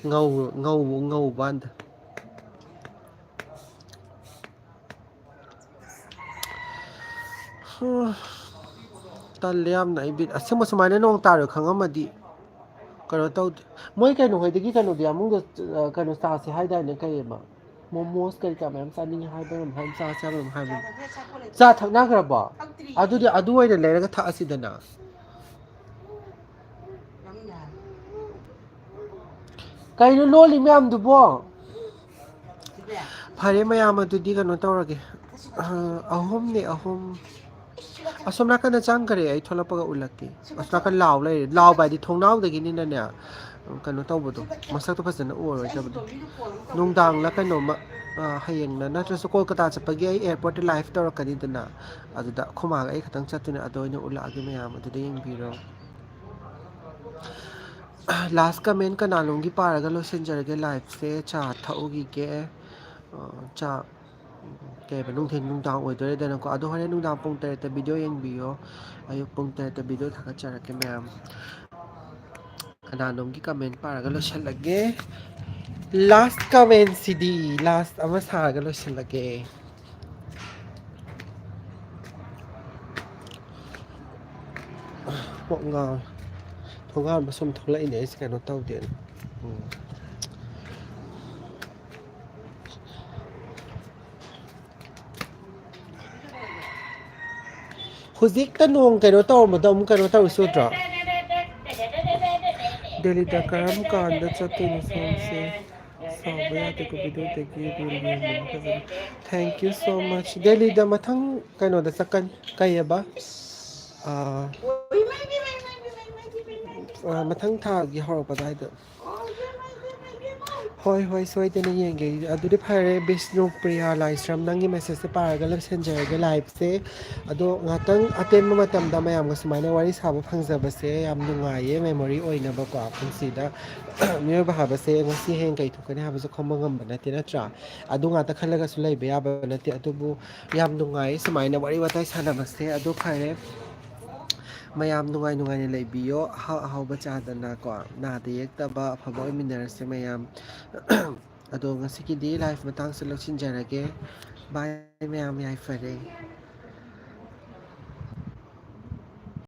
ꯉꯧ-, ꯉꯧ-, ꯉꯧꯕ ꯋꯥꯅꯤꯗ꯫ ꯇꯜꯂꯦ ꯌꯥꯝꯅ꯫ ꯑꯩ ꯕꯤꯠ ꯑꯁꯦꯡꯕ ꯁꯨꯃꯥꯏꯅ ꯅꯣꯡ ꯇꯥꯔꯣꯏ ꯈꯪꯉꯝꯃꯗꯤ ꯀꯩꯅꯣ ꯇꯧꯗꯦ꯫ ꯃꯣꯏ ꯀꯩꯅꯣ ꯍꯣꯏꯗꯒꯤ ꯀꯩꯅꯣꯗꯤ ꯑꯃꯨꯛ, ꯑ, ꯀꯩꯅꯣ ꯆꯥꯁꯦ ꯍꯥꯏꯗꯥꯏꯅꯦ? ꯀꯩ ꯑꯃ ꯃꯣꯃꯣꯁ ꯀꯔꯤ ꯀꯔꯥ ꯃꯌꯥꯝ ꯆꯥꯅꯤꯡꯉꯦ ꯍꯥꯏꯕ ꯀꯩꯅꯣꯝ ꯍꯥꯏ, ꯆꯥꯁꯦ ꯍꯥꯏꯕ ꯀꯩꯅꯣꯝ ꯍꯥꯏꯕꯅꯤ꯫ ꯆꯥ ꯊꯛꯅꯈ꯭ꯔꯕꯣ? ꯑꯗꯨꯗꯤ ꯑꯗꯨ ꯑꯣꯏꯅ ꯂꯩꯔꯒ ꯊꯛꯑꯁꯤꯗꯅ꯫ ꯀꯩꯅꯣ ꯂꯣꯜꯂꯤ ꯃꯌꯥꯝꯗꯨꯕꯣ? ꯐꯔꯦ ꯃꯌꯥꯝ, ꯑꯗꯨꯗꯤ ꯀꯩꯅꯣ ꯇꯧꯔꯒꯦ꯫ ꯑ, ꯑꯍꯨꯝꯅꯦ, ꯑꯍꯨꯝ꯫ ꯑꯁꯣꯝ ꯅꯥꯀꯟꯗ ꯆꯪꯈ꯭ꯔꯦ, ꯑꯩ ꯊꯣꯛꯂꯛꯄꯒ ꯎꯠꯂꯛꯀꯦ꯫ ꯑꯁꯣꯝ ꯅꯥꯀꯟ ꯂꯥꯎ ꯂꯩꯔꯦ꯫ ꯂꯥꯎꯕ ꯍꯥꯏꯗꯤ ꯊꯣꯡꯅꯥꯎꯗꯒꯤꯅꯤꯅꯅꯦ, ꯀꯩꯅꯣ ꯇꯧꯕꯗꯣ, ꯃꯁꯛꯇꯣ ꯐꯖꯅ ꯎꯔꯔꯣꯏꯗꯕꯗꯣ꯫ ꯅꯨꯡꯗꯥꯡꯂ ꯀꯩꯅꯣꯝꯃ, ꯑ, ꯍꯌꯦꯡꯂ ꯅꯠꯇ꯭ꯔꯁꯨ ꯀꯣꯜꯀꯇꯥ ꯆꯠꯄꯒꯤ ꯑꯩ ꯑꯦꯌꯥꯔꯄꯣꯔꯠꯇ ꯂꯥꯏꯚ ꯇꯧꯔꯛꯀꯅꯤꯗꯅ, ꯑꯗꯨꯗ ꯑꯩꯈꯣꯏ ꯃꯥꯒ ꯑꯩ ꯈꯛꯇꯪ ꯆꯠꯇꯣꯏꯅꯦ, ꯑꯗꯣ ꯑꯣꯏꯅ ꯎꯠꯂꯛꯑꯒꯦ ꯃꯌꯥꯝ, ꯑꯗꯨꯗ ꯌꯦꯡꯕꯤꯔꯣ꯫ ꯂꯥꯁ ꯀꯃꯦꯟ ꯀꯅꯥꯅꯣꯝꯒꯤ ꯄꯥꯔꯒ ꯂꯣꯏꯁꯤꯟꯖꯔꯒꯦ ꯂꯥꯏꯐꯁꯦ꯫ ꯆꯥ ꯊꯛꯎꯈꯤꯒꯦ꯫ ꯑ, ꯆꯥ, ꯀꯩ ꯍꯥꯏꯕ, ꯅꯨꯡꯊꯤꯜ ꯅꯨꯡꯗꯥꯡ ꯑꯣꯏꯗꯣꯔꯦꯗꯅꯀꯣ꯫ ꯑꯗꯣ ꯍꯣꯔꯦꯟ ꯅꯨꯡꯗꯥꯡ ꯄꯨꯡ ꯇꯔꯦꯠꯇ ꯚꯤꯗꯤꯑꯣ ꯌꯦꯡꯕꯤꯌꯣ꯫ ꯑꯌꯨꯛ ꯄꯨꯡ ꯇꯔꯦꯠꯇ ꯚꯤꯗꯤꯑꯣ ꯊꯥꯒꯠꯆꯔꯛꯀꯦ ꯃꯌꯥꯝ꯫ ꯀꯅꯥꯅꯣꯝꯒꯤ ꯀꯃꯦꯟ ꯄꯥꯔꯒ ꯂꯣꯏꯁꯤꯜꯂꯒꯦ꯫ ꯂꯥꯁ ꯀꯃꯦꯟꯁꯤꯗꯤ ꯂꯥꯁ ꯑꯃ ꯁꯥꯔꯒ ꯂꯣꯏꯁꯤꯜꯂꯒꯦ꯫ ꯀꯣꯛ ꯉꯥꯎꯔꯦ꯫ ꯊꯣꯡꯒꯥꯟꯕ ꯁꯨꯝ ꯊꯣꯛꯂꯛꯏꯅꯦ ꯑꯩꯁꯦ ꯀꯩꯅꯣ ꯇꯧꯗꯦꯅ꯫ ꯎꯝ꯫ ꯍꯧꯖꯤꯛꯇ ꯅꯣꯡ ꯀꯩꯅꯣ ꯇꯧꯔꯝꯕꯗꯣ ꯑꯃꯨꯛ ꯀꯩꯅꯣ ꯇꯧꯔꯤ ꯆꯨꯗ꯭ꯔꯣ? ꯗꯦꯜꯂꯤꯗ ꯀꯔꯝ ꯀꯥꯟꯗ ꯆꯠꯇꯣꯏꯅꯣ ꯁꯣꯝꯁꯦ? ꯁꯥꯎꯕ ꯌꯥꯗꯦꯀꯣ, ꯚꯤꯗꯤꯑꯣꯗꯒꯤ ꯔꯤꯜ ꯌꯦꯡꯕꯅꯤ ꯐꯖꯅ꯫ Thank you so much꯫ ꯗꯦꯜꯂꯤꯗ ꯃꯊꯪ ꯀꯩꯅꯣꯗ ꯆꯠꯀꯅꯤ꯫ ꯀꯩꯑꯕ? ꯑꯥ, ꯑꯥ, ꯃꯊꯪ ꯊꯥꯒꯤ ꯍꯧꯔꯛꯄ ꯑꯗꯨꯋꯥꯏꯗ꯫ ꯍꯣꯏ, ꯍꯣꯏ, ꯁꯣꯏꯗꯅ ꯌꯦꯡꯒꯦ꯫ ꯑꯗꯨꯗꯤ ꯐꯔꯦ, ꯕꯤꯁꯅꯨꯄ꯭ꯔꯤꯌꯥ ꯂꯥꯏꯁ꯭ꯔꯝ, ꯅꯪꯒꯤ message ꯁꯦ ꯄꯥꯔꯒ ꯂꯣꯏꯁꯤꯟꯖꯔꯒꯦ live ꯁꯦ꯫ ꯑꯗꯣ ꯉꯥꯛꯇꯪ ꯑꯇꯦꯟꯕ ꯃꯇꯝꯗ ꯃꯌꯥꯝꯒ ꯁꯨꯃꯥꯏꯅ ꯋꯥꯔꯤ ꯁꯥꯕ ꯐꯪꯖꯕꯁꯦ ꯌꯥꯝ ꯅꯨꯡꯉꯥꯏꯌꯦ, memory ꯑꯣꯏꯅꯕꯀꯣ꯫ ꯄꯨꯟꯁꯤꯗ ꯃꯤꯑꯣꯏꯕ ꯍꯥꯏꯕꯁꯦ ꯉꯁꯤ ꯍꯌꯦꯡ ꯀꯩ ꯊꯣꯛꯀꯅꯤ ꯍꯥꯏꯕꯁꯨ ꯈꯪꯕ ꯉꯝꯕ ꯅꯠꯇꯦ, ꯅꯠꯇ꯭ꯔꯥ? ꯑꯗꯨ ꯉꯥꯛꯇ ꯈꯜꯂꯒꯁꯨ ꯂꯩꯕ ꯌꯥꯕ ꯅꯠꯇꯦ꯫ ꯑꯗꯨꯕꯨ ꯌꯥꯝ ꯅꯨꯡꯉꯥꯏ ꯁꯨꯃꯥꯏꯅ ꯋꯥꯔꯤ ꯋꯥꯇꯥꯏ ꯁꯥꯟꯅꯕꯁꯦ꯫ ꯑꯗꯣ ꯐꯔꯦ, ꯃꯌꯥꯝ ꯅꯨꯡꯉꯥꯏ ꯅꯨꯡꯉꯥꯏꯅ ꯂꯩꯕꯤꯌꯣ, ꯑꯍꯥꯎ ꯑꯍꯥꯎꯕ ꯆꯥꯗꯅꯀꯣ, ꯅꯥꯗ ꯌꯦꯛꯇꯕ ꯑꯐꯕ ꯑꯣꯏꯃꯤꯟꯅꯔꯁꯦ ꯃꯌꯥꯝ꯫ ꯑꯗꯣ ꯉꯁꯤꯒꯤꯗꯤ live ꯃꯇꯥꯡꯁꯦ ꯂꯣꯏꯁꯤꯟꯖꯔꯒꯦ꯫ Bye ꯃꯌꯥꯝ, ꯌꯥꯏꯐꯔꯦ꯫